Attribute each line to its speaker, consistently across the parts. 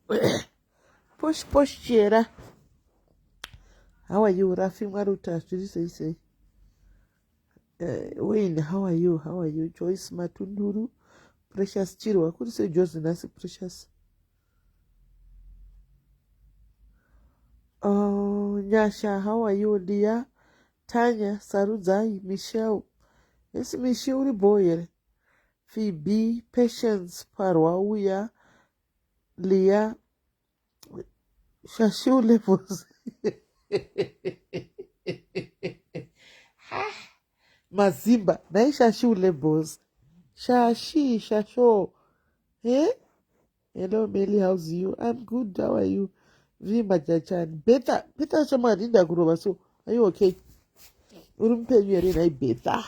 Speaker 1: Posh posh chera. How are you Rafi Mwaruta? Zviri sei sei? Wayne, how are you? How are you? Joyce Matunduru, Precious Chirwa. Kuri sei Joyce nhasi Precious? Oh, Nyasha, how are you dear? Tanya, Sarudzai, Michelle. Yes, Michelle uri bho here? Phoebe, Patience, Parwauya, Leah, Shashu Levels. Mazimba, nhai Shashu Levels. Shashi, Shasho. Eh? Hello, Melly, how's you? I'm good, how are you? V Majachani. Betha, Betha shamwari ndakurova so. Are you okay? Uri mupenyu here nhai Betha?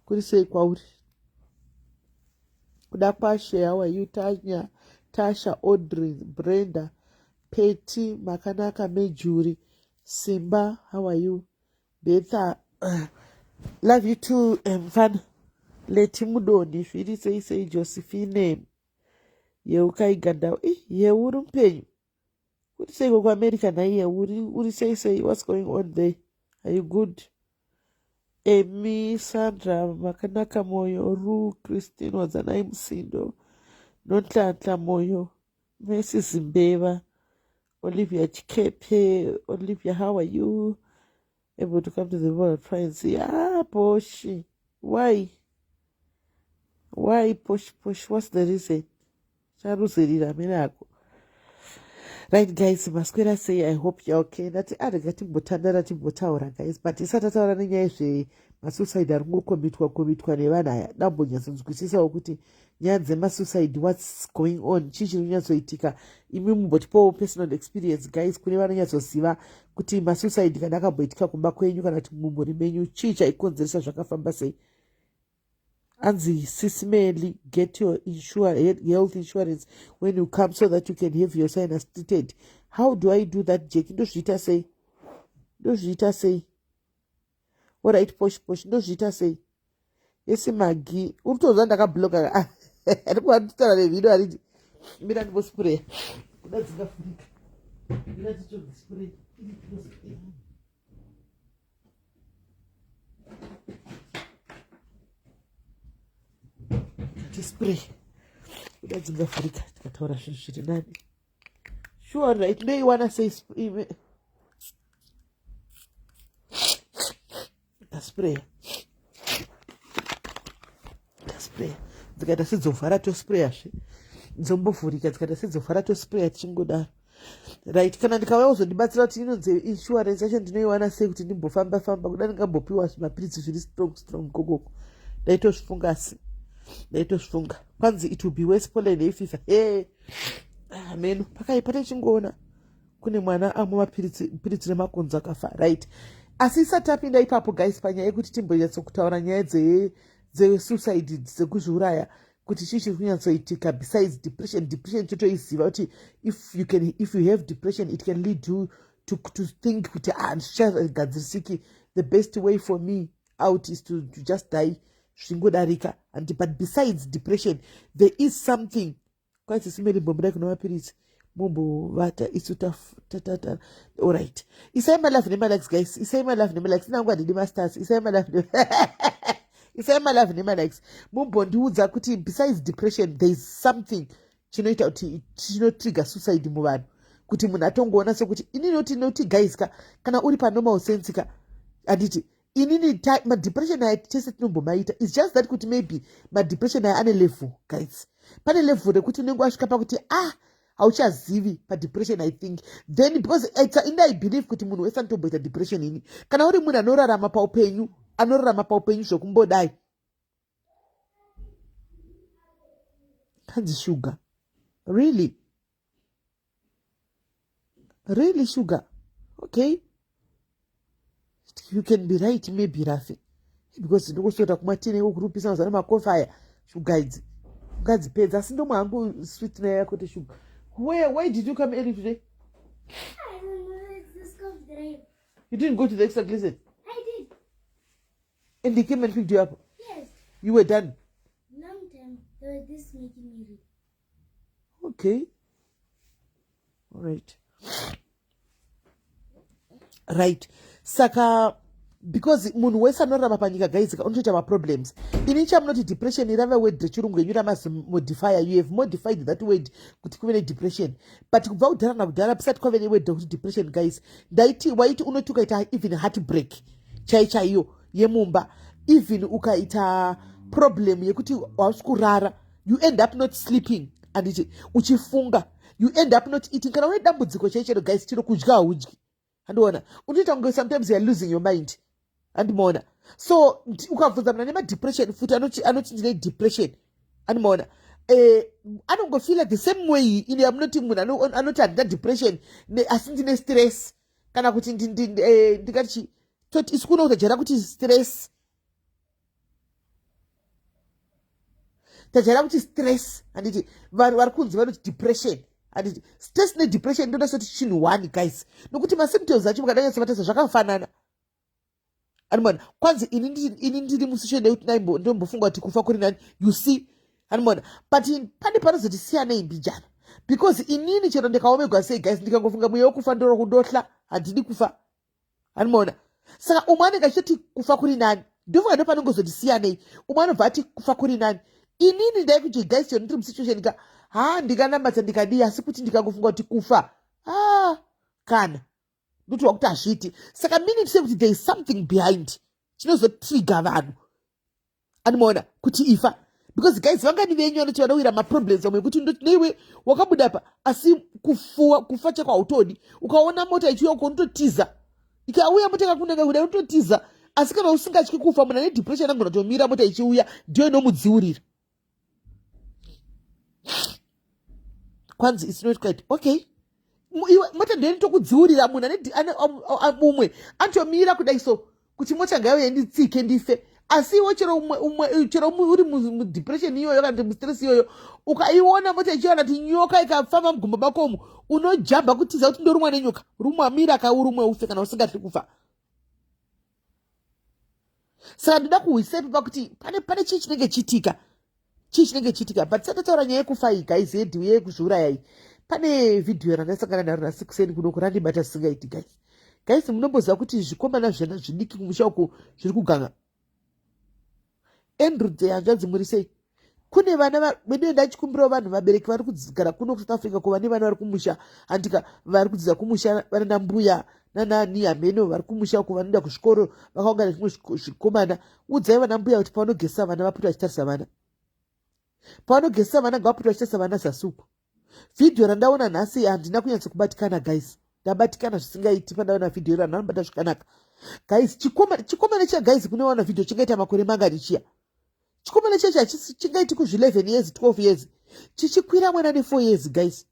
Speaker 1: Kuri sei kwauri? Kuda kwashe, how are you? Tanya, Tasha, Audrey, Brenda, Petty, Makanaka, Mejuri, Simba, how are you? Betha, love you too, mfana. Leti Mudoni, zviri sei sei Josephine, Yeukai Gandau. Ih, Yeu uri mupenyu. Kuri seiko kuAmerica nhai Yeu? Uri sei sei? What's going on there? Are you good? Amy, Sandra, Makanaka Moyo, Ru, Christine, Wadzanai Musindo, Nonhlanhla Moyo, Mercy Zimbeva, Olivia Chikepe, Olivia, how are you? Able to come to the world, try and see. Ah, Poshi, why? Why, Posh, Posh, what's the reason? Charuzirira amene ako. Right guys, maswera sei? I hope you're okay. Ndati arega timbotandara timbotaura guys, but isati tataura nenyaya yezvemasuicide ari kungokomitwa komitwa nevanhu aya, dambonyatsonzwisisawo kuti nyaya dzemasuicide what's going on, chii chiri kunyatsoitika. Imi mumbotipawo personal experience guys, kune vanonyatsoziva kuti masuicide kana akamboitika kumba kwenyu kana kuti mumhuri menyu, chii chaikonzeresa, zvakafamba sei. Anzi Sis Melly, get your health insurance when you come so that you can have your sinus treated. How do I do that, Jackie? Ndozviita sei? Ndozviita sei? Alright, posh posh, ndozviita sei? Yesi Magi, uri kutonzwa ndakabloka. Ndikuva nditaura nevideo ariti mira ndimbospray. Kuda dzingafurika. Mira titsvage spray. Tispray kuda dzingavhurika tikataura zvinhu zviri nani. Sure, right, ndoiwana sei tasprayer tasprayer dzikaita sedzovhara tosprayazve dzombovhurika dzikaita sedzovhara tosprayer tichingodaro. Right, kana ndikauya kuzondibatsira kuti inonzi insurance yacho ndinoiwana sei kuti ndimbofamba famba kuda ndingambopiwa zvimapiritsi zviri strong strong kokoko. Ndaitozvifunga asi ndaitozvifunga kwanzi it will be worse Poland yefifa. He ameno pakaipa techingoona kune mwana amwe mapiritsi piritsi remakonzo akafa. Right, asi isati tapinda ipapo guys, panyaya yekuti timbonyatsokutaura nyaya dzesuicide dzekuzviuraya kuti chii chiri kunyatsoitika besides depression. Depression totoiziva kuti if you have depression it can lead you to think kuti ah, zvichagadzirisiki, the best way for me out is to just die, zvingodarika. And but besides depression there is something. Kwanzi simeri mbombuda kuna mapiritsi mumbovata isu tatata. Alright, isai malove nemalikes guys, isai malove nemalikes. Inangu handidi mastars. Isai malove, isai malove nemalikes. Mumbondiudza kuti besides depression there is something chinoita kuti chinotrigger suicide muvanhu, kuti munhu atongoona sekuti inini noti guys ka, kana uri panormal sense ka, handiti inini madepression aya tese tinombomaita. Its just that kuti maybe madepression aya ane level guys. Pane level rekuti unenge wasvika pakuti ah, hauchazivi padepression. I think then because ini I believe kuti munhu wese anotomboita depression. Ini kana uri munhu anorarama paupenyu, anorarama paupenyu zvokumbodai kanzi sugar, really really sugar. Okay, you can be right maybe Rafi, because ndikosota kumwa tea nekurupisa mazana makofi aya. Shuga idzi ungadzipedza, asi ndomwe hangu sweetener yako te sugar. Where did you come early today?
Speaker 2: I don't know. It's this coffee that I.
Speaker 1: You didn't go to the extra lesson?
Speaker 2: I did.
Speaker 1: And he came and picked you up?
Speaker 2: Yes.
Speaker 1: You were done?
Speaker 2: Long time. They were this making me read.
Speaker 1: Okay. Right, right. Saka because munhu wese anorarama panyika guys unotoita maproblems. Ini chamunoti depression irava word rechirungu yenyu ramazimodifier. You have modified that word kuti kuve nedepression, but kubva kudhara nakudhara pisati kwave neword rekuti depression guys, ndaiti waiti unoti ukaita even heartbreak chai chaiyo yemumba, even ukaita problem yekuti hausi kurara, you end up not sleeping, anditi uchifunga, you end up not eating. Kana une dambudziko chai chero guys, chero kudya haudyi, handiona unoita kunge sometimes youare losing your mind, handimaona. So ukabvunza munhu ane madepression futi anoti ndine depression, handimaona, anongofeela the same way ine yamunoti munhu anoti handina depression asi ndine stress, kana kuti ndingati chi toti isu kuno kutajara kuti stress, tajaira kuti stress, handiti vanhu vari kunzi vanoti depression, handiti stress nedepression ndoda soti chinhu one guys, nokuti masymptoms acho mukadanyatsomatasa zvakafanana. Animona kwanzi ini ndiri musituation yekuti ndombofunga kuti kufa kuri nani, you see, animona, but pane panozoti siyanei mbijana, because inini chero ndikaomegwa sei guys, ndikangofunga mweya wekufa ndorokundohla, handidi kufa, animona. Saka umwe anenge achitoti kufa kuri nani, ndofunga ndo panongozoti siyanei. Umwe anobva ati kufa kuri nani, inini ndai kuti guys chero ndiri musituation ka, ha, ndinganamata ndikadii, asi kuti ndikangofunga kuti kufa, ha, kana ndotiwa kuti hazviiti. Saka meaning to say kuti there is something behind chinozotrigger vanhu, animaona, kuti ifa. Because guys, vangani venyu vanoti vanowira maproblems vamwe ekuti ndoti neiwe wakabuda pa, asi kufuwa kufa chako hautodi. Ukaona mota ichiuya uko unototiza, ikauya mota ikakunanga kudai unototiza. Asi kana usingatyi kufa, munhu ane depression anogona kutomira mota ichiuya, ndiyo inomudziurira. Kwanzi it's not quite okay. Iwe mota ndiyo inotokudziurira. Munhu ane umwe anotomira kudai so kuti mota ngaiuye nditsike ndife, asi iwe chero umwe chero uri mudepression iyoyo kana kuti mustress iyoyo, ukaiona mota ichiona kuti nyoka ikafamba mugumba mako umu, unojamba kutiza kuti ndorumwa nenyoka. Rumwa, mira kaurumwe ufe kana usingatyi kufa. Saka ndoda kuhwisa ipo pakuti pane chii chinenge chiitika, chii chinenge chiitika. But tisati tataura nyaya yekufa iyi guys, yedu yekuzviuraya iyi, pane vhidhiyo randasangana naro nhasi kuseni kuno kurandibata zvisingaiti guys. Guys, munomboziva kuti zvikomana zvena zvidiki kumusha uku zviri kuganga. Andrew de hanzvadzi, muri sei? Kune vana vedu, ndachikumbirawo vanhu vabereki vari kugara kuno kuSouth Africa, kuva nevana vari kumusha, handika vari kudzidza kumusha, vanana mbuya nanani hameno vari kumusha uko vanoenda kuzvikoro vakaungana zvimwe zvikomana, udzai vana mbuya kuti pavanogezesa vana vapote vachitarisa vana, pavanogezesa vana ngavapote vachitarisa vana zasi uko. Vhidhiyo randaona nhasi handina kunyatso kubatikana guys, ndabatikana zvisingaiti pandaona vhidhiyo iro. Handanobata zvakanaka guys. Chikomana chiya guys, kunoona vhidhiyo chingaita makore mangani chiya chikomana chiya chachisi chingaiti kuzvi 11 years, 12 years, chichikwira mwana ne 4 years guys.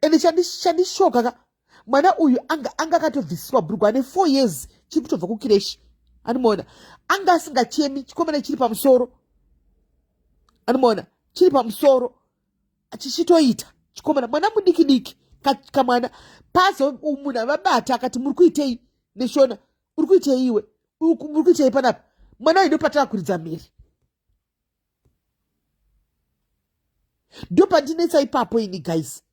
Speaker 1: Ende chandishoka ka, mwana uyu anga akatobvisiswa bhurugwa ane 4 years, chiri kutobva kukireshi, anomuona anga asingachemi. Chikomana chiri pamusoro, anomuona chiri pamusoro chichitoita chikomana, mwana mudiki diki kamwana. Pazo munhu avabata akati muri kuitei neshona, uri kuitei iwe, muri kuitei panapa? Mwana uyu ndopatava kuridza mhiri, ndopandinetsa ipapo ini guys,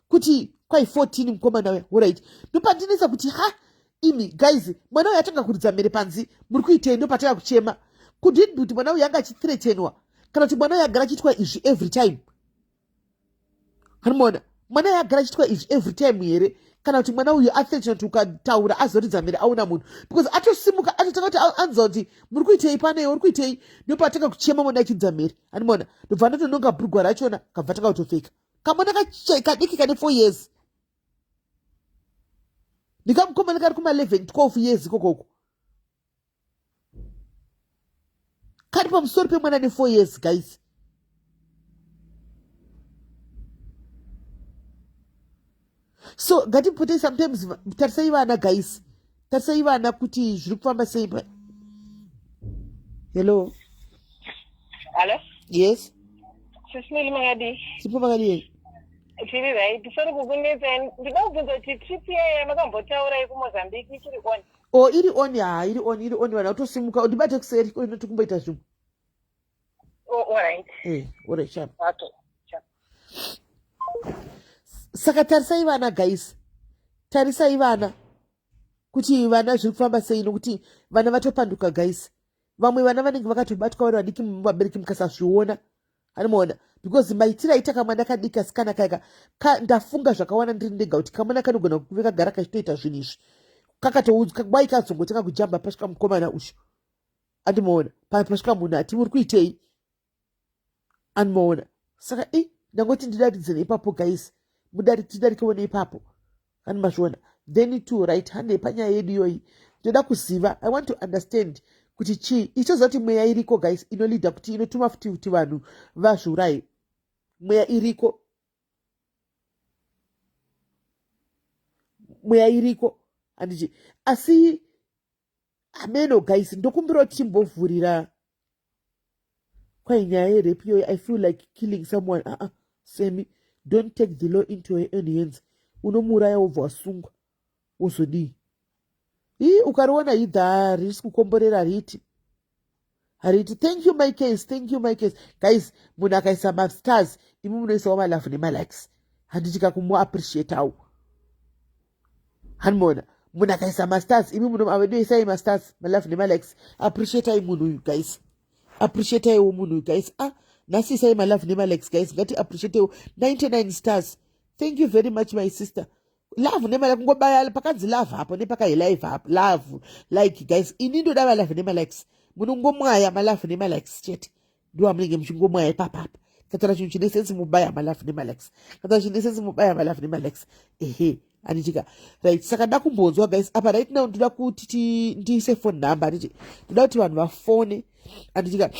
Speaker 1: kuti kwai 14 mukomana uya, orit, ndopandinetsa kuti ha, imi guys, mwana uyu atanga kuridza mhere panzi muri kuitei, ndopatava kuchema. Could it be kuti mwana uyu anga achithreatenwa, kana kuti mwana uyu agara achiitwa izvi every time? Anomuona mwana uyu agara achiitwa izvi every time here, kana kuti mwana uyu athreatenwa kuti ukataura azoridza mhere aona munhu? Because atosimuka atotanga kuti anzwa kuti muri kuitei pane, uri kuitei, ndopatanga kuchema mwana achiridza mhere, anomuona, ndobva ndatononga bhurugwa rachona, kabva tanga kutopfeka. Kamwana kadiki kane 4 years, ndikamukomana kari kuma 11 12 years ikokoko, kari pamusoro pemwana ne 4 years guys. So ngatipotei sometimes tarisai vana guys, tarisai vana kuti zviri kufamba sei. Hello.
Speaker 3: Hello.
Speaker 1: Yes.
Speaker 3: Sisimeli, makadii?
Speaker 1: Sipo, makadii?
Speaker 3: Tiri right. Sorry kukunetsa. Ndinoda kubvunza kuti trip yaya makambotaura yekuMozambique ichiri on?
Speaker 1: O, iri on, ha, iri on, iri on. Vanhu vatosimuka, undibate kuseri inoti kumboita zvimwe.
Speaker 3: Oh, all right.
Speaker 1: Eh, all right, sharp.
Speaker 3: Okay. Sharp.
Speaker 1: Saka tarisai vana guys, tarisai vana kuti vana zviri kufamba sei, nokuti vana vatopanduka guys. Vamwe vana vanenge vakatobatwa vari vadiki, vabereki mukasazviona anomaona, because maitiro aita kamwana kadiki asikana kaika ka, ndafunga zvakawanda ndiri ndega kuti kamwana kanogona kuve kagara kachitoita zvinhu izvi, kakatoudzwa wai kazongotanga kujamba pasvika mukomana ushu, andimaona pasvika munhu ati uri kuitei, andimaona. Saka i ndangoti ndidaridze neipapo guys, mudari tidarikewo neipapo, ani mazviona. Then to right hande panyaya yedu iyoyi, ndoda kuziva, I want to understand kuti chii ichoziva kuti mweya iriko guys, inolida kuti inotuma futi kuti vanhu vazviuraye. Mweya iriko, mweya iriko, handiti? Asi hameno guys, ndokumbira kuti timbovhurira kwai nyaya yerepi iyoyi. I feel like killing someone. Aa uh -uh. Semi, don't take the law into your own hands. Unomuuraya wobva wasungwa, wozodii? Ii, ukariona idha harisi kukomborera, riti hariti. Thank you my case, thank you my case. Guys, munhu akaisa mastars, imi munoisawo malove nemalikes, handiti? Kakumuappreciatawo, hanimona munhu akaisa mastars, imi munoavedoisai mastars, malove nemalikes. Appreciatai munhu uyu guys, appreciataiwo munhu uyu guys. Ah, nhasi isai malove nemalikes guys, ngati appreciatewo. 99 stars, thank you very much my sister. Love nemali, kungobaya pakanzi love apo nepakailive apo, love, like guys, ini ndoda malove nemalikes. Munongomwaya malove nemalikes chete, ndo amunenge muchingomwaya ipapapa. Katara chinhu chine sense, mubaya malove nemalikes. Katara chine sense, mubaya malove nemalikes. Ehe, anditika right. Saka nda kumbonzwa guys apa right now, ndoda kuti ndiise phone number, anditi? Ndoda kuti vanhu vafone, anditika,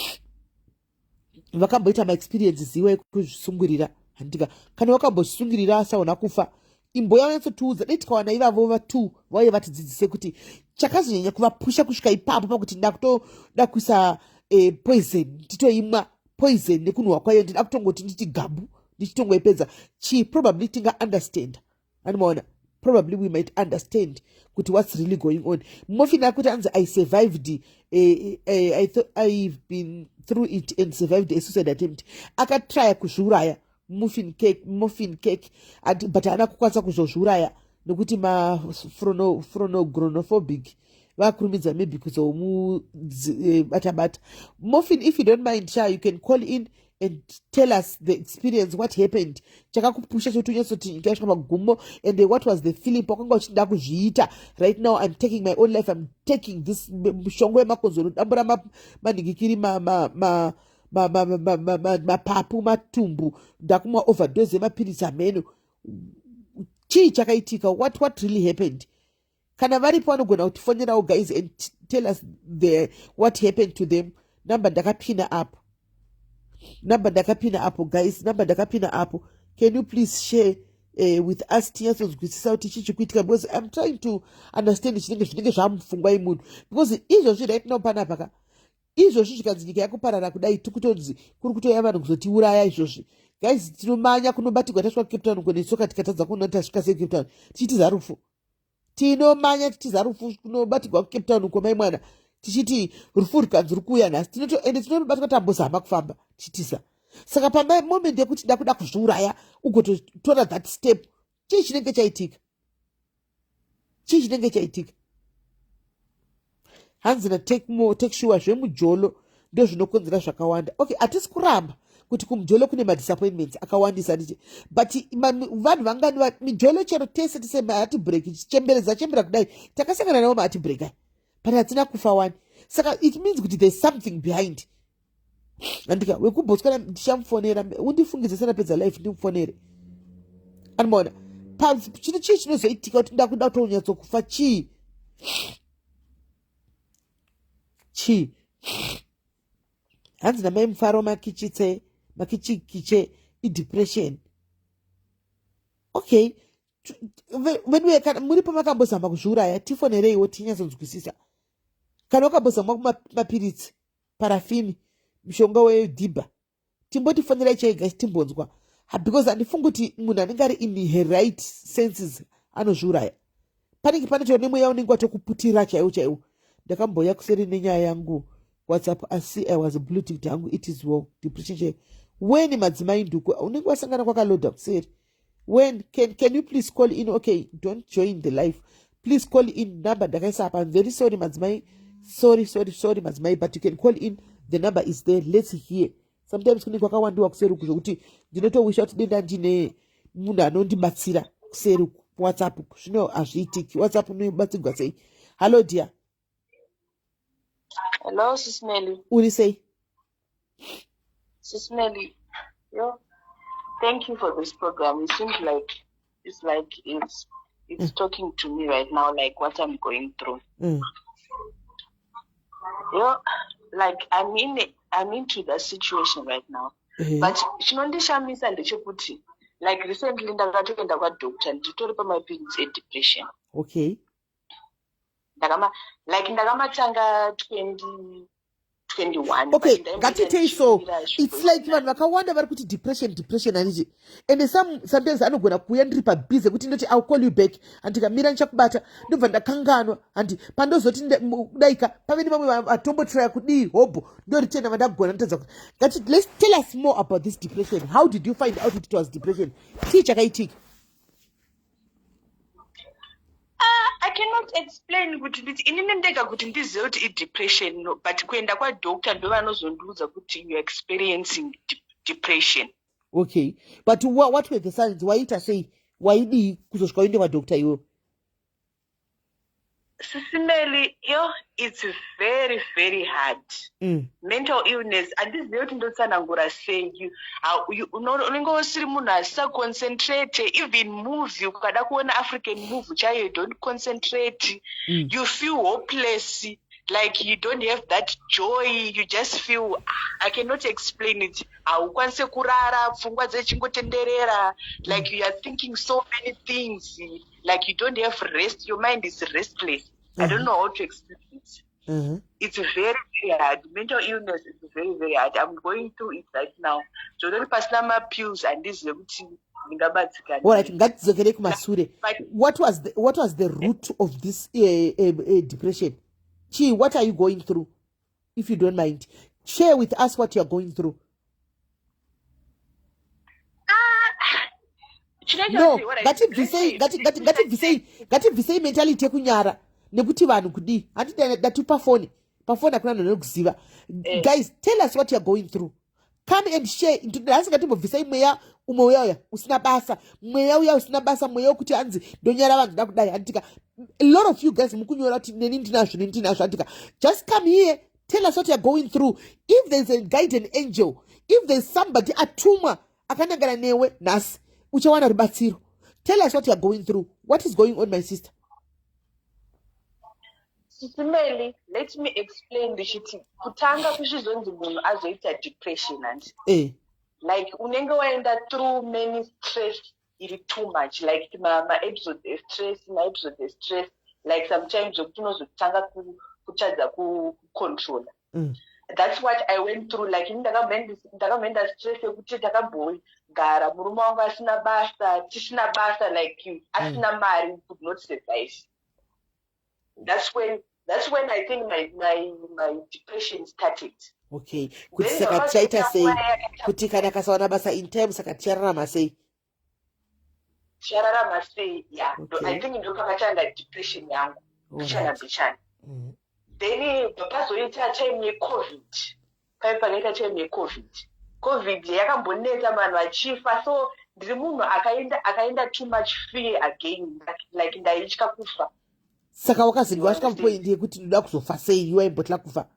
Speaker 1: vakamboita maexperiences iwa ekuzvisungirira, handitika? Kana wakambozvisungirira asaona kufa, imboya unyatsotiudza. Dai tikawana ivavo vatu vauye vatidzidzise kuti chakazonyanya kuvapusha kusvika ipapo pakuti ndakutoda kuisa poison, nditoimwa poison nekunhuhwa kwayo, ndida kutongoti nditi gabu ndichitongoipedza chii. Probably tinga understand, animaona? Probably we might understand kuti what's really going on. Mofini akuti anzi I survived, I've been through it and survived a suicide attempt. Akatrya kuzviuraya muffin cake, muffin cake, but haana kukwanisa kuzozviuraya nekuti mafronogronophobic vakurumidza maybe kuzomubata bata. Muffin, if you don't mind sha, you can call in and tell us the experience, what happened, chakakupusha chekuti unyatsoti nyika yasvika magumo, and what was the feeling pakwanga uchida kuzviita, right now I'm taking my own life, I'm taking this mushongo yemakonzero, dambura manhingikiri, mapapu, matumbu, ndakumwa overdose yemapiritsi, hameno chii chakaitika, what really happened. Kana varipo vanogona kutifonerawo guys and tell us the what happened to them. Number ndakapina apo, number ndakapina apo guys, number ndakapina apo. Can you please share with us, tinyatsonzwisisa kuti chii chikuitika, because I'm trying to understand chinenge zvinenge zvamupfungwa yemunhu, because izvozvi right now panapa ka, izvozvi zvikanzi nyika yakuparara kudai, tikutonzi kuri kutoya vanhu kuzotiuraya izvozvi guys, tinomanya kunobatirwa tasvika kuCape Town uko netsoka, tikatadza kuona tasvika sei Cape Town tichitiza rufu. Tinomanya tichiza rufu kunobatirwa kuCape Town uko, mai mwana, tichiti rufu rukanzi ruri kuuya nhasi, ende tinobatwa tambozama kufamba tichitiza. Saka pamoment yekuti ndakuda kuzviuraya, ugototora that step, chii chinenge chaitika? Chii chinenge chaitika? Hanzi na take sure, zvemujolo ndo zvinokonzera zvakawanda. Okay, hatisi kuramba kuti kumujolo kune madisappointments akawandisa, ndichi, but vanhu vangani mijolo? Chero tese tise maheartbreak, chemberedza chembera kudai, takasangana navo maheartbreak ai, but hatina kufa wani. Saka it means kuti there's something behind, andika? WekuBotswana ndichamufonera, undifungidze sanapedza life ndimufonere, anomaona chino chii chinozoitika kuti ndakuda kutonyatsokufa, chii chii. Hanzi namai Mufaro, makichitse makichikiche idepression. Okay, veduwe, kana muri pamakambozama kuzviuraya, tifonereiwo tinyatsonzwisisa. Kana wakambozama mapiritsi, parafini, mushonga wedhibha, timbotifonerai chaiga timbonzwa, because handifungi kuti munhu anenge ari in her right senses anozviuraya. Panenge panotori nemweya unenge watokuputira chaiwo chaiwo. Ndakamboya kuseri nenyaya yangu WhatsApp, asi I was blue ticked hangu. It is well, depression chaiyo weni madzimai nduku unenge wasangana kwakalodha kuseri. When can you please call in? Okay, don't join the live. Please call in. Number ndakaisa apa. I'm very sorry, madzimai. Sorry, sorry, sorry, madzimai, but you can call in. The number is there. Let's hear. Sometimes kune kwakawandiwa kuseri uku zvokuti ndinotowisha kuti denda ndine munhu anondibatsira kuseri uku WhatsApp. Zvino hazviitiki. WhatsApp unobatsirwa sei? Hallo, dear.
Speaker 4: Hello, Sis Melly.
Speaker 1: Uri sei?
Speaker 4: Sis Melly, yo, thank you for this program. It seems like it's talking to me right now, like what I'm going through. Yo, like I'm into that situation right now. But chinondishamisa ndechekuti, like, recently ndakatoenda kwadoctor, nditori pamapills edepression. Ndakama like ndakamatanga 2021.
Speaker 1: Okay, ngatitei so. It's like vanhu vakawanda vari kuti depression, depression, handiti? And sometimes anogona kuuya ndiri pabhizi kuti ndoti, "I'll call you back," handikamira ndichakubata, ndobva ndakanganwa, handi? Pandozoti daika pave nevamwe vatombotraya kudii, hobho ndoritenda vandagona ndotadza kuti ngati. Let's tell us more about this depression. How did you find out it was depression? Chii chakaitika?
Speaker 4: Ah, I cannot explain kuti nditi inini ndega kuti ndizive kuti idepression, no, but kuenda kwadoctor ndo vanozondiudza kuti you are experiencing depression.
Speaker 1: Okay, but what were the signs? Waiita sei? Waidii kuzosvika uende kwadoctor iwewe?
Speaker 4: Sis Melly, yo, it's very, very hard. Mental illness, handizivi kuti ndotsanangura sei. Unenge usiri munhu asisaconcentrate. Even movie, ukada kuona African movie chaiyo, you don't concentrate. You feel hopeless, like you don't have that joy. You just feel, ah, I cannot explain it. Haukwanisi kurara, pfungwa dzechingotenderera, like you are thinking so many things, like you don't have rest, your mind is restless. I don't know how to explain it. It's very, very hard. Mental illness is very, very hard. I'm going through it right now, zvotori pasina mapills handizive kuti ndingabatsikana.
Speaker 1: Alright, ngatidzokere kumasure. What was the root of this depression? Chi, what are you going through? If you don't mind, share with us what you are going through. No, ngatibvisei, ngatibvisei, ngatibvisei mentality yekunyara nekuti vanhu kudii. Handiti dati pafoni, pafoni hakuna nhu nekuziva. Guys, tell us what you are going through. Come and share. Nhasi ngatimbobvisai mweya umwe uya uya usina basa, mweya uya usina basa, mweya wekuti hanzi ndonyara vanhu ndakudai, handitika? A lot of you guys mukunyora kuti neni ndinazvo, neni ndinazvo, handitika? Just come here, tell us what you are going through. If there's a guardian angel, if there's somebody atumwa akanangana newe nhasi, uchawana rubatsiro. Tell us what you are going through. What is going on, my sister?
Speaker 4: Sis Melly, let me explain ndichiti kutanga kuchizonzi munhu azoita depression, handi? Like unenge waenda through many stress iri too much, like maepisodes estress, maepisodes estress, like sometimes zvokuti unozotanga kutadza kucontrola. That's what I went through. Like ini ndakamboenda stress yekuti takambogara murume wangu asina basa, tisina basa, like asina mari, could not survive. That's when I think my depression started.
Speaker 1: Okay, kuti saka tichaita sei kuti kana akasawana basa in time, saka tichararama sei?
Speaker 4: Tichararama sei, ya. I think ndo pakatanga depression yangu mbichana mbichana. Then pazoita time yeCovid, pai pakaita time yeCovid, COVID yakambonetsa, vanhu vachifa. So ndiri munhu akaenda too much fear again, like ndaitya kufa.
Speaker 1: Saka wakazenge wasvika mupoint yekuti ndoda kuzofa sei? Iwaimbotya kufa?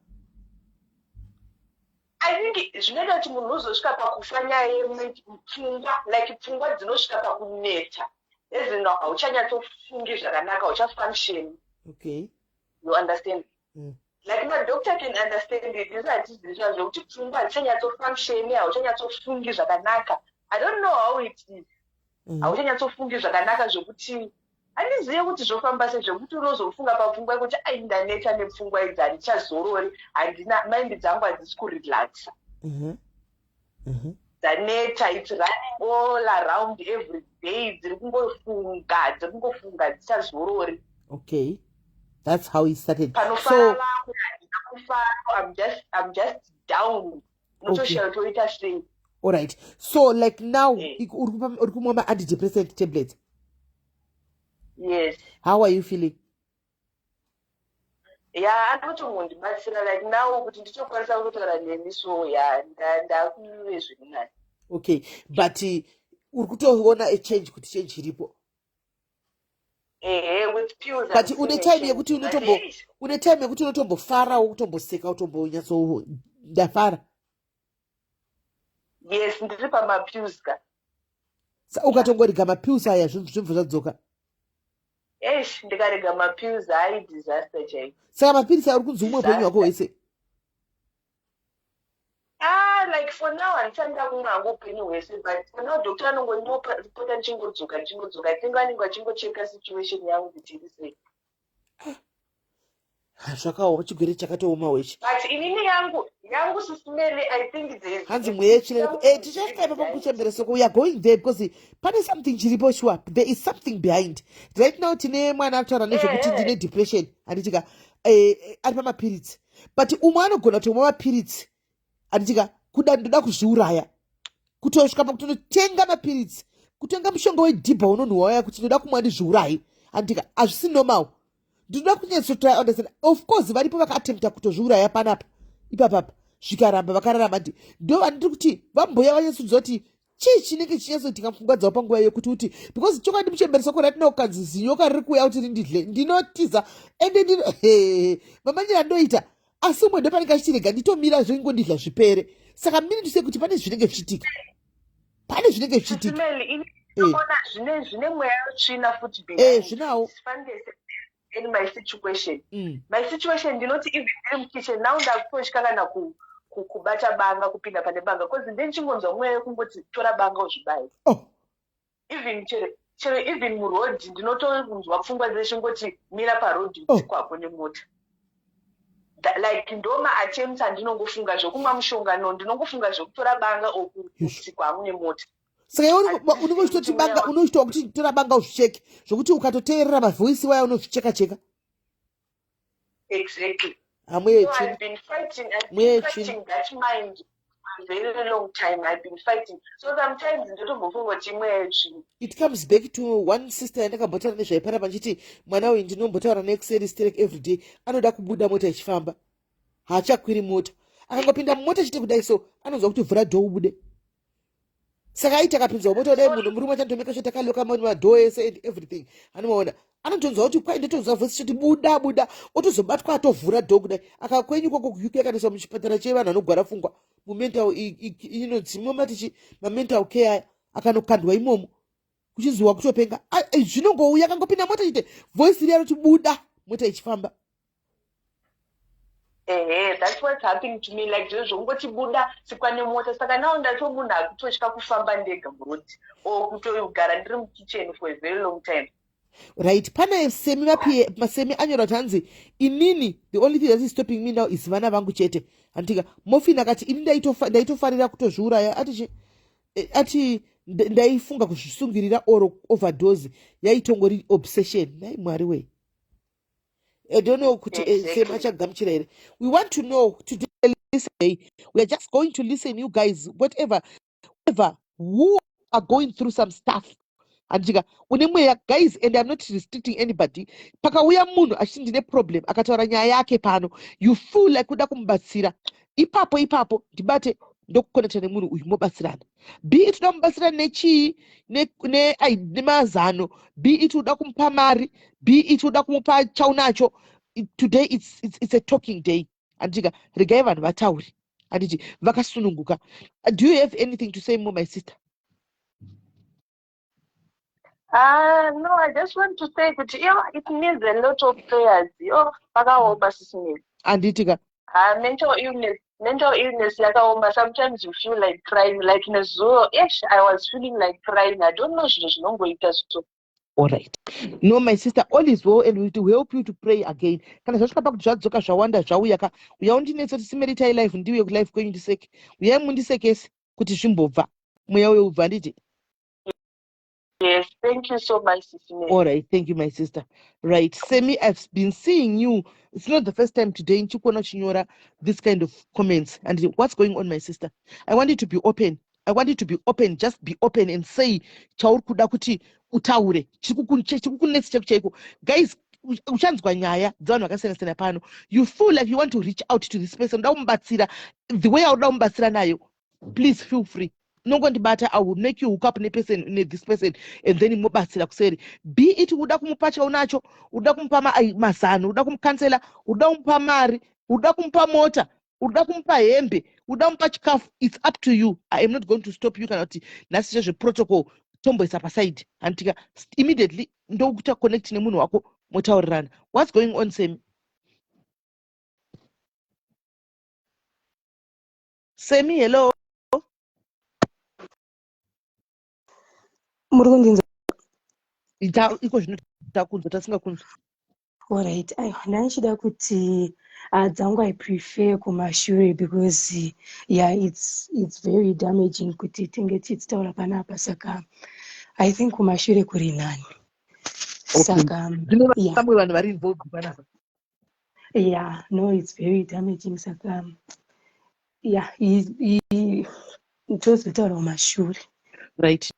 Speaker 4: I think zvinoita kuti munhu uzosvika pakufa nyaya yepfungwa, like pfungwa dzinosvika pakuneta, ezino hauchanyatsofungi zvakanaka, hauchafunction. You understand? Like madoctor can understand it. Isi hatizivi zvokuti pfungwa hadzichanyatsofunction, hauchanyatsofungi zvakanaka. I don't know how it is. Hauchanyatsofungi zvakanaka zvokuti handizive kuti zvofamba sei, zvokuti unozofunga papfungwa yekuti ai, ndaneta nepfungwa idzi, handichazorori, handina mind dzangu, hadzisi kurelaxa. Dzaneta, it's running all around every day, dziri kungofunga, dziri kungofunga, dzichazorori.
Speaker 1: Okay, that's how it started.
Speaker 4: Panofara vamwe handina kufara. I'm just down, unotoshaya kuti oita sei.
Speaker 1: Alright, so like now uri kumwa ma-antidepressant tablets?
Speaker 4: Yes.
Speaker 1: How are you feeling?
Speaker 4: Ya, anotongondibatsira, like now kuti nditokwanisa kutotaura nemi, so ya, ndakuve zviri nani.
Speaker 1: Okay, but uri kutoona a change, kuti change iripo?
Speaker 4: Ehe, with pills.
Speaker 1: But une time yekuti unotombo, une time yekuti unotombofarawo, kutomboseka, utombonyatso ndafara?
Speaker 4: Yes, ndiri pamapills ka.
Speaker 1: Ukatongorega mapills aya, zvinhu zvibva zvadzoka?
Speaker 4: Eish, ndikarega mapills, hai, disaster chaiyo.
Speaker 1: Saka mapirisi uri kunzi umwe upenyu hwako hwese?
Speaker 4: Ah, like for now handisati ndakumwa hangu upenyu hwese, but for now doctor anongondipota ndichingodzoka, ndichingodzoka. I think vanenge vachingocheka situation yangu kuti iri sei.
Speaker 1: Ha, zvakaoma, chigwere chakatooma wechi.
Speaker 4: But inini yangu, Sis Melly, I think there's
Speaker 1: Hanzi mweya yetsvina. Tichasvika ipapo kuchembere soko. We are going there because pane something chiripo. Sure, there is something behind. Right now tine mwana akutaura nezvekuti ndine depression, handitika? Ari pamapiritsi, but umwe anogona kutomwa mapiritsi, handitika, kuda ndoda kuzviuraya, kutosvika pakutonotenga mapiritsi, kutenga mushonga wedhibha unonhuwa waya, kuti ndoda kumwa ndizviurayi, handitika? Hazvisi normal. Ndinoda kunyatsotry understand. Of course varipo vakaattempta kutozviuraya panapa ipapapa, zvikaramba, vakararama. Ndi ndo vandiri kuti vamboya vanyatsoziva kuti chii chinenge chinyatsoitika mupfungwa dzavo panguva yekuti uti, because chokwadi muchembereso right now kanzi zinyoka riri kuuya kuti rindidle, ndinotiza, ende ndino mamanyira andoita, asi umwe ndo panenge achitirega nditomira zvingondidla zvipere. Saka mini ndise kuti pane zvinenge zvichiitika, pane zvinenge zvichiitika.
Speaker 4: Sis Melly, ini ndinoona zvine mweya yotsvina futi.
Speaker 1: Zvinawo.
Speaker 4: In my situation, my situation, ndinoti even ndiri mukitchen now, ndakutotya kana kubata banga, kupinda pane banga, because ndendichingonzwa mweya wekungoti tora banga uzvibaye. Even chero even murodhi, ndinotonzwa pfungwa dzechingoti mira parodhi, utsikwako nemota. Like ndo maattempts andinongofunga zvokumwa mushonga, no, ndinongofunga zvokutora banga or kutsikwa nemota.
Speaker 1: Saka iwe unenge uchitoti banga, unochitowa kuti tora banga uzvicheke, zvokuti ukatoteerera mavhoisi waya unozvicheka cheka.
Speaker 4: Exactly.
Speaker 1: Hamwe
Speaker 4: So
Speaker 1: yetsvina.
Speaker 4: I've been fighting, I've
Speaker 1: Mweya
Speaker 4: been
Speaker 1: yetsvina.
Speaker 4: fighting that mind for a very long time. I've been fighting. So sometimes ndotombofunga kuti mweya yetsvina.
Speaker 1: It comes back to one sister yandakambotaura nezvaiparapa, nchiti mwana uyu ndinombotaura nekuseri sterek everyday, anoda kubuda mota ichifamba, haachakwiri mota. Akangopinda mumota chite kudai so, anonzwa kuti vhura door ubude. Saka aiti akapinzwa mota kudai, munhu murume achandomeka sure takaloka madoor ese and everything. Anomaona, anotonzwa kuti kwai ndotonzwa voice choti buda, buda, otozobatwa atovhura door kudai. Akakwenyu ikoko kuUK, akatoiswa muchipatara chevanhu vanogwara pfungwa, mumental inonzi momatichi mamental care aya, akanokandwa imomo kuchinzi wakutopenga. Zvinongouya akangopinda mota chete, voice riya roti buda, mota ichifamba.
Speaker 4: Ehe, that's what's happening to me, like zviro zvongoti buda, tsikwa nemota. Saka now ndato munhu akutotya kufamba ndega murodhi or kutogara ndiri mukitchen for a very long time.
Speaker 1: Right, pana Semi vapie Masemi anyora kuti hanzi inini the only thing that is stopping me now is vana vangu chete, handitika? Mofin akati ini ndaitofarira kutozviuraya, ati chi ati ndaifunga kuzvisungirira or overdose, yaitongori obsession. Nai Mwari wei, I don't know kuti Semi achagamuchira here. We want to know today. Listen, we are just going to listen, you guys, whatever who are going through some stuff, handitika? Une mweya, guys, and I'm not restricting anybody. Pakauya munhu achiti ndine problem, akataura nyaya yake pano, you feel like kuda kumubatsira ipapo ipapo, ndibate, ndokuconnecta nemunhu uyu, mobatsirana. Be it uda kumubatsira nechii, nemazano, be it uda kumupa mari, be it uda kumupa chaunacho, today it's a talking day, handitika? Regai vanhu vatauri, handiti, vakasununguka. Do you have anything to say more, my sister?
Speaker 4: Ah, no, I just want to say kuti yo, it needs a lot of prayers. Yo, pakaoma, Sis Melly.
Speaker 1: Handitika?
Speaker 4: Ah, mental illness yakaoma. Sometimes you feel like crying. Like nezuro, yes, I was feeling like crying. I don't know zvinhu zvinongoita so.
Speaker 1: All right, no, my sister, all is well, and we will help you to pray again. Kana zvasvika pakuti zvadzoka zvawanda, zvauya ka, uya undinetse kuti simeritai live, ndiuye kulive kwenyu ndiseke. Uyai mundisekese kuti zvimbobva, mweya uyo ubva, handiti?
Speaker 4: Yes, thank you so much, Sis Melly.
Speaker 1: All right, thank you, my sister. Right, Semi, I've been seeing you. It's not the first time today nchikuona uchinyora this kind of comments. And what's going on, my sister? I want you to be open. I I want it to be open. Just be open and say chauri kuda kuti utaure, chiri kukunetsa chaiko chaiko. Guys, uchanzwa nyaya dzevanhu vakasiyana siyana pano. You feel like you want to reach out to this person, uda kumubatsira the way auda kumubatsira nayo, please feel free. Unongondibata, I will make you hook up neperson, nethis person, and then mobatsira kuseri. Be it uda kumupa chaunacho, uda kumupa mazano, uda kumukansela, uda kumupa mari, uda kumupa mota, uda kumupa hembe, uda kumupa chikafu, it's up to you. I am not going to stop you. Kana kuti nhasi zvezveprotocol tomboisa paside, handitika? Immediately ndokuita connect nemunhu wako, motaurirana what's going on. Semi, Semi, hello.
Speaker 5: Muri kundinzwa?
Speaker 1: Iko zvino takunzwa, tasingakunzwa.
Speaker 5: Alright, aiwa, ndandichida kuti dzangu I prefer kumashure because, yeah, it's very damaging kuti tinge tichitaura panapa, saka I think kumashure kuri nani. Saka
Speaker 1: yeah. Vamwe vanhu vari involved panapa.
Speaker 5: Yeah, no, it's very damaging, saka yeah, tozotaura kumashure.
Speaker 1: Right,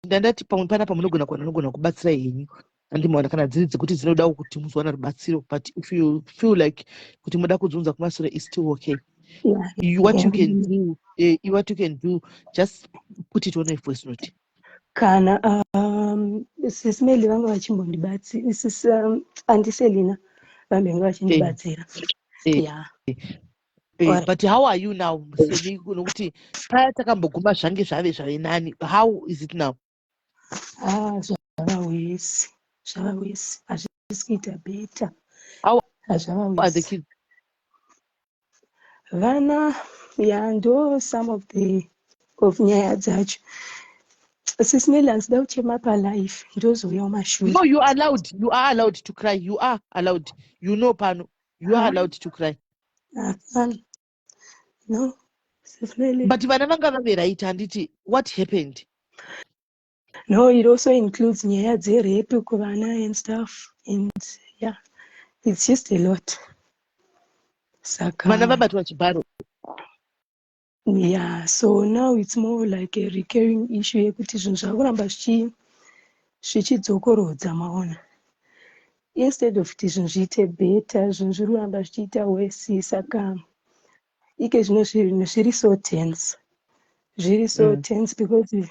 Speaker 1: ndandati pamwe panapa munogona kuwana unogona kubatsira henyu, andimaona kana dziri dzekuti dzinodawo kuti muzowana rubatsiro, but if you feel like kuti muda kudzunza kumasure is still okay. You, what you can do, what you can do, just put it on a voice note.
Speaker 5: Kana Sis Meli vanga vachimbondibatsira, sis Auntie Selina vambenge vachindibatsira. Yeah.
Speaker 1: But how are you now, Semi? Nokuti paya takamboguma zvange zvave nani. How is it now?
Speaker 5: Ah, zvava worse, zvava worse, hazvisi kuita better.
Speaker 1: How
Speaker 5: Hazvava
Speaker 1: are the
Speaker 5: worse.
Speaker 1: kids?
Speaker 5: Vana, ya, ndo some of the of nyaya dzacho, Sis Meli, handida kuchema palife, ndozouya mumashure.
Speaker 1: No, you are allowed, you are allowed to cry. You are allowed, you know, pano you are
Speaker 5: Ah.
Speaker 1: allowed to cry.
Speaker 5: Hapana, no, Sis Meli.
Speaker 1: But vana vanga vave right, handiti? What happened?
Speaker 5: No, it also includes nyaya dzerape kuvana and stuff, and yeah, it's just a lot, saka
Speaker 1: Vana vabatwa chibharo?
Speaker 5: Yeah, so now it's more like a recurring issue yekuti zvinhu zvakuramba zvichidzokorodza, maona, instead of kuti zvinhu zviite better, zvinhu zviri kuramba zvichiita worse. Saka ike zvino zvinhu zviri so tense, zviri so tense because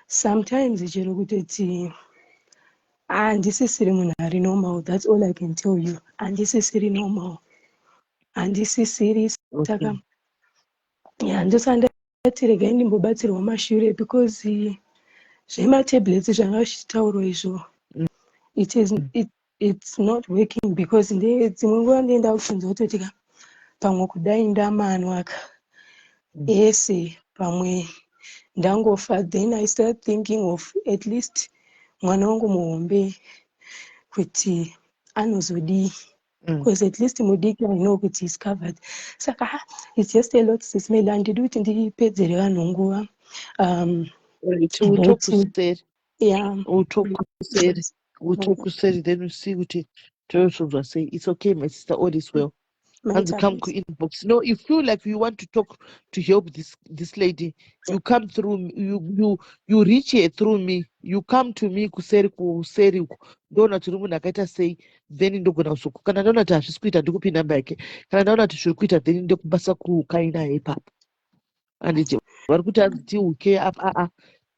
Speaker 5: sometimes chero kutoti handisisiri munhu ari normal. That's all I can tell you, handisisiri normal, handisisiri. Saka yeah, ndosandati regai ndimbobatsirwa mashure because zvematablets zvanga zvichitaurwa izvo, it's not working because dzimwe nguva ndienda kuchinzwa kutoti ka pamwe kudai ndamanwa ka ese, pamwe ndangofa. Then I start thinking of at least mwana wangu muhombe kuti anozodii, because at least mudiki I know kuti is covered. Saka it's just a lot, Sis Meli, handidi kuti ndipedzere vanhu nguva.
Speaker 1: Right, we'll talk kuseri. We'll talk kuseri, we'll talk kuseri, then we'll see kuti toyozonzwa sei. It's okay, my sister, all is well. Hanzi come ku-inbox. No, you feel like you want to talk to help this lady, you come through me, you reach her through me. You come to me kuseri, kuseri uko ndoona kuti uri munhu akaita sei, then ndogona kuzoku, kana ndaona kuti hazvisi kuita, ndikupi namba yake. Kana ndaona kuti zviri kuita, then ndokubasa kukainaye ipapo, handiti? Vari kuti hanzi tiuke apa, aa,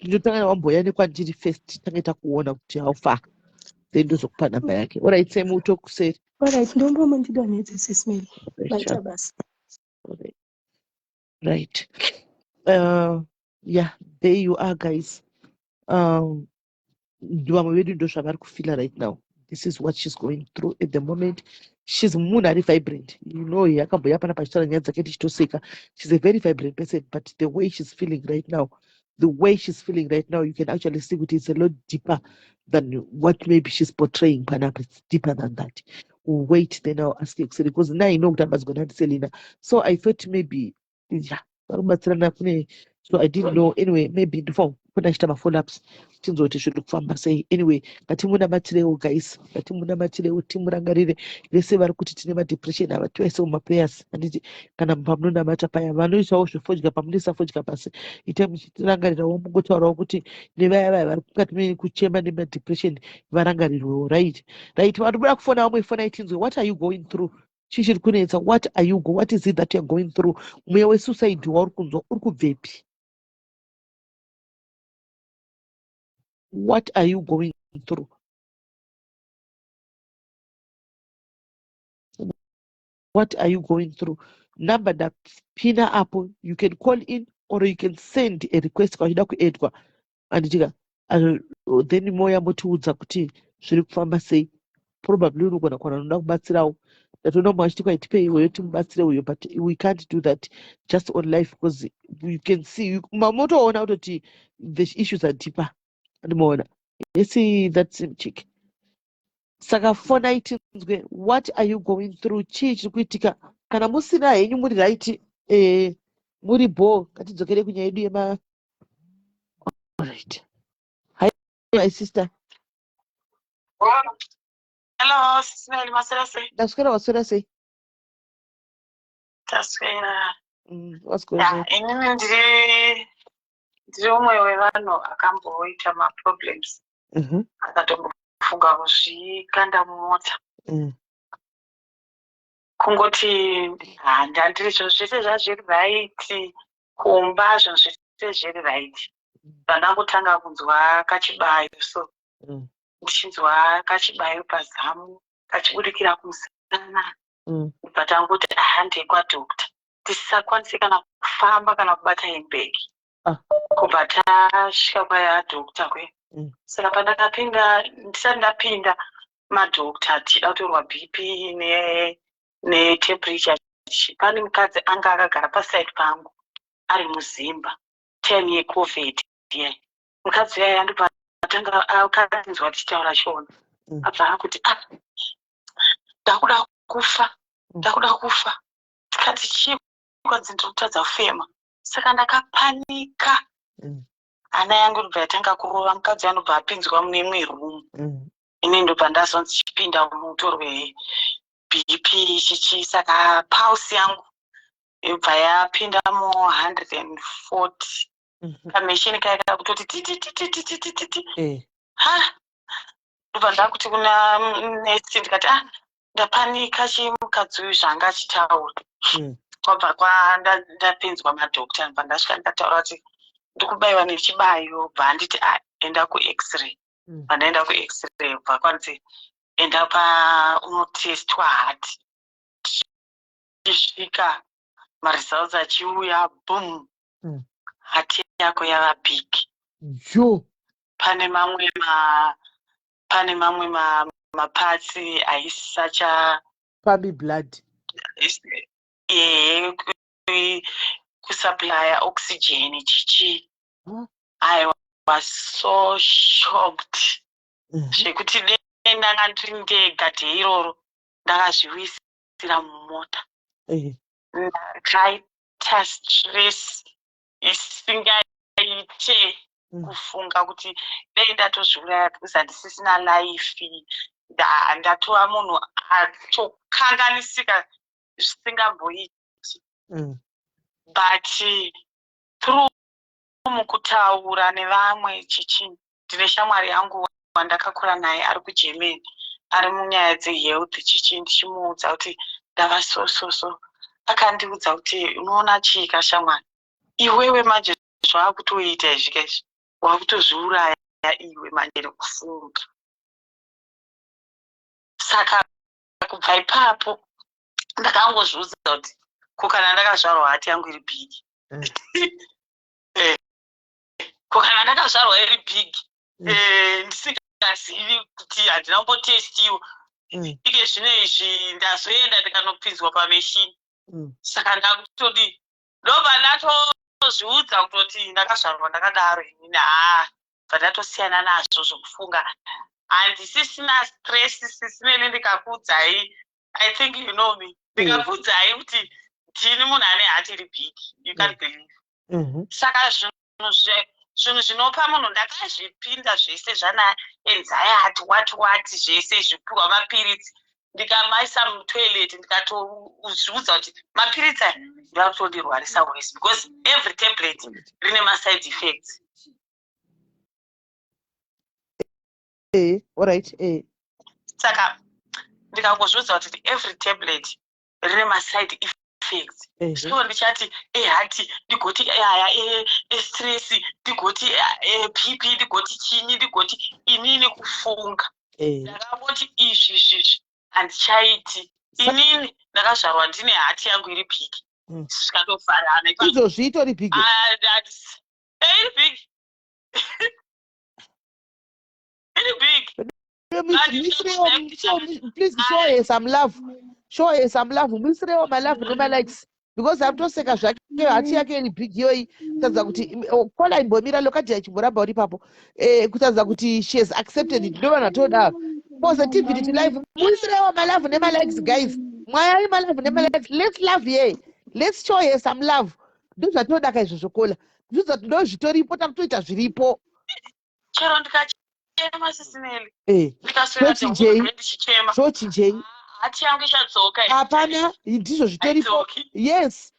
Speaker 1: ndinotanga wamboya nekwandiri first, tange takuona kuti how far, then ndozokupa namba yake. Alright, same, we'll talk kuseri.
Speaker 5: Alright, ndombomondidonhedze, Sis Meli. Maita basa.
Speaker 1: Right. Yeah, there you are, guys. Vamwe vedu ndo zvavari kufila right now. This is what she's going through at the moment. She's munhu ari vibrant. Yakamboya pana pachitaura nyaya dzake tichitoseka. She's a very vibrant person, but the way she's feeling right now, the way she's feeling right now, you can actually see kuti it's a lot deeper than what maybe she's portraying panapa. It's deeper than that. We'll wait, then I'll ask you because now you know kuti ambadzwa naSelina, so I thought maybe, yeah, vari kubatsirana kune, so I didn't know. Anyway, maybe ndofo Ndapota ndichiita mafollow-ups tinzwe kuti zviri kufamba sei. Anyway, ngatimunamatirewo guys, ngatimunamatirewo, timurangarire. Vese vari kuti tine madepression ava, tivaise mumaprayers, handiti? Kana pamunonamata paya, vanoitawo zvefodya, pamunoisa fodya pasi, itai muchitirangarirawo, mungotaurawo kuti nevaya vaya vari mukati mekuchema nemadepression varangarirwewo. Right, right. Vanobuda kufona vamwe, fonai tinzwe, what are you going through? Chii chiri kunetsa? What are you go what is it that you are going through? Mweya wesuicide wauri kunzwa uri kubvepi? What are you going through? What are you going through? Number ndapina apo, you can call in or you can send a request kana uchida kuedwa, handitika? Then moya motiudza kuti zviri kufamba sei. Probably unogona kuwana anoda kubatsirawo. Ndatoona mumwe achiti kwai tipei iweyo timubatsire uyo, but we can't do that just on life because you can see, mamotoona kutoti the issues are deeper, andimoona. Yesi, that same chick. Saka fonai tinzwe, what are you going through? Chii chiri kuitika? Kana musina henyu, muri right, muri bho, ngatidzokere kunyaya yedu yema. Alright, hi my sister.
Speaker 6: Hello, Sis Melly, maswera sei?
Speaker 1: Ndaswera, waswera sei?
Speaker 6: Taswera.
Speaker 1: What's going
Speaker 6: Yeah,
Speaker 1: on?
Speaker 6: Inini ndiri umwe wevanhu akamboita maproblems, akatombofunga kuzvikanda mumota. Kungoti handandiri zvinhu zvese zvazviri right kumba, zvinhu zvese zviri right. Pandangotanga kunzwa kachibayo so, ndichinzwa kachibayo pazamu kachibudikira kumusana, kubva tangoti handei kwadoctor, tisisakwanisi kana kufamba kana kubata handbag. Kubva tasvika kwadoctor kwe, saka pandakapinda, ndisati ndapinda madoctor, tichida kutorwa BP netemperature, pane mukadzi anga akagara paside pangu ari muzimba, time yeCovid ye. Mukadzi uyaya ndobva atanga akanzwa tichitaura Shona, abva akuti, "Ah, ndakuda kufa, ndakuda kufa." Tikati, "Chii?" Kwanzi, "Ndiri kutadza kufema." Saka ndakapanika, hana yangu ndobva yatanga kurova. Mukadzi anobva apinzwa mune imwe room, ini ndobva ndazonzi chipinda mutorwe BP chichi. Saka pulse yangu yobva yapinda mu140, kameshini kaya kakutoti tititititititi. Ha, ndobva ndakuti kuna nesi, ndikati, "Ah, ndapanika, chimukadzi uyu zvanga achitaura." Kwabva ndapinzwa madoctor, ndobva ndasvika ndikataura kuti ndikubayiwa nechibayo. Bva anditi, "Ah, enda kuX-ray." Pandaenda kuX-ray, bva kwanzi, "Enda pa unotestwa heart." Tichisvika, maresults achiuya, boom, heart yako yava big.
Speaker 1: Jo.
Speaker 6: Pane mamwe maparts aisacha
Speaker 1: pump blood.
Speaker 6: Ehe, kusupplya oxygen chichi.
Speaker 1: Huh?
Speaker 6: I was so shocked zvekuti dei ndanga ndiri ndega day iroro, ndakazviwisira mumota. Ndakaita stress isingaite, kufunga kuti dei ndatozviuraya because handisisina life, ndatova munhu atokanganisika zvisingamboiti. But through mukutaura nevamwe chichi, ndine shamwari yangu wandakakura naye ari kuGermany, ari munyaya dzehealth chichi, ndichimuudza kuti ndava so so so, akandiudza kuti, "Unoona chii kashamwari, iwewe manje zvaakutoita izvi kaizvi, wakutozviuraya iwe manje nekufunga." Saka kubva ipapo ndakangozviudza kuti ko kana ndakazvarwa heart yangu iri big, ko kana ndakazvarwa iri big, ndisingazivi kuti handina kumbotestiwa, ike zvino izvi ndazoenda ndikanopinzwa pameshini, saka ndakutodi ndobva ndatozviudza kutoti ndakazvarwa ndakadaro inini. Haa, bva ndatosiyana nazvo zvokufunga, handisisina stress sisineni. Ndikakuudzai, I think you know me, ndikakuudzai kuti ndini munhu ane heart iri big, you can't believe. Saka zvinhu Zvinhu zvinopa munhu ndakazvipinda zvese zvana anxiety what what zvese zvipiwa mapiritsi ndikamaisa mutoilet ndikatozviudza kuti mapiritsi aya ndakutondirwarisa worse because every tablet rine maside effects.
Speaker 1: Eh, alright, eh.
Speaker 6: Saka ndikangozviudza kuti every tablet rine maside effects so ndichati ehati ndigoti aya estress ndigoti ebp ndigoti chinyi ndigoti inini kufunga ndakangoti izvi izvizvi handichaiti inini ndakazvarwa ndine hati yangu iri bhigi mm. zvikatofarana
Speaker 1: izvozvi itori bhigi
Speaker 6: ah, iri bhigi iri big
Speaker 1: Please show her some love, show her some love, muisirewo malove nemalikes because akutoseka zvake hati yake iri big iyoyi kutadza kuti oh, kola imbomira lokadhi chimboramba uri ipapo eh, kutadza kuti she has accepted it ndo vanhu vatoda positivity life. Muisirewo malove nemalikes guys, mwayai malove nemalikes. Let's love ye, let's show her some love. Ndozvatinoda ka izvozvo kola, ndo zvitoripo, takutoita zviripo.
Speaker 6: Chero ndikachema sisineli
Speaker 1: eh.
Speaker 6: ndikaswera ndichichema
Speaker 1: zvochinjei?
Speaker 6: Hati yangu ichadzoka.
Speaker 1: Hapana, ndizvo zvitoripo. Yes,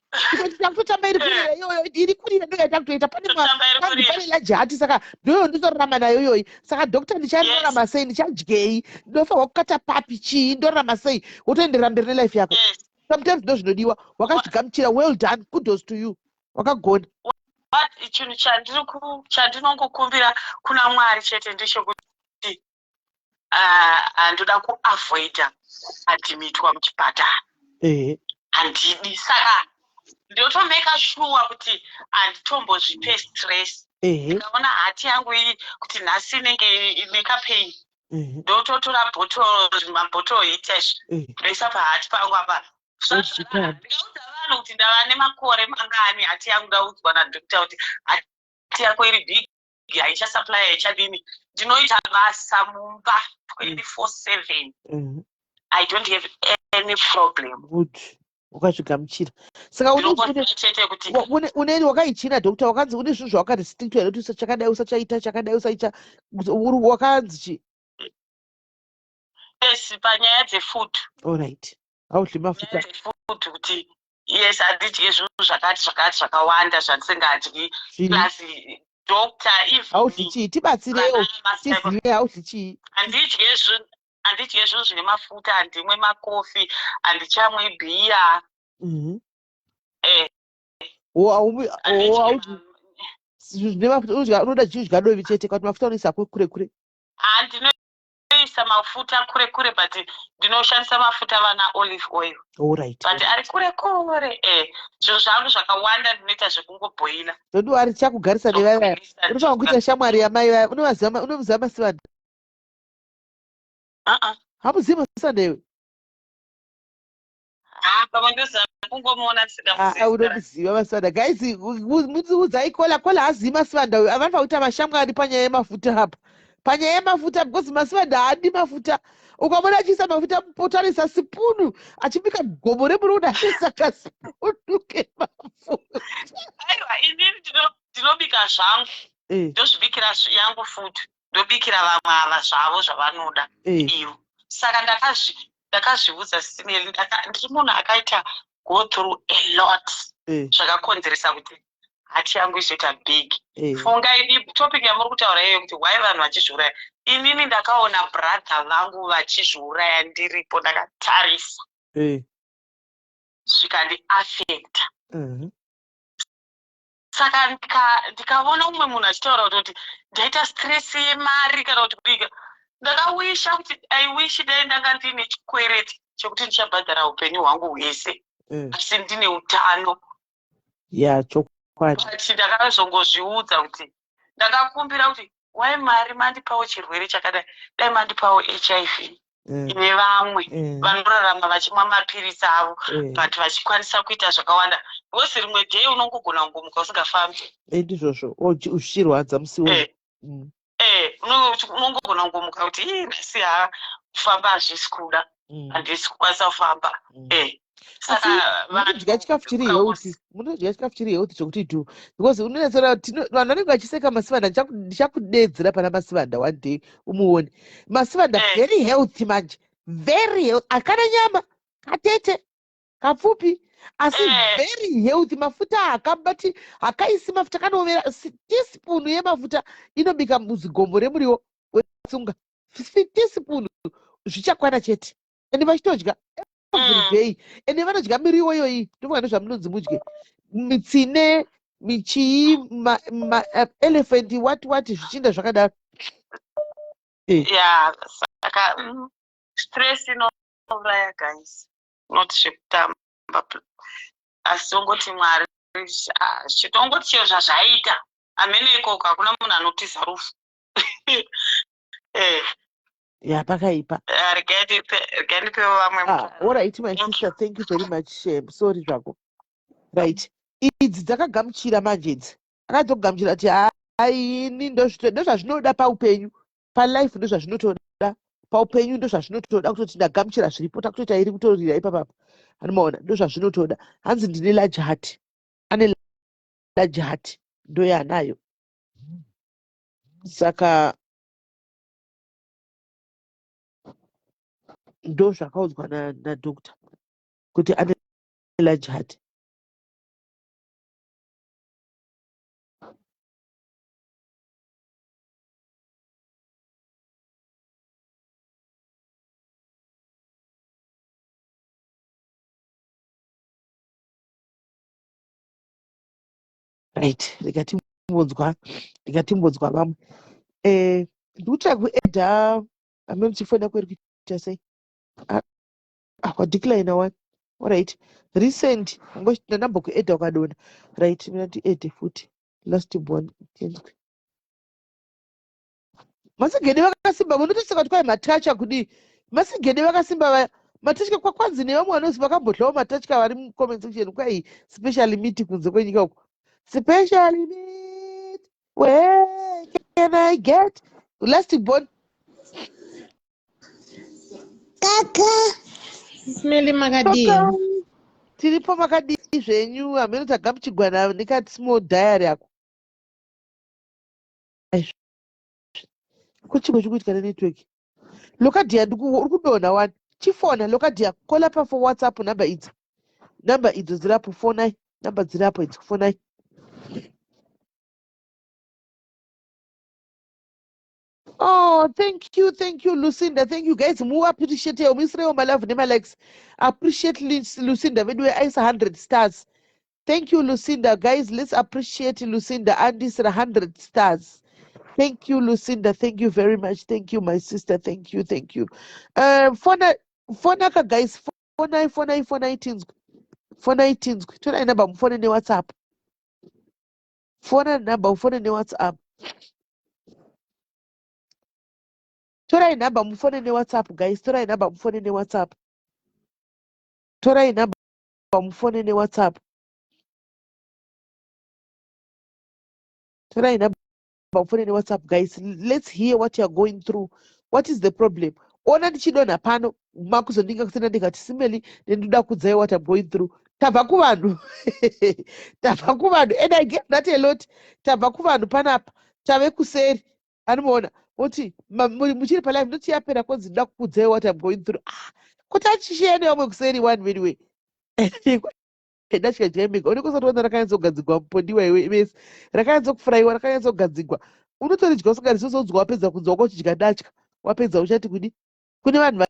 Speaker 1: takutotamba iri kurira eh. iyoyo, iri kurira ndo yatakutoita. Pane pane laji hati, saka ndoyo nditorarama nayo iyoyi. Saka doctor, ndichararama sei? Ndichadyei? Ndinofanirwa kukata papi? Chii? Ndorarama sei? Wotoenderera mberi nelife yako. Sometimes ndo zvinodiwa. Wakazvigamuchira, well done, kudos to you, wakagona.
Speaker 6: Chinhu chandinongokumbira kuna Mwari chete ndechekuti handoda kuavoida kuadhimitwa muchipatara, handidi. Saka ndotomeka sure kuti handitombozvipe stress. Ndikaona hati yangu iyi kuti nhasi inenge ine kapain, ndototora bhotoro, mabhotoro hita izvi, ndoisa pahati pangu apa. Ndikaudza vanhu kuti ndava nemakore mangani hati yangu, ndaudzwa nadoctor kuti hati yako iri big, haichasupply, haichadini. Ndinoita basa mumba 24/7. I don't have any problem.
Speaker 1: Good, wakazvigamuchira. Saka
Speaker 6: chete kuti
Speaker 1: une wakaichina doctor, wakanzi une zvinhu zvawakarestrictwa here kuti chakadai usachaita, chakadai usaita? Wakanzi chi?
Speaker 6: Yes, panyaya dzefood.
Speaker 1: Allright, haudyi mafuta.
Speaker 6: Food kuti yes, handidye zvinhu zvakati zvakati zvakawanda zvandisingadyi, plus doctor.
Speaker 1: Haudyi chii? Tibatsirewo tizive, haudyi chii?
Speaker 6: Handidye zvinhu zvine mafuta, handimwe makofi, handichamwi bhiya. Eh.
Speaker 1: Zvine mafuta unoda chii? Udya dovi chete kuti mafuta unoisa kure kure?
Speaker 6: Handinoisa mafuta kure kure, but ndinoshandisa mafuta vana olive oil. But ari kure kure. E zvinhu zvangu zvakawanda ndinoita zvekungobhoila.
Speaker 1: Don't worry, tichakugarisa nevaya. Unofanira kuita shamwari yamai vaya. Unomuziva Masivanda?
Speaker 6: Uh-uh.
Speaker 1: Hamuzivi Masivanda iwe?
Speaker 6: Pamwe ndoziva, kungomuona.
Speaker 1: Unomuziva Masivanda? Guys, mudziudzai kola. Kola hazivi Masivanda uyu. Avanofanira kuita mashamwari panyaya yemafuta apa, panyaya yemafuta, because Masivanda haadi mafuta. Ukamona achiisa mafuta mupoto, anoisa sipunu. Achibika gomo remuruda, anoisa kasipunu kemafuta.
Speaker 6: Aiwa, inini ndinobika zvangu, ndozvibikira yangu futi, ndobikira vamwe ava zvavo zvavanoda ivo. Saka ndakazviudza simeli, ndiri munhu akaita go through a lot zvakakonzeresa kuti hati yangu izoita big. Funga topic yamuri kutaura iyoyo kuti why vanhu vachizviuraya. Inini ndakaona brother vangu vachizviuraya ndiripo, ndakatarisa, zvikandiafecta. Saka ndikaona umwe munhu achitaura kutoti ndaita stress yemari kana kuti kubika, ndakawisha kuti I wish dai ndanga ndiine chikwereti chekuti ndichabhadhara upenyu hwangu hwese, asi ndine utano.
Speaker 1: Ya, chokwadi.
Speaker 6: But ndakazongozviudza kuti ndakakumbira kuti wai Mwari mandipawo chirwere chakadai, dai mandipawo HIV ine vamwe vanorarama vachimwa mapiritsi avo, but vachikwanisa kuita zvakawanda, because rimwe day unongogona kungomuka usingafambi.
Speaker 1: Ndizvozvo, uchirwadza musi wo.
Speaker 6: Unongogona kungomuka kuti ii, nhasi ha, kufamba hazvisi kuda, handisi kukwanisa kufamba. Saka
Speaker 1: Munodya chikafu chiri healthy, munodya chikafu chiri healthy zvekuti do, because unonetsera vanhu vanenge vachiseka Masivanda. Ndichakudedzera pana Masivanda one day umuone. Masivanda very healthy manje, very healthy. Akana nyama katete kapfupi, asi very healthy. Mafuta hakabati, hakaisi mafuta, kanovera teaspoon yemafuta inobika muzigombo remuriwo wetsunga. Teaspoon zvichakwana chete, ende vachitodya every day, ende vanodya miriwo iyoyi. Ndofunga ndozvamunonzi mudye, mitsine, michii, elephant, what what, zvichinda zvakadaro.
Speaker 6: Ya, saka stress inouraya guys, not zvekutamba, asi tongoti Mwari, chitongoti chero zvazvaita amene ikoko, hakuna munhu anotiza rufu.
Speaker 1: Ya, pakaipa.
Speaker 6: Regai ndipewo vamwe.
Speaker 1: Ah, alright my sister, thank you very much. Shem, sorry zvako. Right, idzi dzakagamuchira manje, idzi akadzokugamuchira kuti haini, ndozvazvinoda paupenyu, palife ndozvazvinotoda, paupenyu ndozvazvinotoda, kutoti ndagamuchira zviripo. Takutoita iri kutorira ipapapa, anomaona, ndozvazvinotoda. Hanzi ndine large heart, ane large heart, ndoyaanayo. Saka ndo zvakaudzwa nadoctor kuti ane large heart. Right, rikatimbonzwa vamwe. Ndikutsvaka kuadda amene muchifona kweri kuita sei? Ah, wadecline one. Alright, recent ndandambokuadda ukadona. Right, mina ndiadde futi last born, tinzwe. Masigede vakasimba, munotoseka kuti kwai matatya kudii. Masigede vakasimba vaya, matatya. Kwakwanzi nevamwe vanozi vakambodlawo matatya vari mucomment section, kwai specially meat kunze kwenyika uko, specially meat. Where can I get last born?
Speaker 2: Kaka.
Speaker 7: Meli, makadii?
Speaker 1: Tiripo, makadii zvenyu? Hameno, tagamuchigwana nekati small diary ako. Kuchimwe chikuitika nenetwork. Lokadia, uri kudonha wani, chifona. Lokadia, kola pa for WhatsApp, namba idzi, namba idzo dzirapo, fonai, namba dzirapo idzi, fonai. Oh, thank you, thank you, Lucinda. Thank you, guys. Mu appreciate you. Muisirewo malove nemalikes. Appreciate Lucinda. Vedu aisa 100 stars. Thank you, Lucinda. Guys, let's appreciate Lucinda. Andisira 100 stars. Thank you, Lucinda. Thank you very much. Thank you, my sister. Thank you, thank you. Fona, fonaka, guys. Fonai, fonai, fonai, tinzwe. Fonai, tinzwe. Torai namba mufone neWhatsApp. Fona namba ufone neWhatsApp. Torai nhamba mufone neWhatsApp, guys. Torai nhamba mufone neWhatsApp. Torai nhamba mufone neWhatsApp. Torai nhamba mufone neWhatsApp, guys. Let's hear what you are going through. What is the problem? Ona ndichidonha pano, makuzondinga kusena, ndikati simeli nendoda kudzai what I'm going through. Tabva kuvanhu, tabva kuvanhu, and I get that a lot. Tabva kuvanhu panapa, tave kuseri, anomaona oti muchiri palive, ndoti yapera, konzi ndoda kukudzai what I'm going through. Ah, kuti achishiya nevamwe kuseri one anyway. Datya mega unenge usati waona rakanyatsogadzigwa, mupondiwa iwe vese, rakanyatsokufurayiwa, rakanyatsogadzigwa, unotoridya usingarizozonzwa. Wapedza kunzwa wako uchidya datya, wapedza uchati kudi kune vanhu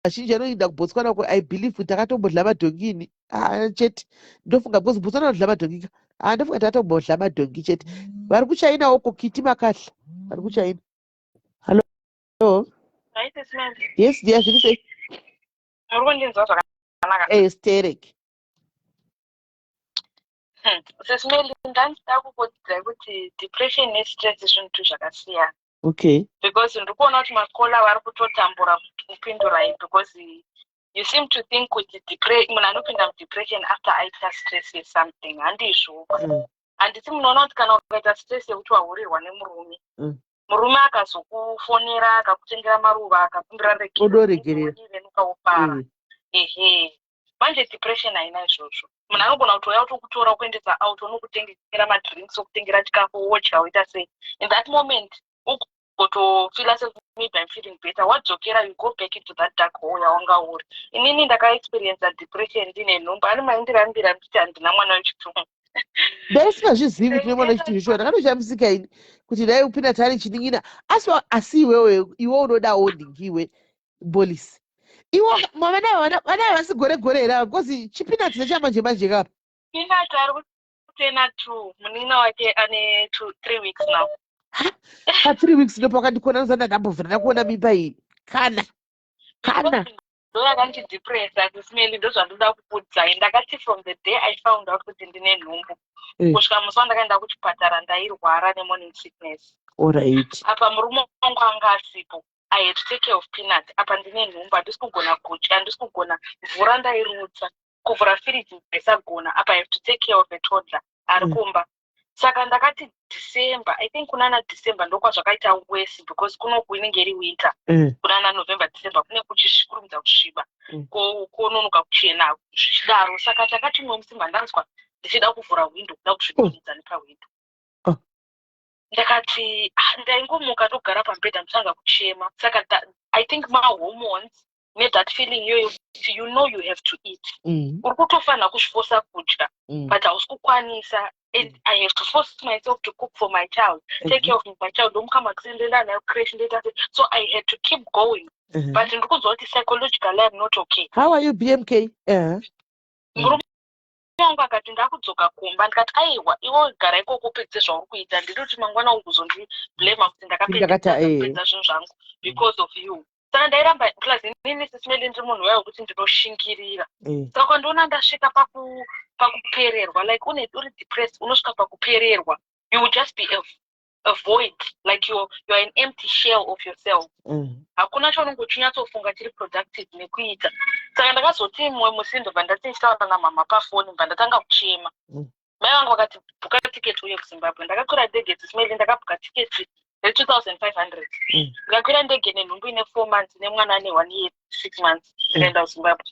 Speaker 1: vazhinji vanoenda kuBotswana uko. I believe kuti takatombodla madhongini. Ah, chete ndofunga because Botswana vanodla madhongi ka. Ah, ndofunga takatombodla madhongi chete. Vari kuChina uko, kiti makadla vari kuChina. Hallo. Yes dear, zviri sei?
Speaker 7: Muri kundinzwa zvakanaka?
Speaker 1: Sterek.
Speaker 7: Sesimeli, ndandida kukuudzai kuti depression nestress zvinhu tu zvakasiyana. Because ndiri kuona kuti macaller vari kutotambura kupindurai, because you seem to think kuti munhu anopinda mudepression after aita stress yesomething. Handizvo. Handiti munoona kuti kana ukaita stress yekuti wahurirwa nemurume, murume akazokufonera, akakutengera maruva, akakumbira
Speaker 1: Odoregerera.
Speaker 7: regerenukaufara. Ehe. Manje depression haina izvozvo. Munhu anogona kutouya kutokutora kuendesa out, unokutengera madrinks, okutengera chikafu, wodya, woita sei. In that moment ugotofeela sekuti maybe I'm feeling better, wadzokera, you go back into that dark hole yawanga uri. Inini ndakaexperienca depression ndine nhumbu. Ani maindirambira ndichiti handina mwana wechitungu.
Speaker 1: Ndaisingazvizivi kuti nemwana wechituru shuwa. Ndakatoshamisika ini kuti dai upinda tari chinin'ina, asi iwewe, iwe unodawo ndingiwe bolisi iwo. Vana vana havasi gore gore here ava? Because chipinati nechamanje manje kapa.
Speaker 7: Pinati ari kutena 2, munin'ina wake ane 2, 3 weeks now.
Speaker 1: Pa 3 weeks ndo pakandikona nozanda ndambobvira ndakuona mimba iyi kana.
Speaker 7: Ndo yakandidepressa, Sis Melly. Ndo zvandoda kukuudzai. Ndakati from the day I found out kuti ndine nhumbu kusvika musi wandakaenda kuchipatara, ndairwara nemorning sickness. Apa murume wangu anga asipo. I had to take care of Peanut. Apa ndine nhumbu, handisi kugona kudya, handisi kugona mvura, ndairutsa, kuvhura firiji ndaisagona. Apa I have to take care of a toddler ari kumba. Saka ndakati December, I think kunana December ndokwazvakaita worse, because kunoku inenge iri winter. Kunana November, December kune kuchisvikurumidza kusviba, kwononoka kuchena, zvichidaro. Saka takati mumwe musi ndanzwa ndichida kuvhura hwindo, kuda kuzvidonhedza nepahwindo. Ndakati, ah, ndaingomuka ndogara pamubhedha, ndotanga kuchema. Saka I think mahormones nethat feeling iyoyo kuti you know you have to eat, uri kutofanira kuzvifosa kudya, but hausi kukwanisa, and I have to force myself to cook for my child, take care of my child, ndomuka makuseni, ndoenda nayo creche, ndoita sei. So I had to keep going, but ndiri kunzwa kuti psychologically I'm not okay.
Speaker 1: How are you, BMK?
Speaker 7: Murume wangu akati ndakudzoka kumba. Ndikati aiwa, iwe gara ikoko upedze zvauri kuita. Ndiri kuti mangwana uri kuzondiblema kuti
Speaker 1: Ndakati, eh.
Speaker 7: ndakapedza zvinhu zvangu because of you. Saka ndairamba. Plus inini, Sis Melly, ndiri munhu waya wekuti ndinoshingirira. Saka kwandiona ndasvika pakupererwa, like une uri depressed, unosvika pakupererwa. You will just be a void, like you're an empty shell of yourself. Hakuna chaunenge uchinyatsofunga chiri productive nekuita. Saka ndakazoti mumwe musi ndobva ndati ndichitaura namama pafoni, bva ndatanga kuchema. Mai vangu vakati, "Bhuka tiketi uye kuZimbabwe." Ndakakwira ndege, Sis Melly, ndakabhuka tiketi re2500. Ndikakwira ndege nenhumbu ine 4 months, nemwana ane 1 year 6 months, ndikaenda kuZimbabwe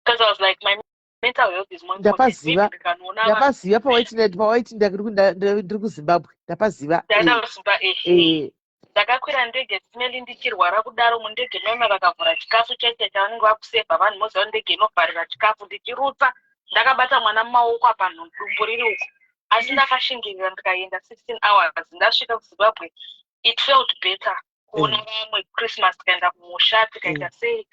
Speaker 7: because I was like, my mental health is more important.
Speaker 1: Ndapaziva.
Speaker 7: Maybe ndikanoona
Speaker 1: Ndapaziva pawaiti ndiri kuZimbabwe, ndapaziva.
Speaker 7: Ndaenda kuZimbabwe, ehe. Ndakakwira ndege, Sis Melly, ndichirwara kudaro. Mundege maima vakavhura chikafu chacho chavanenge vakusevha vanhu. Moziva ndege inovharira chikafu. Ndichirutsa ndakabata mwana mumaoko, apa dumbu riri uko, asi ndakashingirira ndikaenda 16 hours. Ndasvika kuZimbabwe, it felt better kuona vamwe Christmas, tikaenda kumusha, tikaita sei.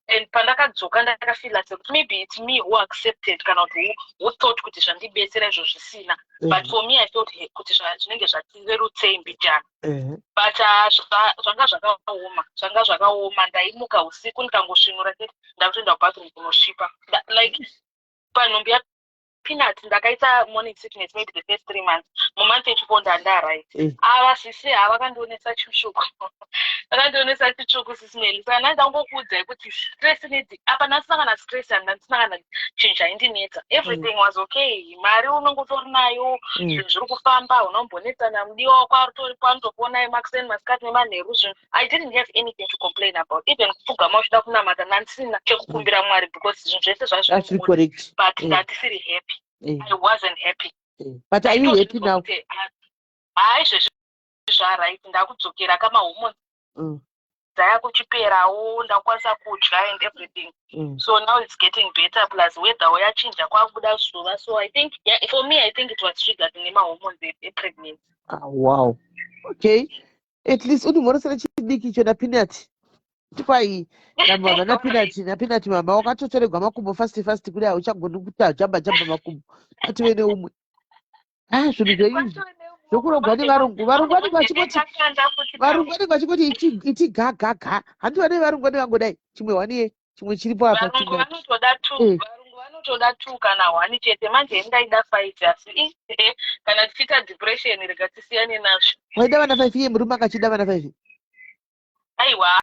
Speaker 7: And pandakadzoka ndakafeela sekuti maybe it's me who accepted kana kuti who thought kuti zvandibetsera izvo zvisina, but for me I felt kuti zvinenge zvatirerutsei mbijana. But zvanga zvakaoma, zvanga zvakaoma. Ndaimuka usiku, ndikangosvinura chete ndakutoenda kubathroom kunosvipa. Like panhumbi yaPeanut ndakaita morning sickness maybe the first 3 months. Mumonth yechifour ndandaright. Ava sisi havakandionesa chitsvuku, vakandionesa chitsvuku, Sis Melly. Saka ndandangokuudzai kuti stress nedzi apa ndandisina kana stress, handandisina kana chinhu chaindinetsa. Everything was okay. Mari unongotori nayo, zvinhu zviri kufamba, unombonetsana, mudiwa wako aritoripo, anotokuonai makuseni, masikati nemanheru. Zvinhu, I didn't have anything to complain about. Even kupfugama uchida kunamata, ndandisina chekukumbira Mwari because zvinhu zvese
Speaker 1: That's
Speaker 7: zvazviri,
Speaker 1: correct.
Speaker 7: but ndandisiri happy. I wasn't happy.
Speaker 1: But are you happy now?
Speaker 7: Hai, izvezvi zvaright. Ndakudzokera kamahormones dzaya kuchiperawo, ndakukwanisa kudya and everything. So now it's getting better. Plus weather yachinja, kwakubuda zuva. So I think, yeah, for me I think it was triggered nemahormones epregnancy.
Speaker 1: Ah, wow, okay, at least undimhoresere chidiki icho naPeanut. Tikwai namama naPeanut. NaPeanut mama wakatotoregwa makumbo fast fast kudai, hauchagoni kuti jamba jamba makumbo. Ative neumwe. Ah, zvinhu zveizvi zvokurogwa nevarungu. Varungu vanenge vachingoti, varungu vanenge vachingoti iti ga ga ga. Handi vane varungu vanenge vangodai chimwe one, chimwe chiripo apa.
Speaker 7: Varungu
Speaker 1: Chimwe
Speaker 7: vanotoda two. Varungu vanotoda two kana one chete. Manje ndaida five, asi kana tichiita depression, rega tisiyane nazvo.
Speaker 1: Waida vana five, iye murume akachida vana five?
Speaker 7: Aiwa,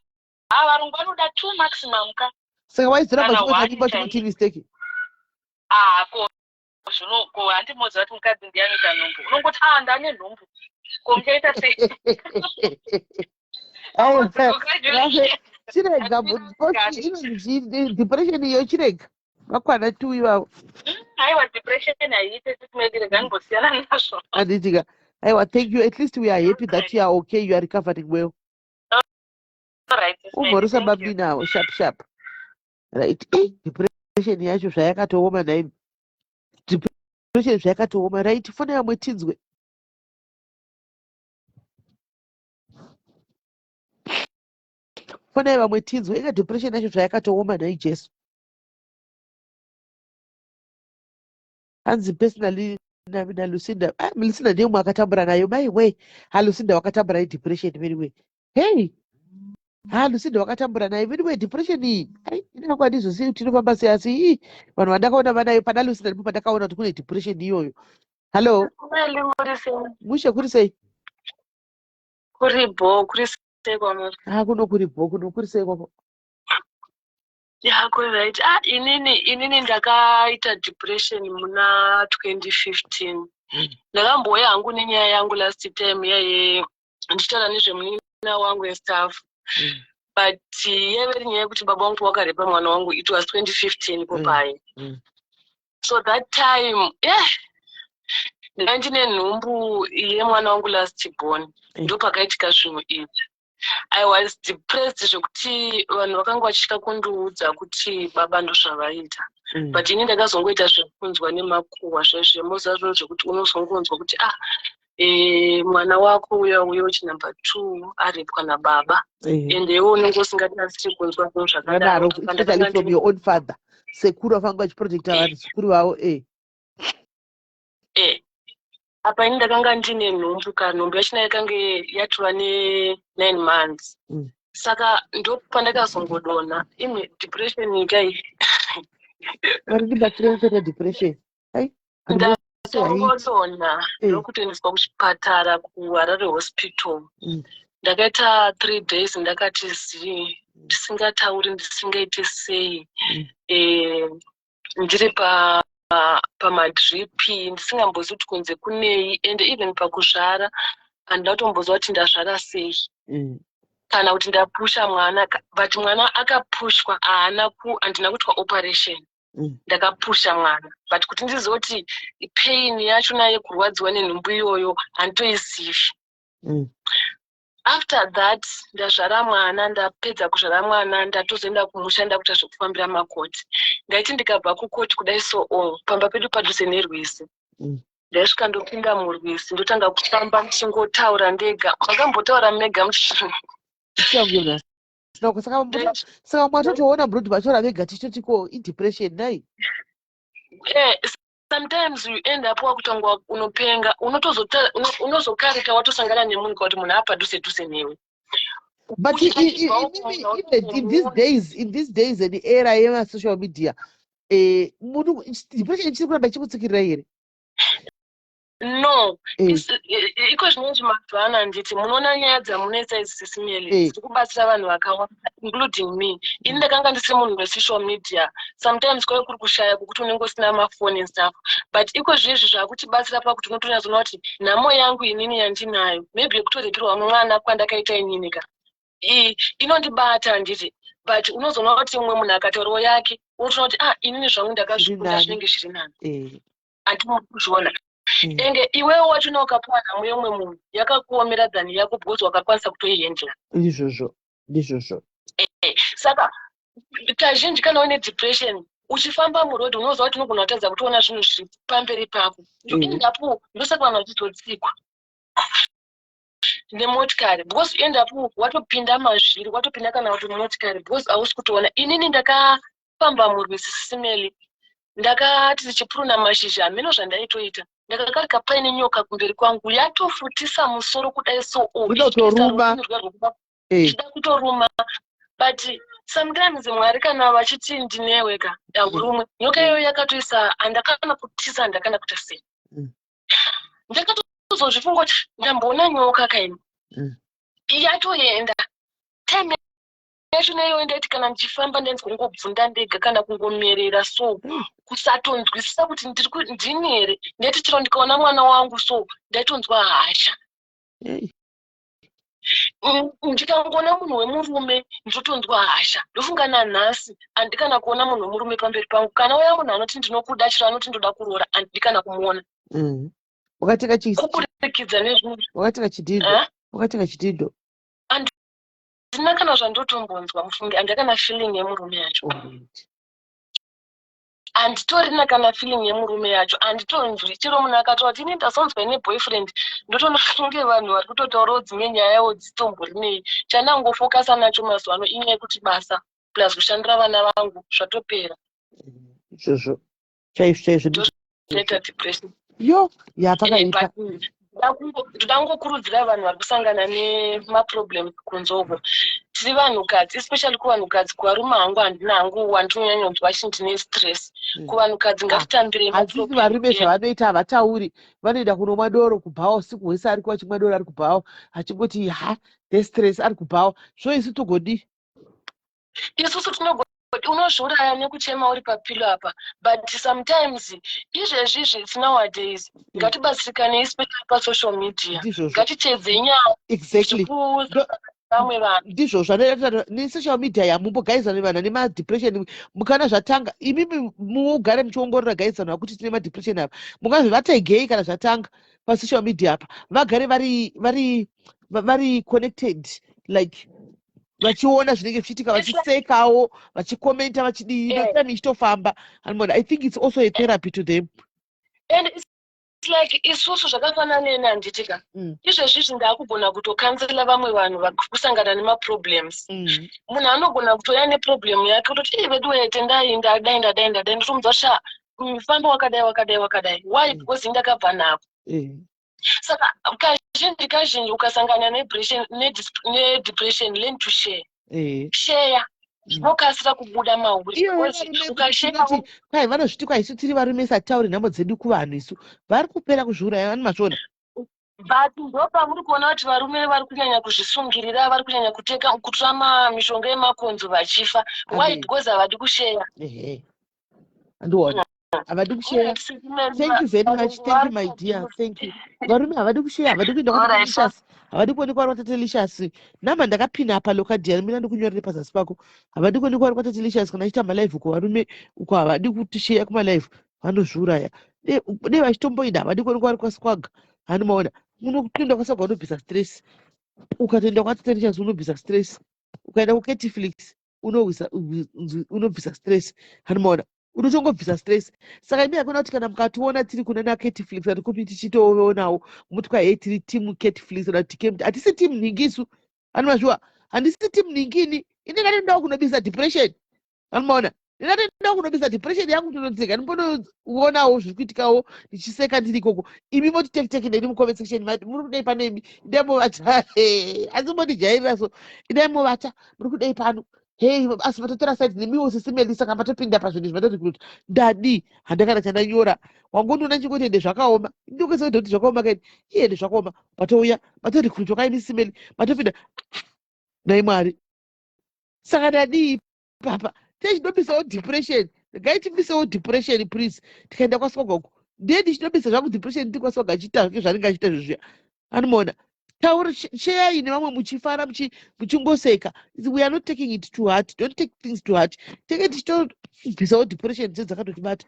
Speaker 7: ha, varungu vanoda two maximum ka.
Speaker 1: Saka waizoramba
Speaker 7: Kana
Speaker 1: uchingoti
Speaker 7: one
Speaker 1: mimba, uchingoti
Speaker 7: chaiyo.
Speaker 1: mistake.
Speaker 7: Ah, ko zvino ko handimoziva kuti mukadzi ndiye anoita nhumbu. Unongoti, "Ah, ndane nhumbu." Ko muchaita sei?
Speaker 1: Chirega, depression iyo chirega. Vakwana two ivavo.
Speaker 7: Aiwa, depression haiite, Sis Melly, rega ndimbosiyana nazvo.
Speaker 1: Handitika. Aiwa, thank you. At least we are happy that you are okay, you are recovering well.
Speaker 7: Alright, Sis Melly,
Speaker 1: Umhoresa
Speaker 7: thank you.
Speaker 1: bamnini avo sharp sharp. Right. Depression yacho zvayakatooma nhaimi. Depression zvayakatooma. Right, fona yamwe tinzwe. Fonai vamwe tinzwe. Inga depression yacho zvayakatooma nhai Jesu. Hanzi personally naLucinda. Ah, Lucinda ndiye mumwe akatambura nayo. Mai we, ha Lucinda wakatambura nedepression very well. Hey, ha Lucinda wakatambura nayo very well depression iyi. Ai, inenge handizosiyi kuti inofamba sei, asi ii vanhu vandakaona vanayo pana Lucinda ndipo pandakaona kuti kune depression iyoyo. Hello.
Speaker 7: Meli, muri sei?
Speaker 1: Mushe, kuri sei?
Speaker 7: Kuri bho, kuri sei kwamuri?
Speaker 1: Ah, kuno kuri bho, kuno kuri sei kwako?
Speaker 7: Ya, kuri right. Ah, inini ndakaita depression muna 2015. Ndakambouya hangu nenyaya yangu last time yaye ndichitaura nezvemunin'ina wangu and stuff. But yaive iri nyaya yekuti baba vangu vakarepa mwana wangu. It was 2015 kupai. So that time, yeah, ndanga ndine nhumbu yemwana wangu last born. Ndopakaitika zvinhu izvi. I was depressed zvekuti vanhu vakanga vachitya kundiudza kuti baba ndozvavaita. But ini ndakazongoita zvekunzwa nemakuhwa zvezvemoziva zvinhu zvekuti unozongonzwa kuti ah, mwana wako uya uya wechinumber 2 arepwa nababa. Ende iwe unenge usingatarisiri kunzwa zvinhu
Speaker 1: zvakadaro,
Speaker 7: zvakadaro.
Speaker 1: especially from your own father. Sekuru vafanga vachiprotecta vanhu sekuru vavo.
Speaker 7: Apa ini ndakanga ndine nhumbu ka, nhumbu yachina yakanga yatova ne9 months. Saka ndopandakazongodonha imwe depression kai.
Speaker 1: Vari ndibatsire kutoita depression. Ai,
Speaker 7: Ndangodonha ndokutoendeswa kuchipatara kuHarare Hospital. Ndakaita 3 days ndakati zii, ndisingatauri, ndisingaiti sei. Ndiri pamadrip, ndisingambozivi kuti kunze kunei. And even pakuzvara handina kutomboziva kuti ndazvara sei kana kuti ndapusha mwana, but mwana akapushwa, haana ku handina kuitwa operation. Ndakapusha mwana, but kuti ndizive kuti pain yachona yekurwadziwa nenhumbu iyoyo handitoizivi. After that ndazvara mwana, ndapedza kuzvara mwana, ndatozoenda kumusha, ndakuita zvekufambira makoti. Ndaiti ndikabva kukoti kudai so, o pamba pedu padhuze nerwizi. Ndaisvika ndopinda murwizi, ndotanga kufamba ndichingotaura ndega. Makambotaura mega muchi
Speaker 1: Tichakuona. Saka mwatotoona murodi vachiora vega, tichitoti ko idepression nai?
Speaker 7: Sometimes you end up wakutangwa unopenga, unozokarika watosangana nemunhu kuti munhu apadhuze dhuze newe.
Speaker 1: But in these days and era yemasocial media, munhu depression ichiri kuramba ichikutsikirira here?
Speaker 7: No. Iko zvinezvi mazuva ano, handiti munoona nyaya dzamunoisa idzi, Sis Melly, dziri kubatsira vanhu vakawanda, including me. Ini ndakanga ndisiri munhu wesocial media. Sometimes kwaive kuri kushaya kwokuti unenge usina mafoni and stuff, but iko zvinezvi zvakutibatsira pakuti unotonyatsoona kuti nhamo yangu inini yandinayo, maybe yekutorepirwa mwana kwandakaita inini ka, inondibata, handiti? But unozoona kuti umwe munhu akataurawo yake, unotoona kuti ah, inini zvangu ndakazvikunda,
Speaker 1: nani.
Speaker 7: zvinenge zviri nani. Handiti kuzviona?
Speaker 1: Mm.
Speaker 7: Ende iwewe wachona ukapiwa nhamo yemumwe munhu yakakuomera than yako, because wakakwanisa kutoihandla.
Speaker 1: Ndizvozvo, ndizvozvo.
Speaker 7: Saka kazhinji kana uine depression, uchifamba murodhi unoziva kuti unogona kutadza kutoona zvinhu zviri pamberi pako. You end up, ndosaka vanhu vachizotsikwa nemotikari, because you end up watopinda mazviri, watopinda kana kuti mumotikari, because hausi kutoona. Inini ndakafamba murwizi, Sis Melly, ndakati ndichipuruna mashizha, hameno zvandaitoita, ndakakarika paine nyoka kumberi kwangu yatofutisa musoro kudai so, oh,
Speaker 1: Kuda
Speaker 7: ichitoisa
Speaker 1: kutoruma.
Speaker 7: rurimi rwuya ichida kutoruma. But sometimes Mwari kana vachiti ndinewe ka, haurumwe. Nyoka iyoyo yakatoisa, handakana kutiza, handakana kuita sei. Ndakatozozvifunga kuti ndamboona nyoka kaini. Yatoenda. Time yacho naiyo ndaiti kana ndichifamba ndainzwa kungobvunda ndega kana kungomerera so, kusatonzwisisa kuti ndini here. Ndaiti chero ndikaona mwana wangu so, ndaitonzwa hasha.
Speaker 1: Hey.
Speaker 7: Ndikangoona munhu wemurume ndotonzwa hasha. Ndofunga nanhasi handidi kana kuona munhu wemurume pamberi pangu. Kana uya munhu anoti ndinokuda, chero anoti ndoda kuroora, handidi kana kumuona.
Speaker 1: Wakatenga chi
Speaker 7: Kuburikidza nezvinhu.
Speaker 1: Wakatenga chidhindo?
Speaker 7: Eh?
Speaker 1: Wakatenga chidhindo?
Speaker 7: Handina kana zvandotombonzwa, mufunge. Handina kana feeling yemurume yacho. Handitorina kana feeling yemurume yacho, handitonzwi. Chero munhu akataura kuti ini ndasonzwa ine boyfriend, ndotoona kunge vanhu vari kutotaurawo dzimwe nyayawo dzitombori nei. Chandangofocusa nacho mazuva ano inyaya yekuti basa plus kushandira vana vangu, zvatopera.
Speaker 1: Izvozvo chaizvo chaizvo.
Speaker 7: Ndoita depression.
Speaker 1: Yo, yapakaipa.
Speaker 7: But ndoda kungokurudzira vanhu vari kusangana nemaproblems kunze uko. Tiri vanhukadzi, especially kuvanhukadzi. Kuvarume hangu handina hangu wandinonyanyonzwa achiti ndine stress. Kuvanhukadzi, ngatitambirei
Speaker 1: Handisi
Speaker 7: maproblem
Speaker 1: varume
Speaker 7: edu.
Speaker 1: Zvavanoita havatauri. Vanoenda kunomwa doro kubhawa usiku hwese, ari kuva doro ari kubhawa, achingoti ha, the stress, ari kubhawa. So isu togodii?
Speaker 7: Isusu tinogoti unozviuraya nekuchema uri papillow apa, but sometimes izvezvi izvi, it's nowadays, ngatibatsirikanei, especially pasocial media.
Speaker 1: Ndizvozvo.
Speaker 7: Ngatichedzei nyaya zvikuza vamwe vanhu.
Speaker 1: Ndizvozvo anoita nesocial media yamumbogaisana nevanhu ane madepression. Mukana zvatanga, imimi mugare muchiongorora, gaisana vakuti tine madepression apa, mungazvivategei kana zvatanga pasocial media apa, vagare vari connected, like vachiona zvinenge zvichiitika, vachisekawo, vachikomenta, vachidii. Time ichitofamba, and I think it's also a therapy to them.
Speaker 7: And it's like isusu zvakafanana neni, handitika? Izvezvi izvi ndaakugona kutocounsela vamwe vanhu vari kusangana nemaproblems. Munhu anogona kutouya neproblem yake, kutoti, "Ii, vedu wee, tendai, ndadai, ndadai, ndadai." Ndotomudza kuti, "Sha, famba wakadai, wakadai, wakadai." Why? Because indakabva nako. Saka kazhinji kazhinji ukasangana nedepression, learn to share. Share, zvinokasira kubuda mauri.
Speaker 1: Iyo
Speaker 7: Because
Speaker 1: yevarume
Speaker 7: ukashare
Speaker 1: kuti kwai vanozviti kwai isu tiri varume, satitauri nhamo dzedu kuvanhu. Isu vari kupera kuzviuraya, vani mazviona.
Speaker 7: But ndopamuri kuona kuti varume vari kunyanya kuzvisungirira, vari kunyanya kuteka, kutora mishonga yemakonzo vachifa. Why?
Speaker 1: Amen.
Speaker 7: Because havadi kushare.
Speaker 1: Ehe, andiona havadi kushare. Thank you very much. Thank you, my dear, thank you. Varume havadi kushare, havadi kuenda kwaTatelicious, havadi kuonekwa vari kwaTatelicious. Namba ndakapina apa, lokadia mina ndikunyorere pazasi pako. Havadi kuonekwa vari kwaTatelicious kana achiita malive uko. Varume uko havadi kutisheya kumalive, vanozviuraya. Dei vachitomboenda, havadi kuonekwa vari kwaSwaga. Hani maona, unokuenda kwaSwaga unobvisa stress, ukatoenda kwaTatelicious unobvisa stress, ukaenda kuCatflix unobvisa stress. Hani maona, unotongobvisa stress. Saka imi hakuna kuti kana mukationa tiri kuna naCatflix ati kupi, tichitoonawo muti kwa, "Hei, tiri team Catflix," kana kuti hatisi team nhingisu. Ani mazviwa, handisi team nhingini. Ini ndatoendawo kunobisa depression. Anomaona, ndatoendawo kunobisa depression yangu, tonodzeka ndimbonoonawo zviri kuitikawo, ndichiseka ndiri ikoko. Imi moti tekiteki neni mucomment section, muri kudei pano? Imi idai movata, asi mondijairira. So idai movata, muri kudei pano? Hei, asi matotora side nemiwo, Sisi Melly. Saka matopinda pazvinhu izvi, matoti ndadi handakana chandanyora. Wangondiona chingoti ende zvakaoma, ndokese kuti zvakaoma kaini. Iye ende zvakaoma, matouya matorecruitwa kaini, Sisi Melly, matopinda. Nai Mwari, saka ndadii papa? Techinobisawo depression, regai tibisewo depression, please. Tikaenda kwaSwaga uko, ndiye ndichinobisa zvangu depression, ndiri kwaSwaga achiita zvake zvaanenge achiita zvezviya. Anomaona, taura, sheyai nevamwe muchifara, muchingoseka. We are not taking it to heart. Don't take things to heart. Tenge tichitobvisawo depression dzedzakatotibata.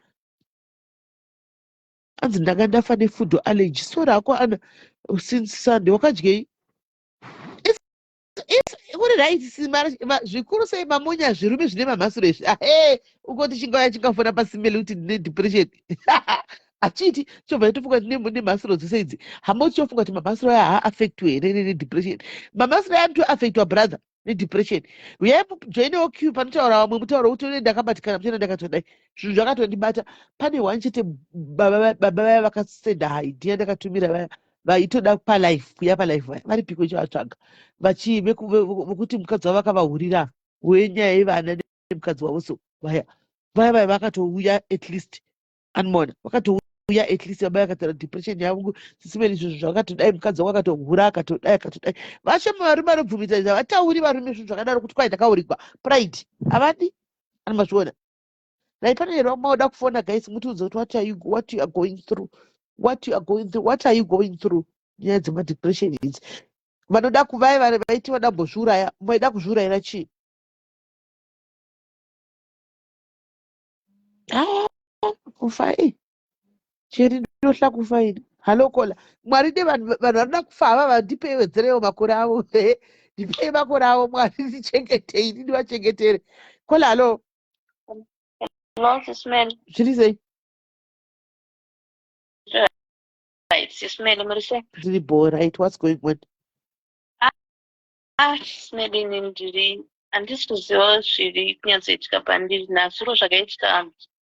Speaker 1: Anzi ndanga ndafa nefood allergy. Sorry hako ana. Since Sunday wakadyei? Uri right, zvikuru sei mamonya zvirume zvine mamhasuro izvi. Ahe, ukoti chingauya chingafona pasimeli kuti ndine depression, achiiti chobva chitofunga kuti nemhasuro dzese idzi, hamoti chofunga kuti mamhasuro aya haaffectwe here nedepression? Mamhasuro aya anotoaffectwa, brother, nedepression. Uyai mujoinewo queue panotaura vamwe, mutauro kuti une ndakabatikana, muchiona ndakatodai, zvinhu zvakatondibata. Pane one chete, baba vaya vakasenda idea ndakatumira, vaya vaitoda palive, kuya palive, vaya varipiko chivatsvaga vokuti mukadzi wavo vakavahurira wenyaya yevana nemukadzi wavo. So vaya vaya vaya vakatouya at least, anmona vakatouya at least. Baba vakataura depression yavo, Sisi Melly, izvozvo zvakatodai, mukadzi wangu akatohura, akatodai, akatodai. Vashoma varume vanobvumidza izvi. Havatauri varume zvinhu zvakadaro kuti kwai ndakaurigwa. Pride, havadi. Anomazviona dai pane here maoda kufona, guys, mutiudze kuti what you are going through, what you are going through, what are you going through? Nyaya dzemadepression idzi. Vanoda kuvai vaiti vada kumbozviuraya, maida kuzviurayira chii? Ah, kufa i cheri ndinohla kufa ini. Hallo kola, Mwari ne vanhu vanhu vanoda kufa ava vandipei wedzereiwo makore avo. Ndipei makore avo Mwari, ndichengetei ini ndivachengetere. Kola, hallo.
Speaker 7: Hello, Sis Mel.
Speaker 1: Zviri sei?
Speaker 7: Right, Sis Mel, muri sei?
Speaker 1: Ndiri bho, right, what's going on?
Speaker 7: Ah, Sis Mel, ini ndiri handisi kuziva zviri kunyatsoitika pandiri nhasuro zvakaitika.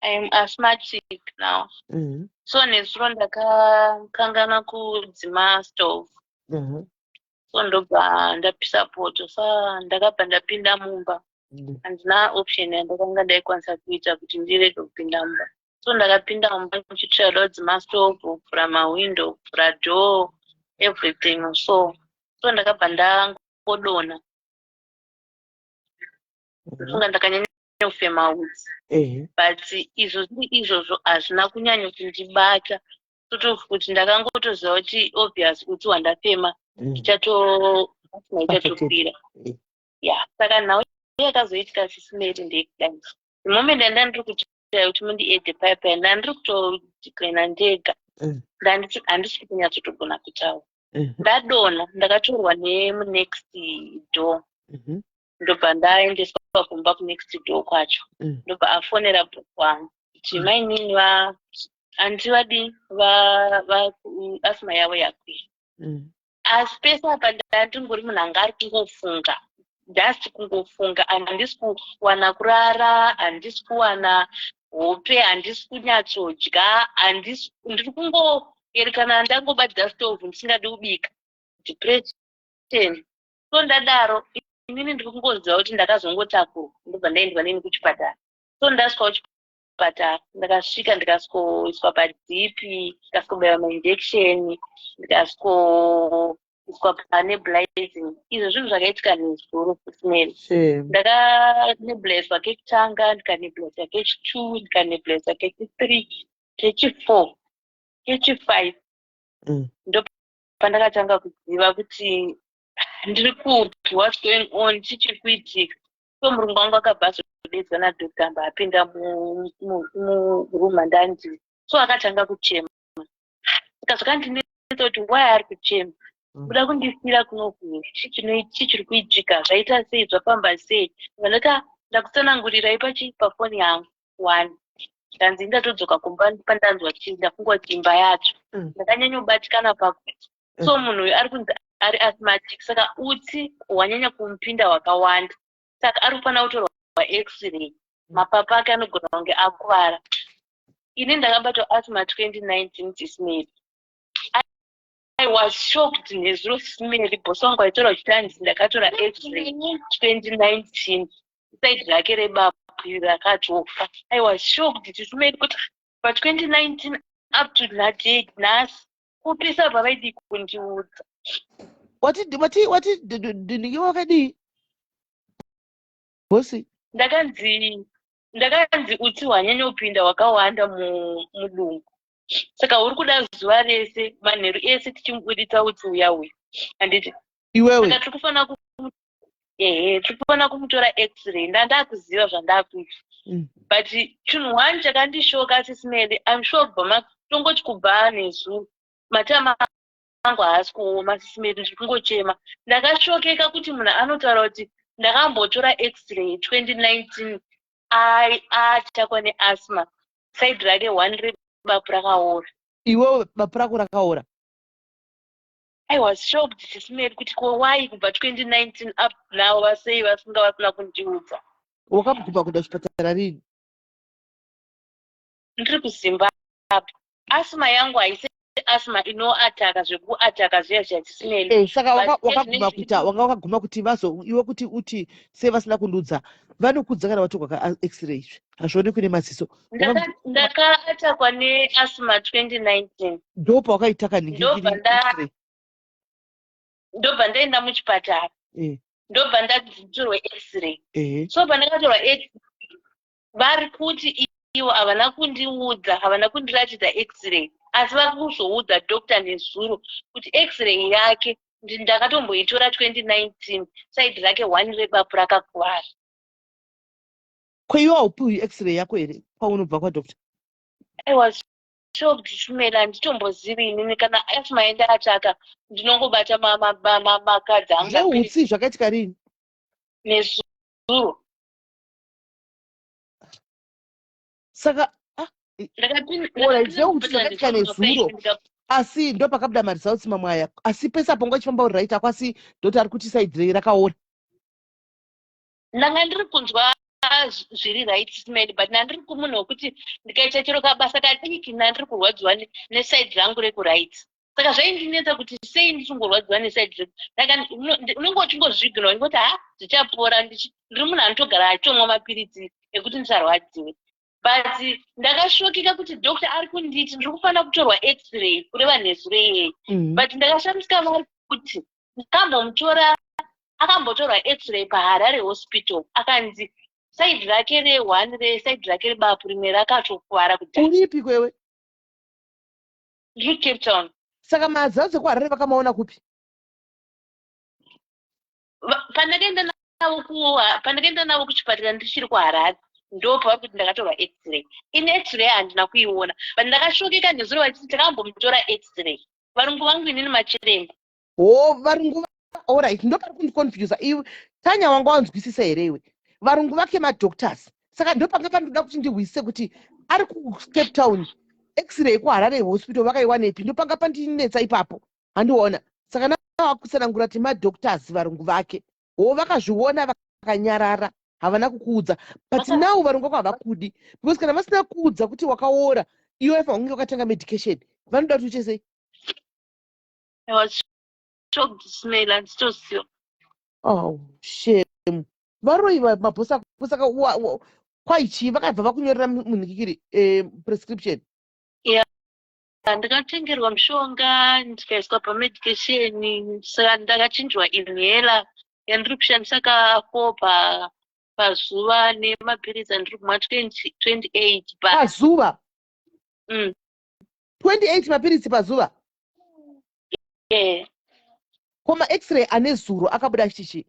Speaker 7: I am asthmatic now. So nezuro ndakakanganwa kudzima stove. So ndobva ndapisa poto, sa ndakabva ndapinda mumba. Handina option yandakanga ndaikwanisa kuita kuti ndirege kupinda mumba. So ndakapinda mumba ndichitsvaira kudzima stove, kuvhura mahwindo, kuvhura door, everything. So ndakabva ndangodonha. Ndofunga ndakanyanya kufema utsi. But izvo zviri izvozvo hazvina kunyanya kundibata, sort of kuti ndakangotoziva kuti obvious utsi hwandafema ichatofira. Ya, saka nhau yakazoitika, Sis Mary, ndeyekudai: the moment yanda ndiri kutoita kuti mundiedhe paipai, ndandiri kutodeclina ndega. Handisi kunyatsotogona kutaura. Ndadonha, ndakatorwa nemunext door. Ndobva ndaendeswa kumba kunext door kwacho. Ndobva afonera boss wangu kuti mainini va handi vadi va asthma yavo yakwira. Asi pese apa ndandingori munhu anga ari kungofunga, just kungofunga. Handisi kuwana kurara, handisi kuwana hope, handisi kunyatsodya, handisi, ndiri kungoerekana ndangobatidza stove ndisingadi kubika. Depression. So ndadaro, inini ndiri kungoziva kuti ndakazongotakurwa, ndobva ndaendwa neni kuchipatara. So ndasvika kuchipatara, ndakasvika ndikasvikoiswa padrip, ndikasvikobayiwa mainjection, ndikasvikoiswa panebulizing. Izvo zvinhu zvakaitika nezuro, Sis Mary.
Speaker 1: Shame.
Speaker 7: Ndakanebulizwa kekutanga, ndikanebulizwa kechi2, ndikanebulizwa kechi3, kechi4, kechi5. Ndopandakatanga kuziva kuti ndiri kupi, what's going on, chichiri kuitika. So murungu wangu akabva azodedzwa nadoctor, amba apinda muroom mandandiri. So akatanga kuchema. Saka zvakandinetsa kuti why ari kuchema. Kuda kundisiyira kunoku, chichiri kuitika, zvaita sei, zvafamba sei? Ndati ndakutsanangurirai pachi pafoni yangu one. Ndanzi ndatodzoka kumba pandanzwa ndafunga kuti imba yacho. Ndakanyanyobatikana pakuti so munhu uyu ari kunzi ari asthmatic, saka utsi hwanyanya kumupinda hwakawanda, saka ari kufanira kutorwa x-ray, mapapu ake anogona kunge akuvara. Ini ndakabatwa asthma 2019, Sis Mary. I was shocked nezuro, Sis Mary, boss wangu aitora uchiti ndakatora x-ray 2019, side rake rebapu rakatofa. I was shocked, Sis Mary, kuti pa2019 up to nadate nhasi kupisa pavaidi kundiudza.
Speaker 1: Wati ndinenge wakadii, boss?
Speaker 7: Ndakanzi utsi hwanyanya kupinda hwakawanda mudumbu, saka uri kuda zuva rese, manheru ese tichimubuditsa utsi uya uya, handiti?
Speaker 1: Iwewe?
Speaker 7: Saka tiri kufanira, ehe, tiri kufanira kumutora x-ray. Ndandakuziva zvandakuita. But chinhu one chakandishoka, Sis Mary, I'm sure kubva tongoti kubva nezuro matama angu haasi kuoma. Sis Mary, ndiri kungochema. Ndakashokeka kuti munhu anotaura kuti ndakambotora x-ray 2019, atakwa neasthma, side rake one rebapu rakaora.
Speaker 1: Iwewe bapu rako rakaora?
Speaker 7: I was shocked, Sis Mary, kuti ko why kubva 2019 up now vasei vasinga vasina kundiudza?
Speaker 1: Wakaguma kuenda kuchipatara rini?
Speaker 7: Ndiri kuZimbabwe. Asthma yangu haisi asthma inoataka zvekuataka zviya zviya, Sis Mary.
Speaker 1: Saka wakaguma kuita wanga wakaguma kuti vazo iwe kuti uti sei vasina kundiudza? Vanokudza kana vatorwa ka-x-ray, izvi hazvionekwi nemaziso.
Speaker 7: Ndakaatakwa neasthma 2019.
Speaker 1: Ndo pawakaita kanhingiri?
Speaker 7: Ndobva ndaenda muchipatara. Ndobva ndatorwa x-ray. So pandakatorwa x, vari kuti ivo havana kundiudza, havana kundiratidza x-ray, asi vari kuzoudza doctor nezuro kuti x-ray yake. Ndakatomboitora 2019, side rake one rebapu rakakuvara.
Speaker 1: Ko iwe haupiwi x-ray yako here kwaunobva kwadoctor?
Speaker 7: I was shocked, Shumela, handitombozivi inini kana asi maenda atsvaka, ndinongobata makadzi angu.
Speaker 1: Zveutsi zvakaitika rini?
Speaker 7: Nezuro.
Speaker 1: Saka ah, zveutsi zvakaitika nezuro, asi ndo pakabuda maresults mamwe aya, asi pese apo ngachifamba uri right ako, asi ndoti ari kuti side rei rakaora?
Speaker 7: Ndanga ndiri kunzwa zviri right, Smell, but ndandiri kumunhu wekuti ndikaita chero kabasa kadiki ndandiri kurwadziwa neside rangu rekuright. Saka zvaindinetsa kuti sei ndichingorwadziwa neside reku. Saka unenge uchingozviignore, ungoti ha, zvichapora. Ndiri munhu anotogara achitomwa mapiritsi ekuti ndisarwadziwe, but ndakashokeka kuti doctor ari kunditi ndiri kufanira kutorwa x-ray, kureva nezuro iyei. But ndakashamisika vari kuti ndakambomutora, akambotorwa x-ray paHarare Hospital, akanzi side rake re1, reside rake rebapu rimwe rakatokuvara kudhara.
Speaker 1: Uripi kwewe?
Speaker 7: Ndiri Cape Town.
Speaker 1: Saka maresults ekuHarare vakamaona kupi?
Speaker 7: Pandakaenda navo kuchipatara ndichiri kuHarare, ndo pavari kuti ndakatorwa x-ray. Ini x-ray handina kuiona, but ndakashokeka nezuro vachiti takambomutora x-ray. Varungu vangu inini machiremba.
Speaker 1: Ho, varungu, alright, ndo pari kundiconfusa iwe Tanya. Wanga wanzwisisa here iwe? Varungu vake madoctors, saka ndo panga pandoda kuti ndihwisise kuti ari kuCape Town, x-ray kuHarare Hospital vakaiwanepi? Ndo panga pandinetsa ipapo, handiona. Saka navakutsanangura kuti madoctors varungu vake, ho, vakazviona vakanyarara, havana kukuudza. But now varungu vako havakudi, because kana vasina kuudza kuti wakaora, iwe waifanira kunge wakatanga medication. Vanoda kuti uche sei?
Speaker 7: I was shocked, Smell, handitoziva.
Speaker 1: Oh, shame. Varoyi mabhosi ako. Saka kwaichii vakabva vakunyorera munhikikiri prescription?
Speaker 7: Yeah, ndakatengerwa mushonga, ndikaiswa pamedication. Saka ndakachinjwa inhaler yandiri kushandisa ka4 pazuva nemapiritsi andiri kumwa 28.
Speaker 1: Pazuva? 28 mapiritsi pazuva?
Speaker 7: Yeah.
Speaker 1: Ko max-ray ane zuro akabuda chichi?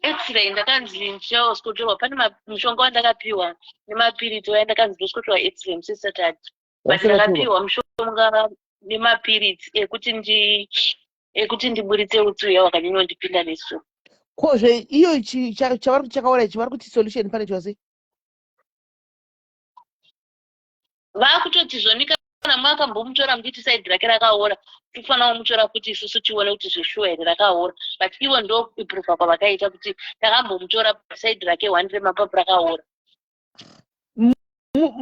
Speaker 7: X-ray ndakanzi ndichasikotorwa, pane mushonga wandakapiwa nemapiritsi waya, ndakanzi ndosikotorwa x-ray musi Saturday, but ndakapiwa mushonga nemapiritsi ekuti ndiburitse utsi uya wakanyanya kundipinda nesu.
Speaker 1: Kozve iyo chavari kuti chakaora ichi, vari kuti solution pane sei?
Speaker 7: Vaakutoti zvoni kana makambomutora muchiti side rake rakaora, tofanira kumutora futi isusu tione kuti zveshuwa here rakaora. But ivo ndo kuimprova kwavakaita kuti takambomutora, side rake one remapapu rakaora.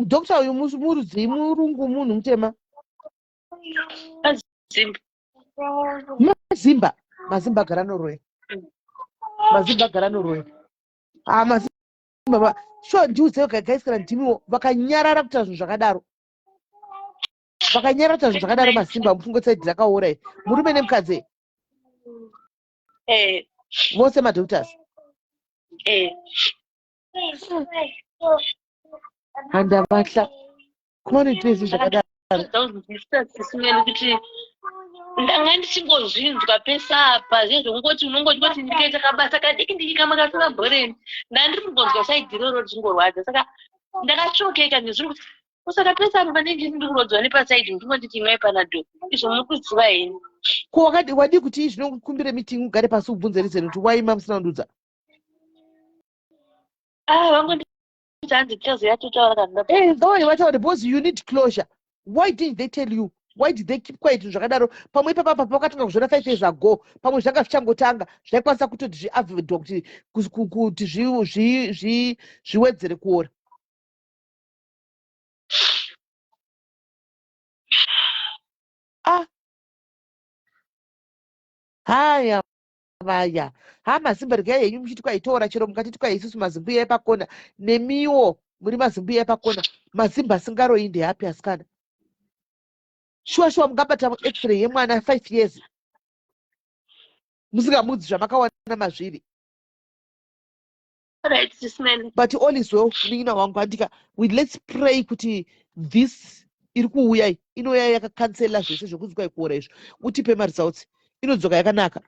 Speaker 1: Doctor uyu murudzii? Murungu, munhu mutema?
Speaker 7: Zimba.
Speaker 1: Mazimba, mazimba agara noroya. Mazimba agara noroya. Ha, mazimba sure. Ndiudzewo guys, kana ndimiwo, vakanyarara kuita zvinhu zvakadaro, vakanyarara kuita zvinhu zvakadaro, mazimba, mufungo side rakaora iri, murume nemukadzi?
Speaker 7: Eh.
Speaker 1: Vose madoctors?
Speaker 7: Eh.
Speaker 1: Handavahla kumanoitire zvinhu zvakadaro.
Speaker 7: Sisimeni kuti ndanga ndichingozvinzwa pese apa zvezvongoti unongoti kuti ndikaita kabasa kadiki diki kamwe kasingabhoreni, ndandiri kungonzwa side iroro richingorwadza. Saka ndakashokeka nezviri kuti saka pese apa panenge ndiri kurwadziwa nepaside, ndingonditi imwai Panadol, izvo muri kuziva henyu.
Speaker 1: Ko wakadi wadii kuti zvinokumbire meeting, ugare pasi, ubvunze reason kuti waima musina kundudza?
Speaker 7: Ah, vangonditi hanzi tichazoya totaura kana ndapedza.
Speaker 1: Eh, ngavai vataure, because you need closure. Why didn't they tell you? Why did they keep quiet zvakadaro? Pamwe ipapa pakatanga kuzviona 5 years ago, pamwe zvanga zvichangotanga, zvaikwanisa kutoti zviavoidwa kuti zviwedzere kuora. Ah, haya vaya ha, mazimba, regai henyu muchiti kwaitora chero mukati twai, isusu mazimbuya epakona, nemiwo muri mazimbuya epakona. Mazimba asingaroyi ndeapi, asikana? Shuwa shuwa, mungabata x-ray yemwana 5 years musingamudzi zvamakawana mazviri?
Speaker 7: Right, Sisman.
Speaker 1: But all is well, munin'ina wangu, andika we let's pray kuti this iri kuuya iyi inouya yakakansela zvese zvekunzi kwaikuora izvo. Utipe maresults. Inodzoka yakanaka.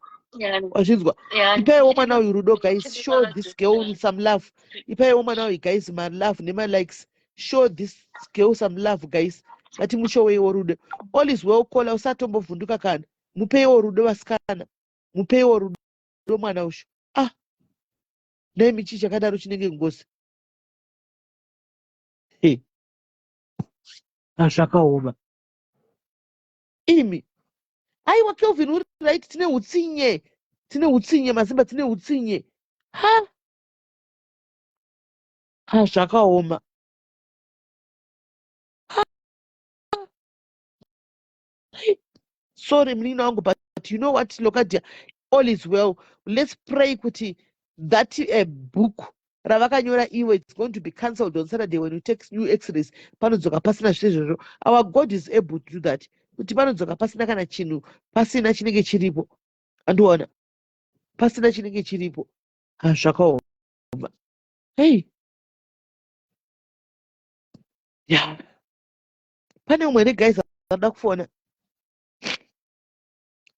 Speaker 1: Wazvinzwa? Ipaiwo mwana uyu rudo guys. Show this girl some love. Ipaiwo mwana uyu guys malove nemalikes. Show this girl some love guys. Ngatimushoweiwo rudo. All is well caller, usatombovhunduka kana. Mupeiwo rudo vasikana. Mupeiwo rudo mwana usho. Ah. Nemi chii chakadaro chinenge ngozi. Hey. Zvakaoma. Imi. Aiwa Kelvin uri right tine utsinye. Tine utsinye mazimba tine utsinye. Ha. Ha zvakaoma. Ha. Sorry munin'ina wangu but you know what Lokadia all is well. Let's pray kuti that book ravakanyora iwe it's going to be cancelled on Saturday when you take new x-rays panodzoka pasina zvese izvozvo. Our God is able to do that. Kuti panodzoka pasina kana chinhu pasina chinenge chiripo. Andiona pasina chinenge chiripo. Ha zvakaoma. Hey. Yeah. Pane umwe here guys anoda kufona?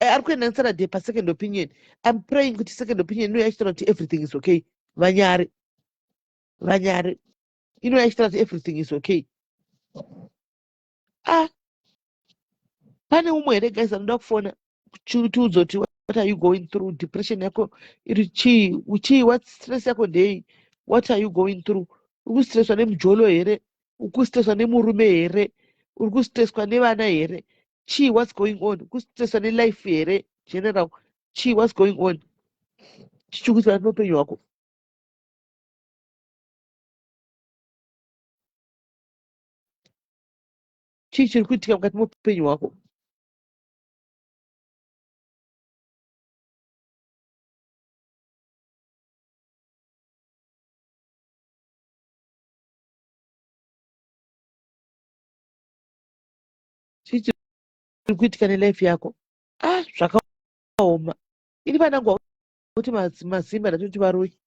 Speaker 1: Eh, ari kuenda nesaturday pasecond opinion. I'm praying kuti second opinion inouya ichitaura kuti everything is okay. Vanyare. Vanyare. Inouya ichitaura kuti everything is okay. Ah. Pane umwe here guys anoda kufona? Tiudze kuti what are you going through? Depression yako iri chii? Chii? What stress yako ndei? What are you going through? Uri kustresswa nemujolo here? Uri kustresswa nemurume here? Uri kustresswa nevana here? Chii, what's going on? Kustresswa nelife here? General, chii, what's going on? Chichi kuitika neupenyu hwako? Chii chiri kuitika mukati meupenyu hwako? Chii chiri kuitika nelife yako? Ah, zvakaoma. Ini panangu kuti mazimba ndatoti varoyi.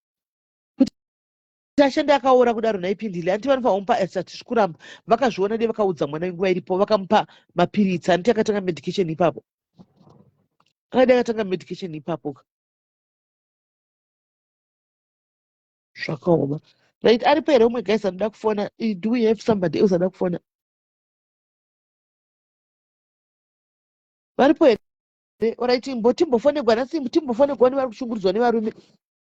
Speaker 1: Kuti ashande akaora kudaro nhaipindile anti vanofanira kumupa asati kuramba vakazviona dai vakaudza mwana nguva iripo vakamupa mapiritsi anti akatanga medication ipapo. Akadai akatanga medication ipapo. Zvakaoma. Right, aripo here umwe guys anoda kufona? Do we have somebody else anoda kufona? Varipo here? Alright, timbofonegwa nhasi, timbofonegwa nevari kushungurudzwa nevarume.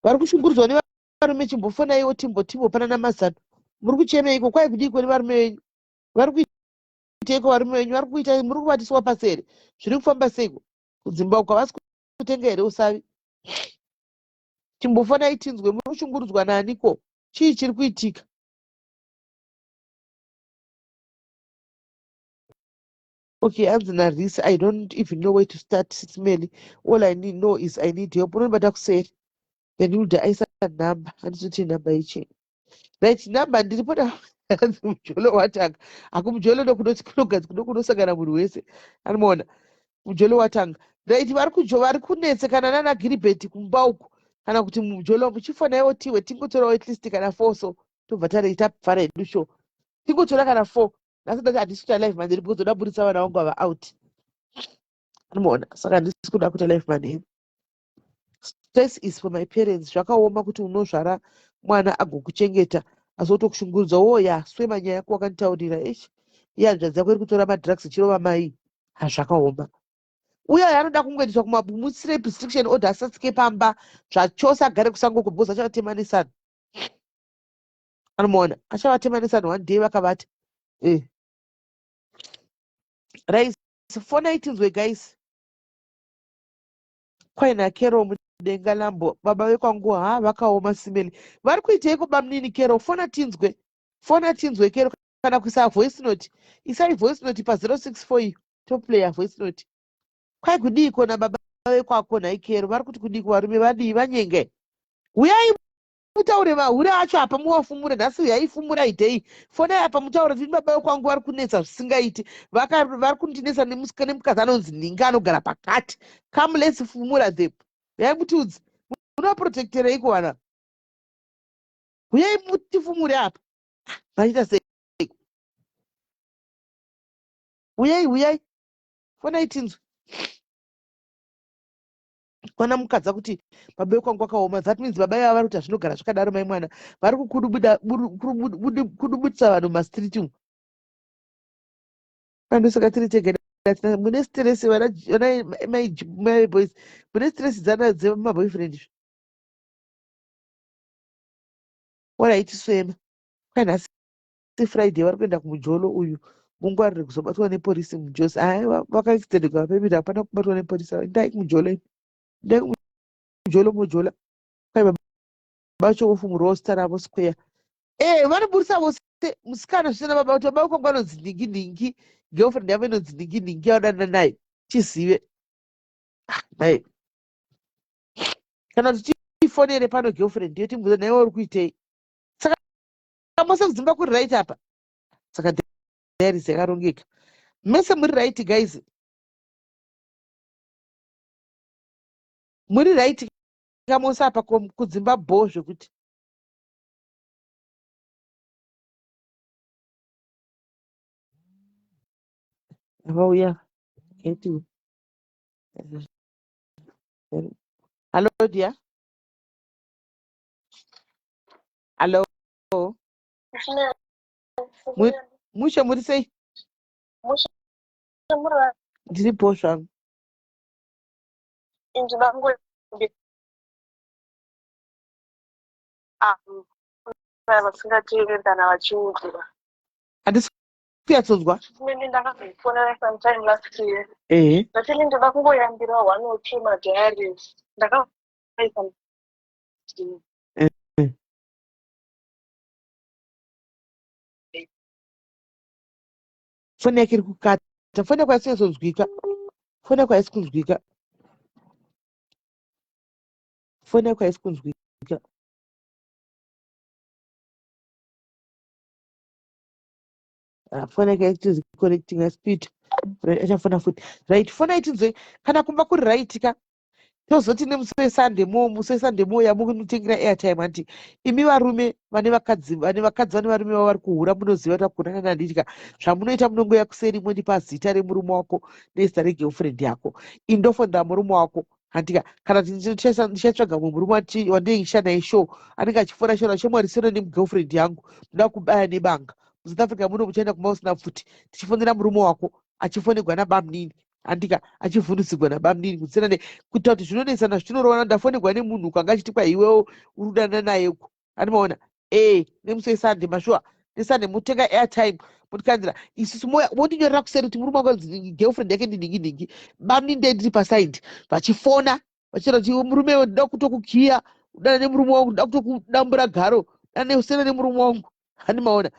Speaker 1: Vari kushungurudzwa nevarume chimbofonaiwo timbopanana mazano. Muri kuchemeiko? Kwai kudiiko nevarume venyu? Vari kuiteiko varume venyu? Vari kuita muri kuvatiswa pasi here? Zviri kufamba seiko? Kudzimba uko havasi kutenga here usavi? Chimbofonai tinzwe muri kushungurudzwa naaniko? Chii chiri kuitika? Okay, hanzi naRisi, I don't even know where to start, Smelly. All I need know is I need help. Unondibata kuseri. Then Hilda aisa number. Handizoti number ichi. Right, number ndiripo na hanzi mujolo watanga. Aku mujolo ndokunoti kunogadzwa ndokunosangana munhu wese. Anomuona. Mujolo watanga. Right, vari kujo vari kunetsekana nana Gilbert kumba uku. Kana kuti mujolo muchifonaiwo tiwe tingotorawo at least kana 4 so. Tobva tare tapfara hedu show. Tingotora kana 4. Nhasi ndati handisi kuita live manheru because ndoda kuburitsa vana vangu ava out. Anomuona. Saka handisi kuda kuita live manheru. Stress is for my parents. Zvakaoma kuti unozvara mwana agokuchengeta asi otokushungurudza. Oh ya, swema nyaya yako wakanditaurira. Eish. Iye hanzvadzi yako iri kutora madrugs ichirova mai. Ha zvakaoma. Uye anoda kungoendeswa kumamutsire restriction order asatsike pamba zvachose agare kusango uko because achavatemanisana. Anomuona. Achavatemanisana one day vakavata. Eh. Right. Fonai tinzwe guys. Kwaina Kero mudenga lambo baba vekwangu ha vakaoma simeli. Vari kuiteiko bamnini Kero? Fona tinzwe. Fona tinzwe Kero kana kuisa voice note. Isai voice note pa 064 iyo. Toplayer voice note. Kwai kudiiko nababa vekwako nhai Kero? Vari kuti kudiiko varume vadii vanyenge? Uyai mutaure mahure acho apa muwafumure nhasi uyai fumurai day. Fonai apa mutaure kuti baba vekwangu vari kunetsa zvisingaiti. Vari kundinetsa nemukadzi anonzi Ninga anogara pakati. Come let's fumura them. Uyai mutiudze. Munoprotectereiko vana? Uyai mutifumure apa. Vaita sei? Uyai, uyai. Fonai tinzwe. Kwana mukadza kuti baba vekwangu akaoma that means baba ivava vari kuti hazvinogara zvakadaro mai mwana vari kukudubutsa vanhu mumastreet umu. Pandosaka tiri tega mune stress vana mai boys mune stress dzana dzemaboyfriend izvi. Orit swema kwanhasi Friday vari kuenda kumujolo uyu mungwarire kuzobatwa nepolisi mujosi. Hai vakaextendegwa vapemira hapana kubatwa nepolisi ava. Endai kumujolo imi. Endai kumujolo mojola. Kwai baba vacho vofumurwawo zita ravo square. Eh vanoburisa vose musikana zvisina baba kuti baba vako vanonzi nhingi nhingi girlfriend yavo inonzi nhingi nhingi yavanodana nayo tizive. Ah, nhai. Kana kuti tifonere pano girlfriend iyo timubvunze nhaiwe uri kuitei. Saka mose kudzimba kuri right apa saka diaries yakarongeka mese muri right guys muri right kamose apa kudzimba bho zvekuti vauya eti hallo dear hallo Mushe muri sei? Ndiri bho zvangu.
Speaker 7: Vasingateereri kana vachiudzwa.
Speaker 1: Handisi kuyatsonzwa.
Speaker 7: Ndakazofonera sometime last year.
Speaker 1: Ehe.
Speaker 7: Ndati ndoda kungoyambira one or two madiaries. Ndakaisa
Speaker 1: Foni yake iri kukata. Foni yako haisi kunyatsonzwika. Foni yako haisi kunzwika. Foni yako haisi kunzwika. Ah, foni yake haisi connecting haisi kuita. Right, achafona futi. Right, foni haitinzwe kana kumba kuri right ka. Tozoti nemusi wesunday mo musi wesunday mouya munotengera airtime hanti imi varume vane vakadzi vane vakadzi vane varume vavo vari kuhura munoziva kuti vakuhurana nanditya zvamunoita munongouya kuseri mondipa zita remurume wako nezita regirlfriend yako indofonera murume wako handika kana kuti ndichatsvaga mumwe murume wandinenge ndichishanda naye show anenge achifona shona shamwari siyana nemugirlfriend yangu ndoda kubaya nebanga musouth africa muno muchaenda kumba usina pfuti tichifonera murume wako achifonegwa nabamnini handika achivhundusigwa nabamnini kutsena ne kuita kuti zvinonetsana zvitinorovana ndafonegwa nemunhu uko anga achiti kwa iwewo uri kudanana naye uko andimaona ee nemusi wesunday mashuwa nesunday motenga airtime motikanzira isusu mondinyorera kuseri kuti murume wangu girlfriend yake ndinhingi nhingi bamnini ndee ndiri pasaidi vachifona vachitaura kuti murume iwe ndida kutokukiya udana nemurume wangu ndida kutokudambura garo dana usiyana nemurume wangu handi maona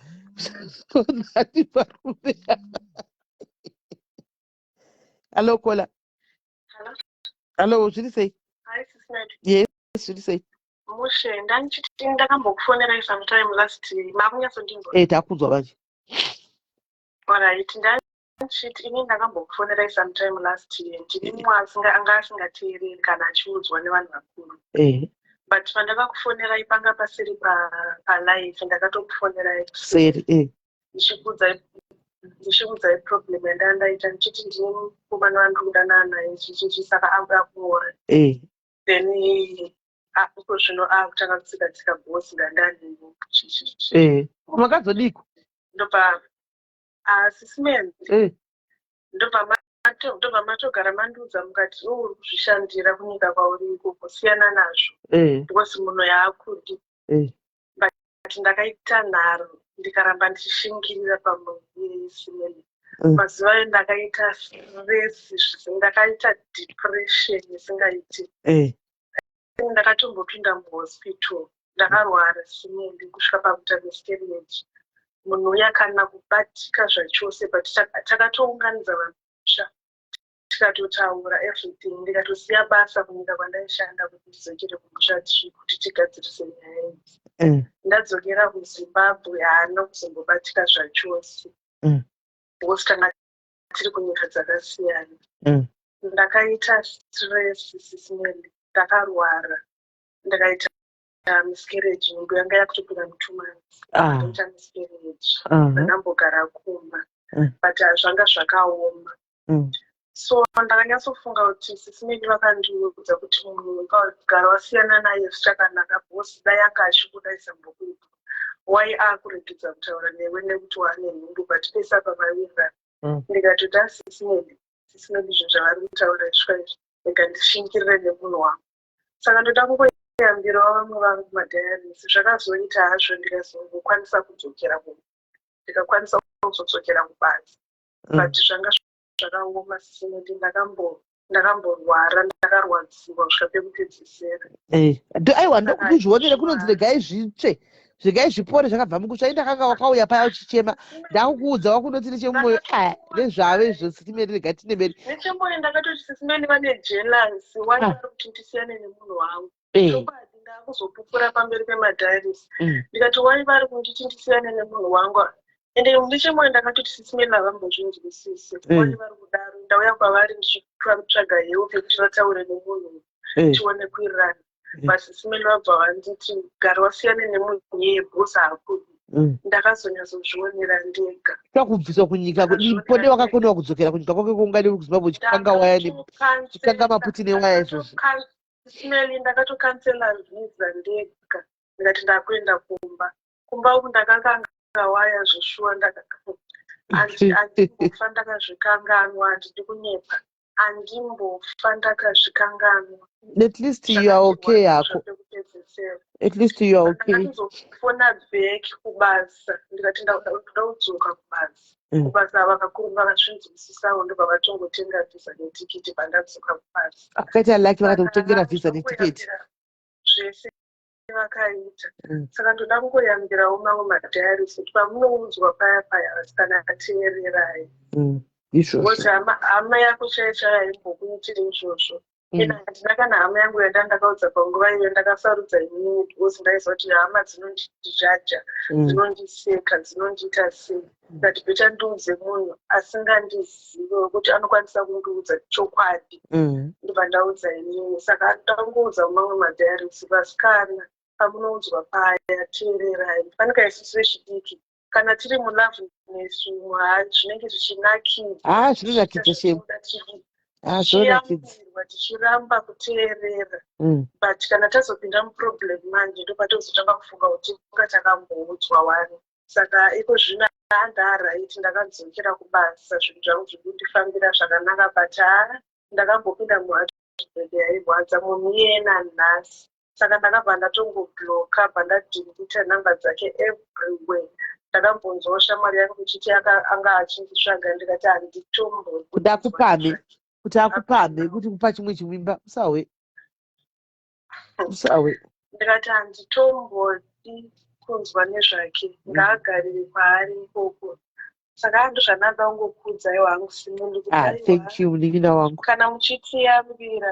Speaker 1: ati varume hallo kola hallo zviri sei yes zviri sei
Speaker 7: mushe ndandichiti ndakambokufonerai sometime last makunyatsondinzwa
Speaker 1: e takunzwa manje
Speaker 7: orit Shit, ini ndakambokufonerai sometime last year ndini mumwe asinga anga asingateereri kana achiudzwa nevanhu vakuru
Speaker 1: eh.
Speaker 7: but pandakakufonerai panga pasiri palife pa ndakatokufonerai
Speaker 1: kuseri eh.
Speaker 7: ndichikuudzai ndichikuudzai problem yandanga ndaita ndichiti ndine mukomana wandiri kudanana naye chichichi saka akuda kuora
Speaker 1: eh.
Speaker 7: then ah, iko zvino akutanga kutsika tsika boss ndandani chichichi
Speaker 1: eh. makazodiko
Speaker 7: ndopa Ah, sisi Mary.
Speaker 1: Eh.
Speaker 7: Ndobva matogara mandiudza mukati iwe uri kuzvishandira kunyika kwauri ikoko siyana nazvo.
Speaker 1: Eh.
Speaker 7: Because munhu yaakudi.
Speaker 1: Eh.
Speaker 7: But ndakaita nharo ndikaramba ndichishingirira pamunhu iyeye Simeni. Mazuva ayo ndakaita stress ndakaita depression isingaiti.
Speaker 1: Eh.
Speaker 7: Ndakatombopinda muhospital ndakarwara simende kusvika pakuita miscarriage munhu uya kana kubatika zvachose but takatounganidza vanhu musha tikatotaura everything ndikatosiya basa kunyika kwandaishanda kuti ndidzokere kumusha kuti tigadzirise nyaya idzi
Speaker 1: mm.
Speaker 7: ndadzokera kuzimbabwe haana kuzombobatika zvachose
Speaker 1: mm.
Speaker 7: because tanga tiri kunyika dzakasiyana
Speaker 1: mm.
Speaker 7: ndakaita stress sisimeli ndakarwara ndakaita miscarriage nhumbu yanga yakutopinda mutwo months
Speaker 1: ah.
Speaker 7: ndakaita miscarriage
Speaker 1: Uh-huh.
Speaker 7: ndakambogara kumba
Speaker 1: Mm.
Speaker 7: but ah, zvanga zvakaoma
Speaker 1: Mm.
Speaker 8: So ndakanyatsofunga kuti sisi Meli vakandiudza kuti munhu ukagara wasiyana naye zvichakanaka because dai anga achikuda aisambokuita. Why akuregedza kutaura newe nekuti waane nhumbu but pese apa maiwirirana. Ndikatoti asisi Meli, sisi Meli zvinhu zvavari kutaura izvi izvi rega ndishingirire nemunhu wangu. Saka ndoda kungoyambirawo vamwe vangu madiaries zvakazoita hazvo ndikazongokwanisa kudzokera kumba ndikakwanisa kuzodzokera kubasa but zvanga zvakaoma sinoti ndakamborwara ndakarwadziwa kusvika pekupedzisira.
Speaker 1: Eh, aiwa ndokuzvionere kunonzi regai zvitsve zvigai zvipore zvakabva mukutsva indakanga wakauya paya uchichema ndakukuudza wakunoti nechemumoyo a nezvavo izvo sitimeri rega tinemeri
Speaker 8: nechemoyo ndakatoti sisimeni vane jealous why ah. vari kuti ndisiyane nemunhu wangu eh. chokwadi ndakuzopupura pamberi pemadiaries ndikati wai vari kunditi ndisiyane nemunhu wangu ende nechemoyo ndakatoti sisimeni havambozvinzwisisi eh. wai vari kudaro ndauya kwavari ndichitsvaga help yekuti vataure nemunhu eh. tione kuwirirana but sisimeni vabva vanditi gara wasiyane nemunhu iyeye bhosi haakudi ndakazonyatsozvionera ndega
Speaker 1: takubviswa kunyika pode wakakonewa kudzokera kunyika kwake kungadi uri kuzimbabwe chikanga waya chikanga maputi newaya izvozvi
Speaker 8: Smelly ndakatocancela visa ndega ndikati ndakuenda kumba. Kumba uku ndakakanga waya zveshuwa handimbofa ndakazvikanganwa handidi kunyepa handimbofa ndakazvikanganwa.
Speaker 1: At least you are okay hako. At least you are okay.
Speaker 8: Ndakazofona back kubasa ndikati ndakuda kudzoka kubasa. Kubasa vakakurumba vakazvinzwisisawo ndobva vatongotenga visa netikiti pandadzoka kubasa.
Speaker 1: Akaita lucky vakatokutengera visa netiketi.
Speaker 8: Zvese vakaita. Saka ndoda kungoyambirawo mamwe madiaries kuti pamunoudzwa paya paya vasikana teererai.
Speaker 1: Izvozvo.
Speaker 8: Because hama yako chaiyo chaiyo haimbokuitiri izvozvo. Ina handina kana hama yangu yanda ndakaudza panguva iyoyo ndakasarudza inini because ndaiziva kuti hama dzinondijaja dzinondiseka dzinondiita sei ndikati better ndiudze munhu asingandizive wekuti anokwanisa kundiudza chokwadi ndobva ndaudza inini saka ndangoudza mamwe madiaries vasikana pamunoudzwa paya teererai fanika isusu vechidiki kana tiri mulove nesu haa zvinenge zvichinakidza
Speaker 1: haa zvinonakidza shemu haa zvinonakidza
Speaker 8: tichiramba kuteerera but kana tazopinda muproblem manje ndopatozotanga kufunga kuti kunga takamboudzwa wani saka iko zvino handaraiti ndakadzokera kubasa zvinhu zvangu zviri kundifambira zvakanaka but haa ndakambopinda muheartbreak yairwadza munhu iyeye nanhasi saka ndakabva ndatongoblocka bva ndadelete nhamba dzake everywhere ndakambonzwawo shamwari yangu ichiti anga achinditsvaga ndikati handitombodi
Speaker 1: kuti akupamhe kuti akupamhe kuti kupa chimwe chimimba usawe usawe
Speaker 8: ndikati handitombodi kunzwa nezvake ngaagarire kwaari ikoko saka ndozvandada kungokuudzaiwo hangu simundi kuti
Speaker 1: ah
Speaker 8: aiwa
Speaker 1: thank you munin'ina wangu
Speaker 8: kana muchitiyambira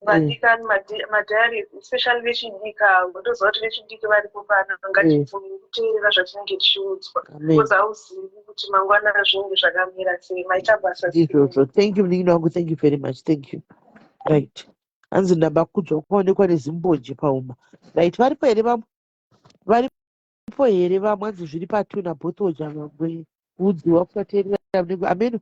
Speaker 8: vadikani madiaries especially vechidiki avo ndoziva kuti vechidiki varipo pano ngatibvumi kuteerera zvatinenge tichiudzwa
Speaker 1: amen
Speaker 8: because hauzivi kuti mangwana zvinenge zvakamira sei maita basa
Speaker 1: ndizvozvo thank you munin'ina wangu thank you very much thank you right hanzi ndambakudzwa kuonekwa nezimbonje pauma right varipo here vamwe varipo here vamwe hanzi zviri patuna bhotoja vamwe kuudziwa kusateerera munenge ameno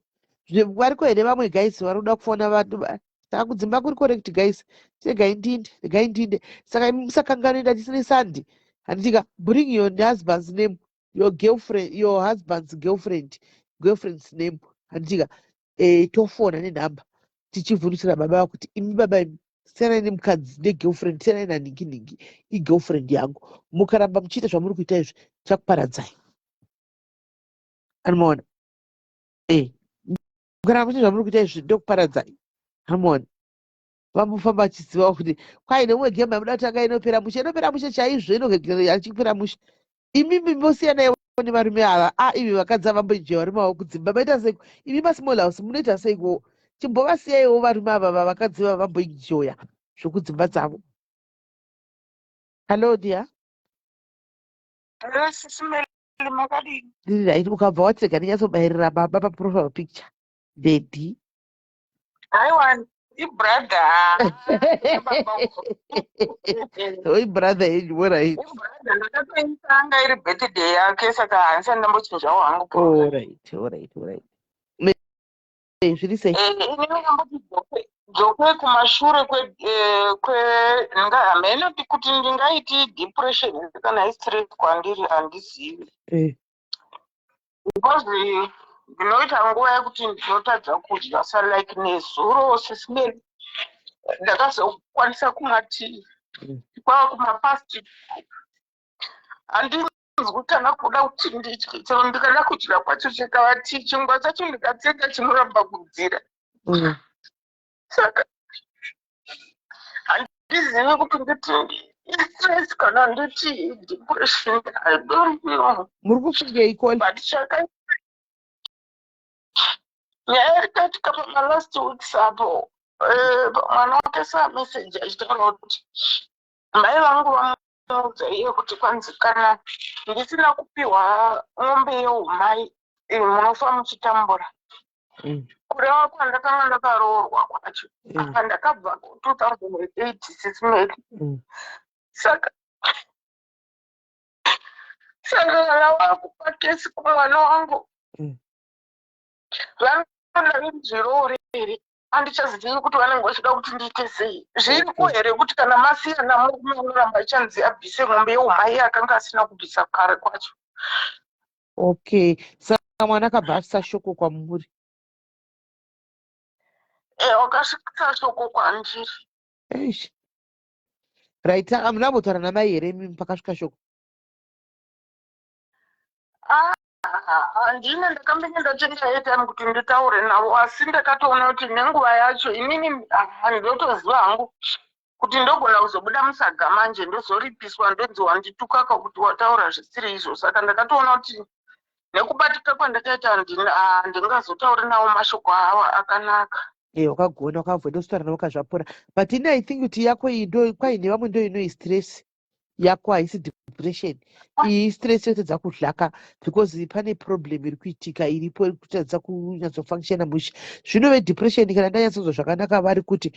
Speaker 1: variko here vamwe guys vari kuda kufona vanhu takudzimba kuri correct guys regai ndinde regai ndinde saka imi musakanganwe ndati sandi handitika bring your husband's name your girlfriend your husband's girlfriend girlfriend's name handitika eh, tofona nenhamba tichivhundutsira baba vako kuti imi baba imi siyanai nemukadzi negirlfriend siyanai nanhingi nhingi igirlfriend yangu mukaramba muchiita zvamuri kuita izvi chakuparadzai anomaona eh mukaramba muchiita zvamuri kuita izvi ndokuparadzai anomaona vambofamba vachiziva kuti kwai neumwe game yamuda kutanga inopera mushe inopera mushe chaizvo inogegera achipera mushe imimi mosiyanaiwo nevarume ava a imi vakadzi ava vamboenjoya varume avo kudzimba maita seiko imi masmall house munoita seiko chimbovasiyaiwo varume ava vavakadzi vava vamboenjoya zvokudzimba dzavo hallo dear
Speaker 9: Hello, Sisi Meli, makadini?
Speaker 1: ndiri right ukabva watega ndinyatsobayirira baba paprofile picture daddy
Speaker 9: Haiwa, ibrother. Baba.
Speaker 1: oi brother yenyu alright
Speaker 9: Ibrother, ndakatoisa anga iri birthday yake saka handisati ndambochinjawo hangu profile.
Speaker 1: alright alright alright Zviri sei?
Speaker 9: Ini ndingamboti dzoke kumashure kwe kwe hameno kuti ndingaiti depression kana istress kwandiri handizivi. Because ndinoita nguva yekuti ndinotadza kudya sa like nezuro sisimeri ndakazokwanisa kumwa tii kwava kumapast handinzwi kana kuda kuti ndidye chero ndikada kudya kwacho chikava tii chingwa chacho ndikatsenga chinoramba kubvira. Saka handizivi kuti nditi istress kana nditi depression, I don't know.
Speaker 1: Muri kufungei, Koli?
Speaker 9: But chaka nyaya yakaitika pamalast weeks apo, mwana wake sameseji achitaura kuti mai vangu vamuudza iye kuti kwanzi kana ndisina kupiwa mombe yeumai, munofa muchitambura. Kureva kwandakanga ndakaroorwa kwacho apa ndakabva ku2008, sisimeri. Saka kana vakupa kesi kumwana wangu, vanoda vinzviroore here? Handichazivi kuti vanenge vachida kuti ndiite sei. Zviriko here kuti kana masiyana murume unoramba achanzi abvise mombe yeumai akanga asina kubvisa kare kwacho?
Speaker 1: Okay, saka mwana akabva asisa shoko kwamuri?
Speaker 9: Wakasvitsa shoko kwandiri.
Speaker 1: Eish. Right, saka hamuna kumbotaura namai here imi pakasvika shoko?
Speaker 9: Handina. Ndakambenge ndatenga airtime kuti nditaure navo, asi ndakatoona kuti nenguva yacho inini ndotoziva hangu kuti ndogona kuzobuda musaga manje, ndozoripiswa, ndonzi wanditukaka kuti wataura zvisiri izvo. Saka ndakatoona kuti nekubatika kwandakaita handingazotauri navo mashoko avo akanaka.
Speaker 1: Wakagona, wakabva ndozotaura navo kazvapora. But ini I think kuti yako iyi ndo kwaine vamwe ndo inoi stress yako, haisi depression iyi. Stress yotadza kudlaka because pane problem iri kuitika iripo iri kutadza kunyatsofunctiona mushe. Zvinove depression kana ndanyatsonzwa zvakanaka, vari kuti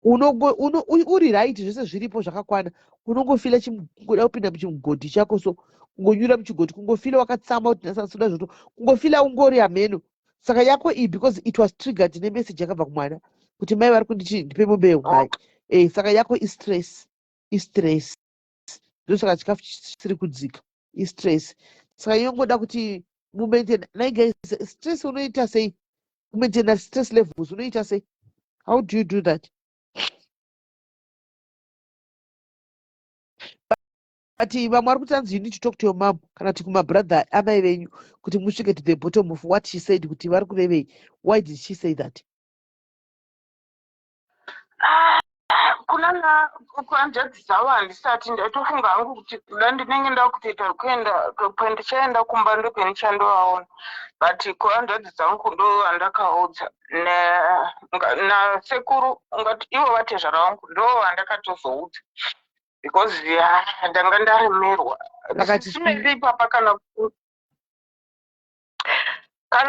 Speaker 1: uri right, zvese zviripo zvakakwana, unongofila kuda kupinda muchimugodhi chako, so kungonyura muchigodhi, kungofila wakatsama kuti nhasi zvoto kungofila ungori hameno. Saka yako iyi, because it was triggered nemessage yakabva kumwana kuti mai vari kunditi ndipe mombe yeumai, saka yako istress, istress. Ndosaka chikafu chisiri kudzika, istress. Saka inongoda kuti mumaintain. Nai guys, stress unoita sei? Kumaintaina stress levels unoita sei? How do you do that? But vamwe vari kuti anzi you need to talk to your mom kana kuti kumabrother amai venyu kuti musvike to the bottom of what she said, kuti vari kurevei, why did she say that?
Speaker 9: Kunana kuhanzvadzi dzavo handisati ndaitofunga hangu kuti kuda ndinenge ndakutoita kuenda kwendichaenda kumba ndopendichandovaona, but kuhanzvadzi dzangu ndo vandakaudza nasekuru, ungati ivo vatezvara vangu, ndo vandakatozoudza because ya ndanga ndaremerwa.
Speaker 1: Vakati
Speaker 9: Simeri ipapa kana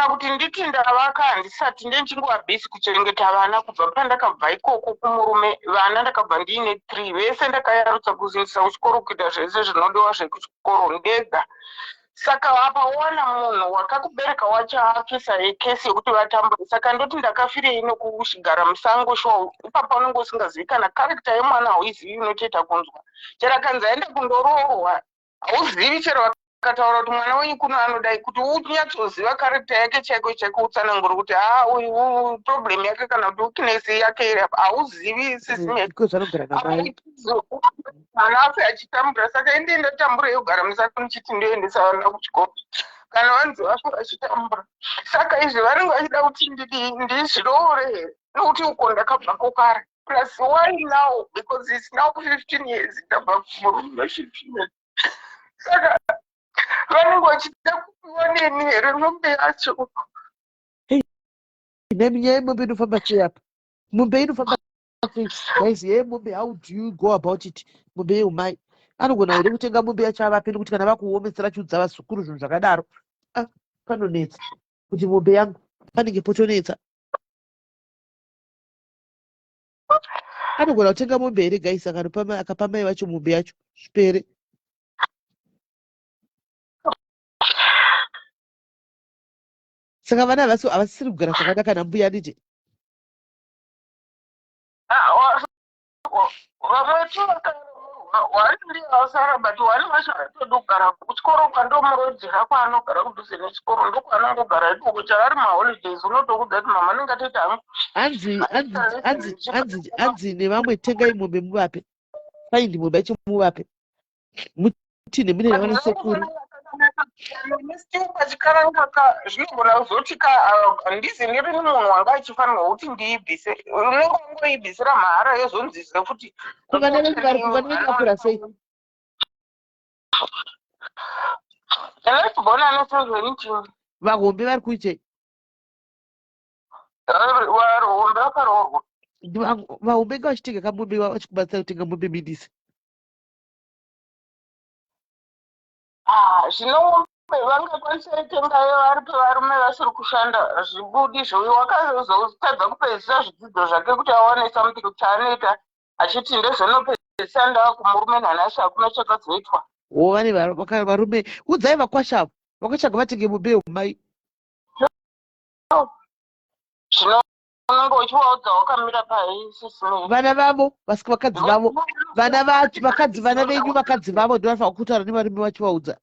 Speaker 9: kuti nditi ndavaka handisati, ndechingova busy kuchengeta vana kubva pandakabva ikoko kumurume. Vana ndakabva ndiine three, vese ndakayarutsa, kuzoendesa kuchikoro, kuita zvese zvinodiwa zvekuchikoro ndega. Saka apa wana munhu wakakubereka wacho akisa kesi yekuti vatambure, saka ndoti ndakafirei nokugara musango? Shuwa ipapa unenge usingazivi kana character yemwana, hauizivi, unotoita kunzwa chero akanzi aenda kundoroorwa, hauzivi. Chero akataura kuti mwana wenyu kuno anodai, kuti unyatsoziva character yake chaiko chaiko, utsanangura kuti ha uyu problem yake kana kuti weakness yake iri apa, hauzivi, sisime.
Speaker 1: Because vanogara namai.
Speaker 9: Mwana afe achitambura, saka inde ndatambura yogara musango ndichiti ndoendesa vana kuchikoro kana vanzi vafe vachitambura. Saka izvi vanenge vachida kuti ndidii? Ndizviroore here nokuti uko ndakabvako kare? Plus why now? Because it's now 15 years ndabva kumurume, 15 years. Saka vanenge vachida kupiwa neni here mombe yacho?
Speaker 1: Neminyaya yemombe inofamba sei apa? Mombe inofamba sei, guys? Yemombe, how do you go about it? Mombe yeumai, anogona here kutenga mombe yacho avape? Nekuti kana vakuomesera chiudza vazukuru zvinhu zvakadaro, ah, panonetsa kuti mombe yangu panenge potonetsa. Anogona kutenga mombe here, guys? Akapa mai vacho mombe yacho zvipere. Saka vana havasi havasisiri kugara zvakanaka nambuya handiti?
Speaker 9: Ah, vamwe tu vakaroorwa wani ndiye vasara but wani vacho vatodi kugara kuchikoro kwandomurodzera kwaanogara kudhuze nechikoro ndokwaanongogara ikoko chero ari maholidays unotokudza kuti mama ndingatoita hangu
Speaker 1: Hanzi hanzi hanzi hanzi hanzi nevamwe tengai mombe muvape. Find mombe yacho muvape. Mutine mune vana sekuru.
Speaker 9: Chikaranga ka zvinogona kuzoti ka handizi ndirini munhu wanga achifanirwa kuti ndiibvise unenge wangoibvisira mahara yozonzizve futi
Speaker 1: Ko vana venyu vari vana venyu vakura sei?
Speaker 9: Last born ane 17.
Speaker 1: Vahombe vari kuitei?
Speaker 9: Vahombe vakaroorwa.
Speaker 1: Vahombe ngavachitenga kamombe vachikubatsira kutenga mombe midisi.
Speaker 9: Ah, zvino mombe vangakwanisa kutenga vari pevarume vasiri kushanda zvibudi zvouyo wakazotadza kupedzisa zvidzidzo zvake kuti awane something chaanoita achiti ndozonopedzisa ndava kumurume nanhasi hakuna chakazoitwa.
Speaker 1: Wo vane varume udzai vakwasha avo vakwasha ngavatenge mombe yomai.
Speaker 9: Zvino unenge uchivaudza wakamira pai sisi Mary?
Speaker 1: Vana vavo vasika vakadzi vavo vana vacho vakadzi vana venyu vakadzi vavo ndovanofanira kutaura nevarume vachivaudza.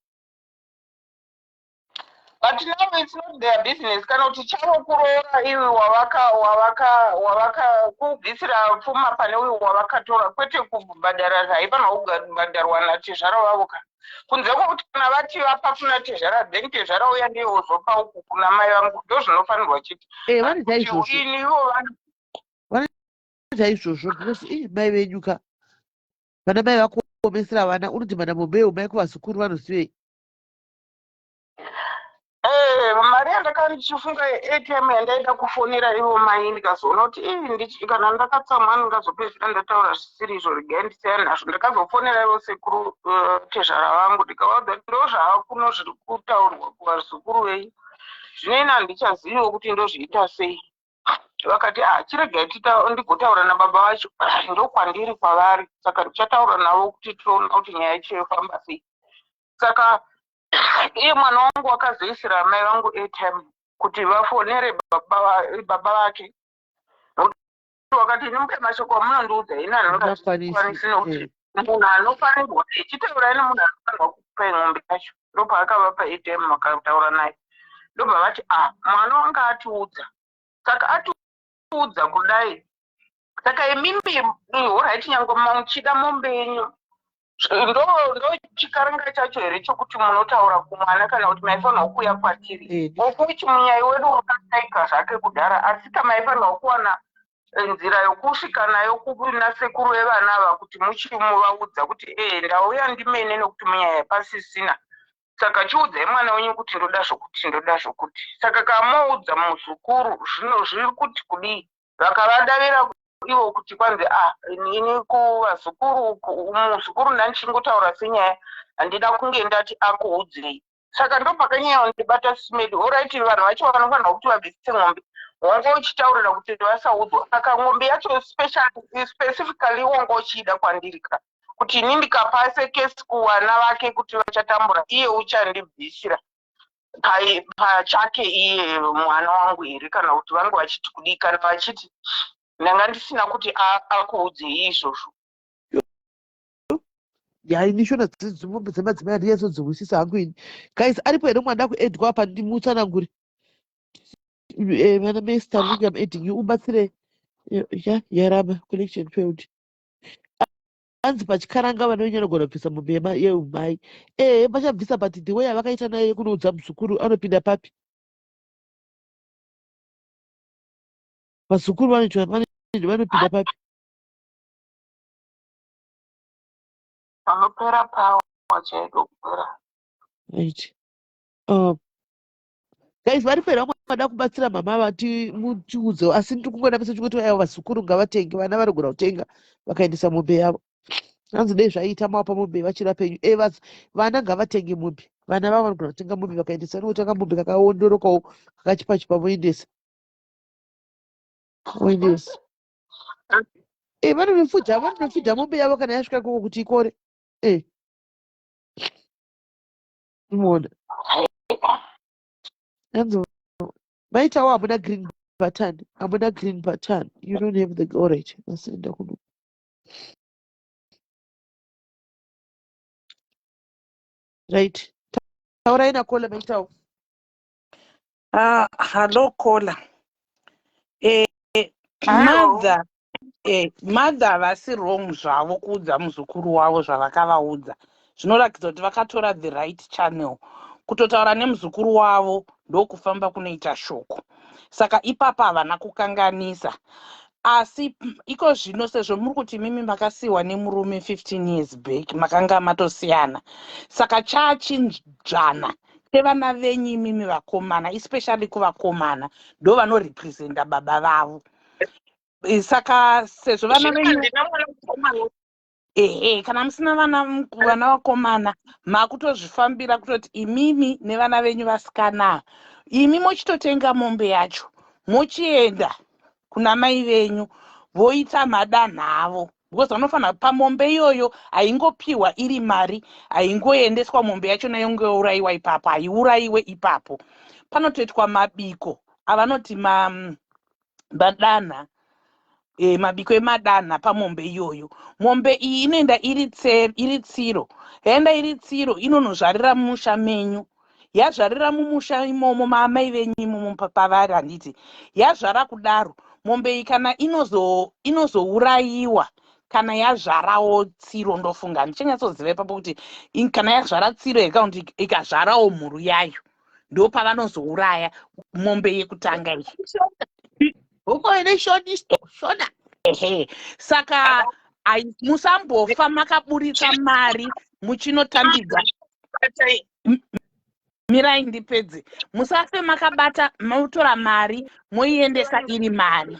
Speaker 9: But now it's not their business kana kuti chavo kuroora iwi wavaka wavaka wavaka kubvisira pfuma pane uyu wavakatora kwete kubhadhara zvaifanirwa kubhadharwa natezvara vavo ka. Kunze kwekuti kana vati vapa kuna tezvara then tezvara uya ndiye ozopa uku kuna mai vangu ndozvinofanirwa chete.
Speaker 1: Eh, vanoita izvozvo.
Speaker 9: Ini ivo vano
Speaker 1: Vanoita izvozvo because ii mai venyu ka vana mai vakuomesera vana unoti mana mombe mai kuvazukuru vanozivei.
Speaker 9: Eh, mari yandakanga ndichifunga yeATM yandaida kufonera ivo mai ndikazoona kuti ii kana ndakatsamwa ndingazopedzisira ndataura zvisiri izvo regai ndisiyane nazvo ndakazofonera ivo sekuru eh, tezvara vangu ndikavaudza kuti ndozvava kuno zviri kutaurwa kuvazukuru venyu zvino ini handichaziviwo kuti ndozviita sei vakati ah chiregai ndigotaura nababa vacho ndokwandiri kwavari saka ndichataura navo kuti toona kuti nyaya yacho yofamba sei saka iye mwana wangu wakazoisira amai vangu airtime kuti vafonere baba vake wakati ini mbuya mashoko amunondiudza ini anongakwanisi nokuti eh. munhu anofanirwa chitaurai nemunhu anofanirwa kukupai mombe yacho ndopaakavapa airtime vakataura naye ndobva vati a ah, mwana wanga atiudza saka atiudza kudai saka imimi horaiti nyange muchida mombe yenyu ndo ndochikaranga chacho here chokuti munotaura kumwana kana kuti maifanirwa kuuya kwatiri eh, of which munyai wedu wakashaika zvake kudhara asi ka maifanirwa kuwana eh, nzira yokusvika nayo kuna sekuru vevana ava kuti muchimuvaudza kuti ee eh, ndauya ndimene nokuti munyaya pasisina saka chiudzai mwana wenyu kuti ndoda zvokuti ndoda zvokuti saka kamoudza muzukuru zvino zviri kuti kudii Vakavadavira ivo kuti kwanzi ah ini kuvazukuru muzukuru ndandichingotaura senyaya handina kunge ndati akuudzei saka ndopakanyanya kundibata smedi horaiti vanhu vacho vanofanirwa kuti vabvise mombe wanga uchitaurira kuti vasaudzwa saka mombe yacho specifically wanga uchiida kwandiri ka kuti ini ndikapa sekesi kuvana vake kuti vachatambura iye uchandibvisira pachake iye mwana wangu here kana kuti vange vachiti kudii kana vachiti ndanga ndisina kuti akuudzei izvozvo
Speaker 1: ya ini shona dzimombe dzemadzimai handinyatsodzinzwisisa hangu ini guys aripo here mwana kuedwa apa ndimutsanangure eh, vana master am adding you ubatsire eh, ya yarama collection failed Hanzi pachikaranga vana venyu anogona kubvisa mombe yeumai. Ehe vachabvisa but the way yavakaita nayo yekunoudza muzukuru anopinda papi? Vazukuru vanoitwa vanopinda papi?
Speaker 9: Panopera power chaiko kupera.
Speaker 1: Right. Guys varipo here vamwe vada kubatsira mama vati mutiudzewo asi ndiri kungoda message kuti aiwa vazukuru ngavatenge vana vanogona kutenga vakaendesa mombe yavo hanzi dei zvaiita mawapa mombe vachiri vapenyu e vana ngavatenge mombe vana vavo vanogona kutenga mombe vakaendesa vanotenga mombe kakaondorokawo kakachipachipa voendesa voendesa e vanonofudha vanonofudha mombe yavo kana yasvika ikoko kuti ikore e muona hanzi Maitawo hamuna green button. Hamuna green button. You don't have the alright. Masenda kuno. Right. Taurai nakola maitawo.
Speaker 10: Ah, hello caller. Eh, mother, eh, mother havasi wrong zvavo kuudza muzukuru wavo zvavakavaudza. Zvinoratidza kuti vakatora the right channel. Kutotaura nemuzukuru wavo ndokufamba kunoita shoko. Saka ipapa havana kukanganisa. Asi iko zvino sezvo muri kuti imimi makasiiwa nemurume 15 years back makanga matosiyana. Saka chachinzvana chevana venyu imimi vakomana especially kuvakomana ndo vanorepresenta baba vavo. Eh, saka sezvo vana venyu ehe kana musina vana vana vakomana makutozvifambira kutoti imimi nevana venyu vasikana imi mochitotenga mombe yacho mochienda kuna mai venyu voita madanha avo because vanofanira pamombe iyoyo haingopiwa iri mari haingoendeswa mombe yacho nayongourayiwa ipapo haiurayiwe ipapo panotoitwa mabiko avanoti ma madanha e, mabiko emadanha pamombe iyoyo mombe iyi inoenda iri iri tsiro yaenda iri tsiro inonozvarira mumusha menyu yazvarira mumusha imomo maamai venyu imomo pavari handiti yazvara kudaro mombe iyi kana inozourayiwa kana yazvarawo tsiro ndofunga handichanyatsoziva ipapo kuti kana yazvara tsiro here kana kuti ikazvarawo mhuru yayo ndopavanozouraya mombe yekutanga iyi
Speaker 1: huko ine shonisto shona
Speaker 10: ehe saka musambofa makaburitsa mari muchinotambidza mirai ndipedze musafe makabata motora mari moiendesa iri mari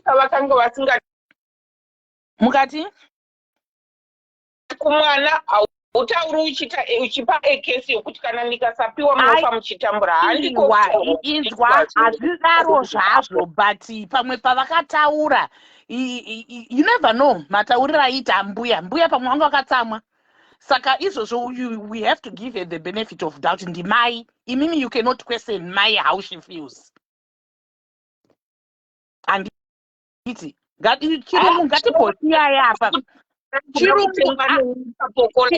Speaker 9: vakanga vasinga
Speaker 10: mukati
Speaker 9: kumwana hautauri uchiita uchipa ekesi yokuti kana ndikasapiwa munofa muchitambura
Speaker 10: handiko inzwa hazvidaro zvazvo but pamwe pavakataura you never know matauriro aiita mbuya mbuya pamwe vanga vakatsamwa saka izvozvo we have to give her the benefit of doubt ndimai imimi you cannot question mai how she feels handiti chirungu ngatimbosiyai apa
Speaker 9: chirungu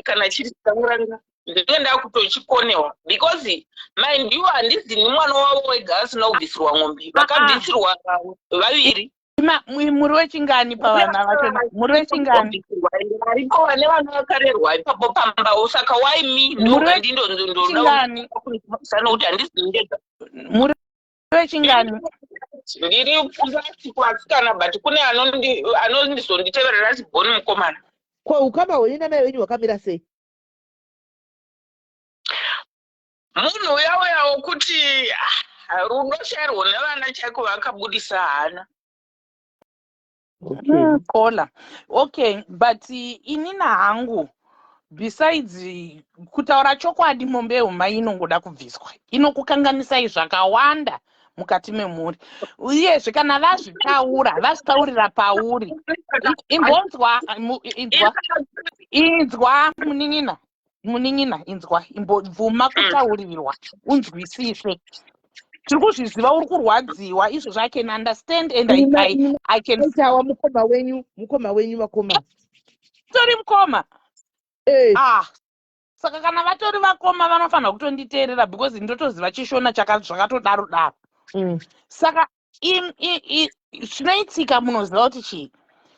Speaker 9: kana chiri chauranga ndinge ndakutochikonewa because mind you handizini mwana wavo wega asina kubvisirwa ng'ombe vakabvisirwa vaviri
Speaker 10: muri wechingani pavana vacho muri wechingani
Speaker 9: varipo vane vana vakarerwa ipapo pambawo saka why me ndondondondonokuti handizini ndega
Speaker 10: muri wechingani
Speaker 9: ndiri pfungati kuvasikana but kune anondizonditeverera chibhoni mukomana
Speaker 1: ko ukama hwenyu namai venyu hwakamira sei
Speaker 9: munhu uya uya wokuti ah, rudo chairwo nevana chaiko vakabudisa hana
Speaker 10: okay. Ah, kola okay but inina hangu besides kutaura chokwadi mombe yehumai inongoda kubviswa inokukanganisai zvakawanda mukati memhuri uyezve kana vazvitaura vazvitaurira pauri imbonzwa inzwa inzwa munin'ina munin'ina inzwa imbobvuma kutaurirwa unzwisise tiri kuzviziva uri kurwadziwa izvozvo i can understand and I, I, I can
Speaker 1: tawa mukoma wenyu mukoma wenyu vakoma
Speaker 10: tori mukoma
Speaker 1: eh.
Speaker 10: ah saka kana vatori vakoma vanofanira kutonditeerera because ndotoziva chishona zvakatodaro daro mm. saka zvinoitika munoziva kuti chii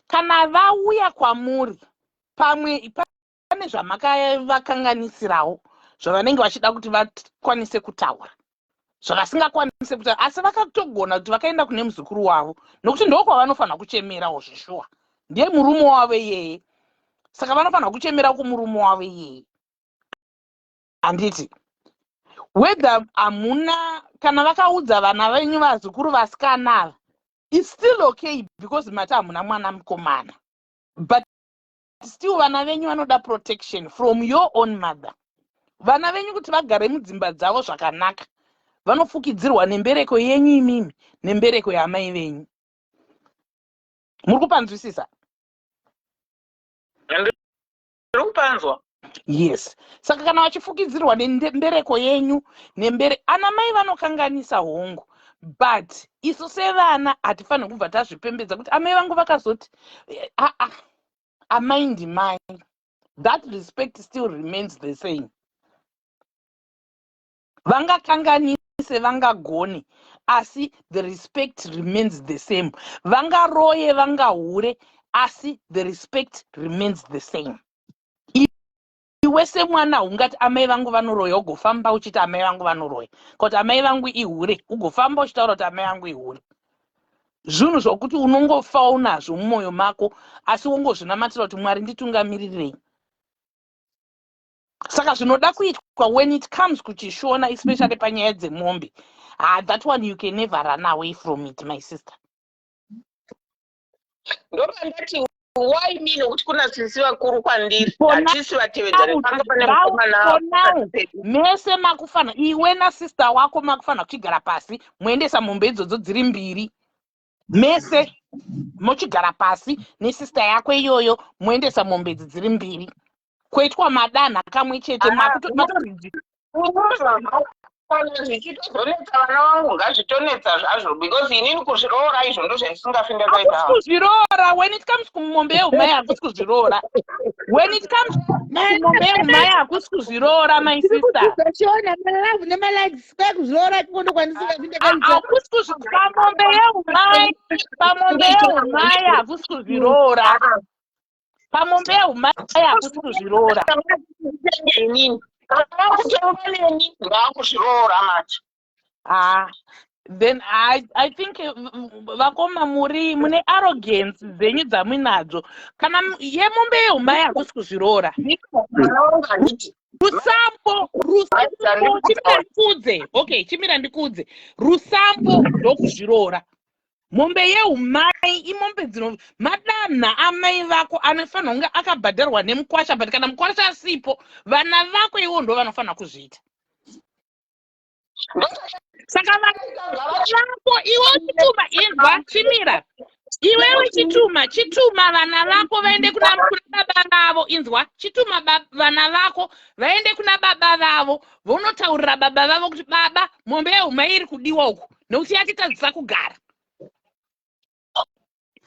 Speaker 10: kana vauya kwamuri pamwe pane zvamakavakanganisirawo zvavanenge vachida kuti vakwanise kutaura zvavasingakwanise kutaura asi vakatogona kuti vakaenda kune muzukuru wavo nokuti ndokwavanofanira kuchemerawo zveshuwa ndiye murume wavo iyeye saka vanofanira kuchemera kumurume wavo iyeye handiti whether hamuna kana vakaudza vana venyu vazukuru vasikana ava its still okay because mati hamuna mwana mukomana but still vana venyu vanoda protection from your own mother vana venyu kuti vagare mudzimba dzavo zvakanaka vanofukidzirwa nembereko yenyu imimi nembereko yaamai venyu muri kupanzwisisa
Speaker 9: ndiri kupanzwa.
Speaker 10: Yes, saka kana vachifukidzirwa nembereko yenyu nembere, ana mai vanokanganisa hongu, but isu sevana hatifaniri kubva tazvipembedza kuti amai vangu vakazoti aa ah, amai ndimai. That respect still remains the same. Vangakanganise, vangagone, asi the respect remains the same. Vangaroye, vangahure, asi the respect remains the same. Iwe semwana ungati amai vangu vanoroya, ugofamba uchiti amai vangu vanoroya, kuti amai vangu ihure, ugofamba uchitaura kuti amai vangu ihure, zvinhu zvokuti unongofa unazvo mumwoyo mako, asi wongozvinamatira kuti Mwari nditungamirirei. Saka zvinoda kuitwa when it comes kuchishona, especially panyaya dzemombe, ah, that one you can never run away from it, my sister.
Speaker 9: Ndopandati why me, nokuti kuna sisi vakuru kwandiri, hatisi vatevedzani, panga pane mukomana.
Speaker 10: Mese makufana, iwe nasister wako makufanira kuchigara pasi, moendesa mombe idzodzo dziri mbiri. Mese mochigara pasi nesister yako iyoyo, moendesa mombe idzi dziri mbiri, kwoitwa madanha kamwe chete.
Speaker 9: Kana zvichitozonetsa vana vangu, ngazvitonetsa zvazvo, because inini kuzviroora izvo ndo zvandisingafi ndakaita.
Speaker 10: Kuzviroora, when it comes kumombe yeumai, hakusi kuzviroora. When it comes kumombe yeumai, hakusi kuzviroora, my sister.
Speaker 1: Shona malove nemalikes, kwai kuzviroora ikondo kwandisingafi ndakaita.
Speaker 10: Hakusi pamombe yeumai, pamombe yeumai hakusi kuzviroora. Pamombe yeumai hakusi kuzviroora.
Speaker 9: Inini kana vakutonga neni, ndakuzviroora manje.
Speaker 10: Ah, then I think vakoma muri mune arrogance dzenyu dzamuinadzo. Kana yemombe yeumai hakusi kuzviroora. Rusambo, rusambo, chimira ndikudze. Okay, chimira ndikudze. Rusambo ndokuzviroora. Mombe yeumai imombe dzino madanha amai vako anofanira kunge akabhadharwa nemukwasha, but kana mukwasha asipo, vana vako iwo ndo vanofanira kuzviita. Saka vana vako iwe uchituma, inzwa, chimira iwewe, chituma, chituma vana vako vaende kuna baba vavo. Inzwa, chituma vana vako vaende kuna baba vavo, vonotaurira baba vavo kuti baba, mombe yeumai iri kudiwa uku nekuti yatitadzisa kugara.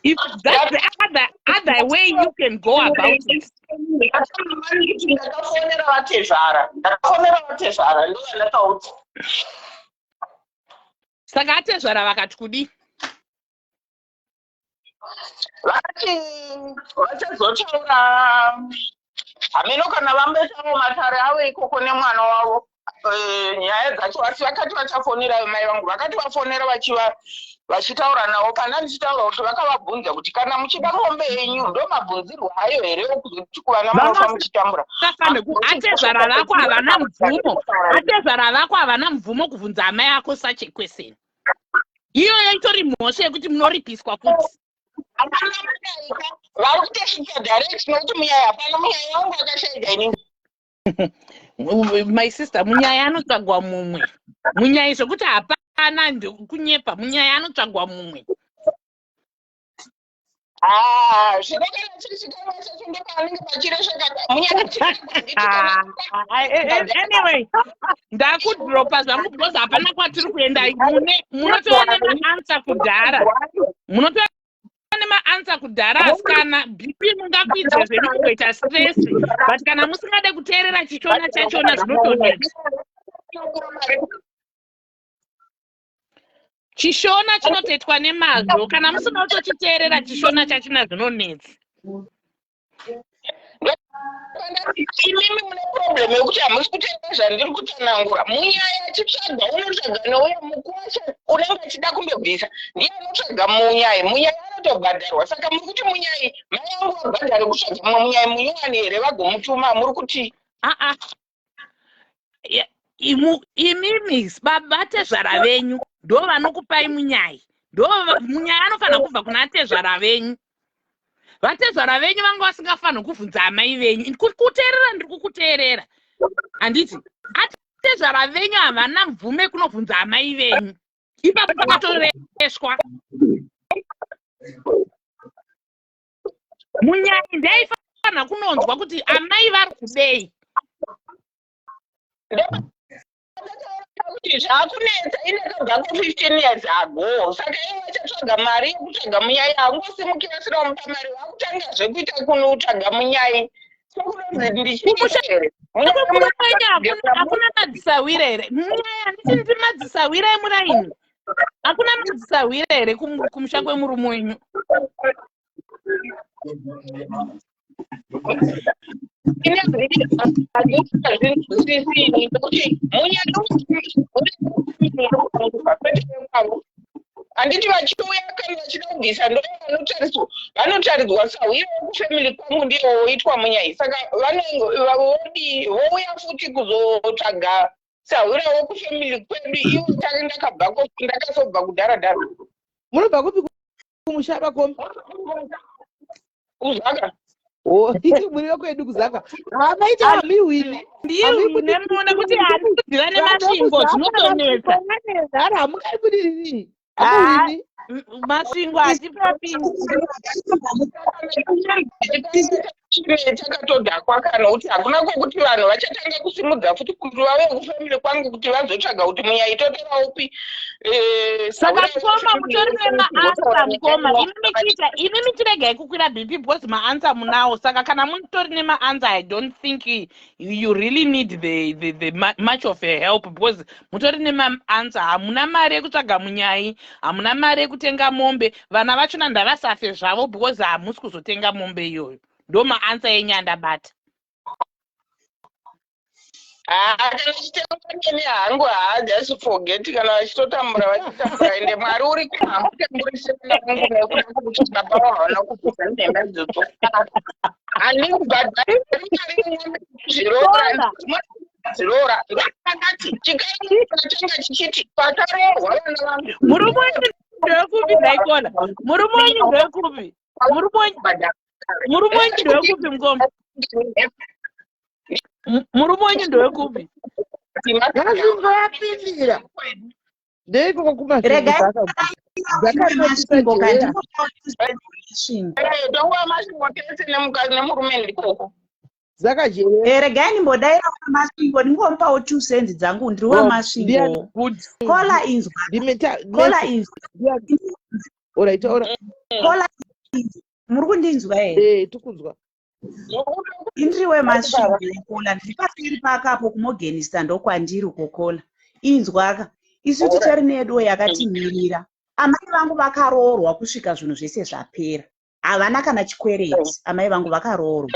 Speaker 10: If that's the other way you can go about it.
Speaker 9: Ndakafonera vatezvara, ndakafonera vatezvara, ndovandakaudza.
Speaker 10: Saka atezvara vakati kudii?
Speaker 9: Vakati vachazotaura, hameno kana vamboitawo matare avo ikoko nemwana wavo, nyaya dzacho, asi vakati vachafonera mai vangu. Vakati vafonera vachiva vachitaura navo, kana ndichitaura kuti vakavabvunza kuti kana muchida mombe yenyu, ndo mabvunzirwo ayo here okuti kuvana munofa muchitambura?
Speaker 10: Atezvara vako havana mvumo, atezvara vako havana mvumo kubvunza amai ako such a question. Iyoyo itori mhosva yekuti munoripiswa futi.
Speaker 9: Hapana kudaika, vari kutosvika direct, nokuti munyaya hapana, munyaya wangu akashaika inini.
Speaker 10: My sister, munyaya anotsvagwa mumwe. Munyaya zvekuti hapana kunyepa, munyaya anotsvagwa mumwe.
Speaker 9: Ah, zvino kana chiri chikanwa chacho, ndopaanenge pachiresveka munyaya.
Speaker 10: Anyway, ndakudropa zvangu because hapana kwatiri kuenda. Mune munotova nemaanswer kudhara, munotova nemaanswer kudhara. Asi kana BP mungakwidze zvenyu kungoita stress, but kana musingade kuteerera chichona chachona, zvinotonetsa. Chishona chinotoitwa nemazvo. Kana musina kutochiteerera chishona chachona, zvinonetsa.
Speaker 9: Imimi mune problem yekuti hamusi kuteerera zvandiri kutsanangura. Munyaya achitsvaga, unotsvaga neuyo mukwasha unenge achida kumbobvisa, ndiye anotsvaga munyai. Munyai anotobhadharwa. Saka muri kuti munyai mai vangu vabhadhare kutsvaga mumwe munyai munyowani here, vagomutuma? Muri kuti
Speaker 10: Aa, imimi baba tezvara venyu ndo vanokupai munyai. Ndo munyai anofanira kubva kuna tezvara venyu. Vatezvara venyu vanga vasingafaniri kuvhunza amai venyu. Kuteerera, ndiri kukuteerera, handiti? Atezvara venyu havana mvume kunovhunza amai venyu. Ipapo pakatoreswa. Munyai ndaifanira. munofanira kunonzwa kuti amai vari kudei.
Speaker 9: Kuti zvakunetsa, ini ndakabvako 15 years ago, saka ivo vachatsvaga mari yekutsvaga munyai. Haungosimukira usina kumupa mari, vakutanga zvekuita kunotsvaga munyai. Sokunonzi
Speaker 10: Kumusha
Speaker 9: ndichiita here?
Speaker 10: kwemurume wenyu hakuna madzisahwira here? Munyai, handiti ndiri madzisahwira emuraini? Hakuna madzisahwira here kumusha kwemurume wenyu?
Speaker 9: Ini handizwisisi nekuti munyai, handiti vachiuya kana vachida kubvisa, ndo vanotariswa, vanotaridzwa sahwira wekufamily kwangu, ndiye woitwa munyai. Saka vanenge vodi vouya futi kuzotsvaga sahwira wekufamily kwedu, ivo ndakabvako, ndakasobva kudhara dhara.
Speaker 1: Munobva kupi kumusha, vakomi?
Speaker 9: Kuzaka.
Speaker 1: O, muri vekwedu kuZaka. Hamaita hamihwini.
Speaker 10: Ndihwine muone kuti handikuziva neMasvingo zvinotonetsa.
Speaker 1: Nhara hamungaibudiriri, hamuhwini.
Speaker 10: Masvingo hatipapindi.
Speaker 9: Chakatodhakwa kana kuti hakuna kwokuti vanhu vachatanga kusimudza futi kuti vauye kufamily kwangu kuti vazotsvaga kuti munyai totora upi.
Speaker 10: Saka mukoma, mutori nemaanswer. Mukoma, imi michiita, imi michiregai kukwira BP, because maanswer munawo. Saka kana mutori nemaanswer, I don't think you really need the much of a help, because mutori nemaanswer. Hamuna mari yekutsvaga munyai, hamuna mari yekutenga mombe. Vana vachona ndavasafe zvavo, because hamusi kuzotenga mombe iyoyo. Ndo maanswer enyu andabata.
Speaker 9: Haa, kana chitenga neni hangu, haa, just forget. Kana vachitotambura, vachitambura, ende Mwari uri kuhamutamburise vana vangu nekuda kwekuti baba vavo havana kupedza nhema idzodzo. Handii kubhadhari mari yemombe, zviroora zviroora ndakati chikaratanga chichiti pakaroorwa vana vangu.
Speaker 10: Murume wenyu ndewekupi ndaikona? Murume wenyu ndewekupi? Murume wenyu ndewekupi, mukoma? Murume wenyu ndewekupi?
Speaker 1: Masvingo yapindira ndeikoko kuMasvingo.
Speaker 11: Regai.
Speaker 1: Zvakanotisa.
Speaker 11: Masvingo.
Speaker 9: Tonguva Masvingo tese nemukadzi nemurume ndikoko.
Speaker 1: Zakajerera.
Speaker 11: Regai ndimbodaira Masvingo, ndingomupawo 2 cents dzangu. Ndiri waMasvingo.
Speaker 1: Good.
Speaker 11: Kola, inzwa. Kola, inzwa.
Speaker 1: Alright, ora.
Speaker 11: Kola, inzwa. Muri kundinzwa here?
Speaker 1: Eh, tikunzwa.
Speaker 11: Indiri weMasvingo, Kola. Ndiri paseri pakapo kuMogenista, ndokwandiri kokola. Inzwaka, isu tichari neduwo yakatimirira. Amai vangu vakaroorwa kusvika zvinhu zvese zvapera, havana kana chikwereti. Amai vangu vakaroorwa,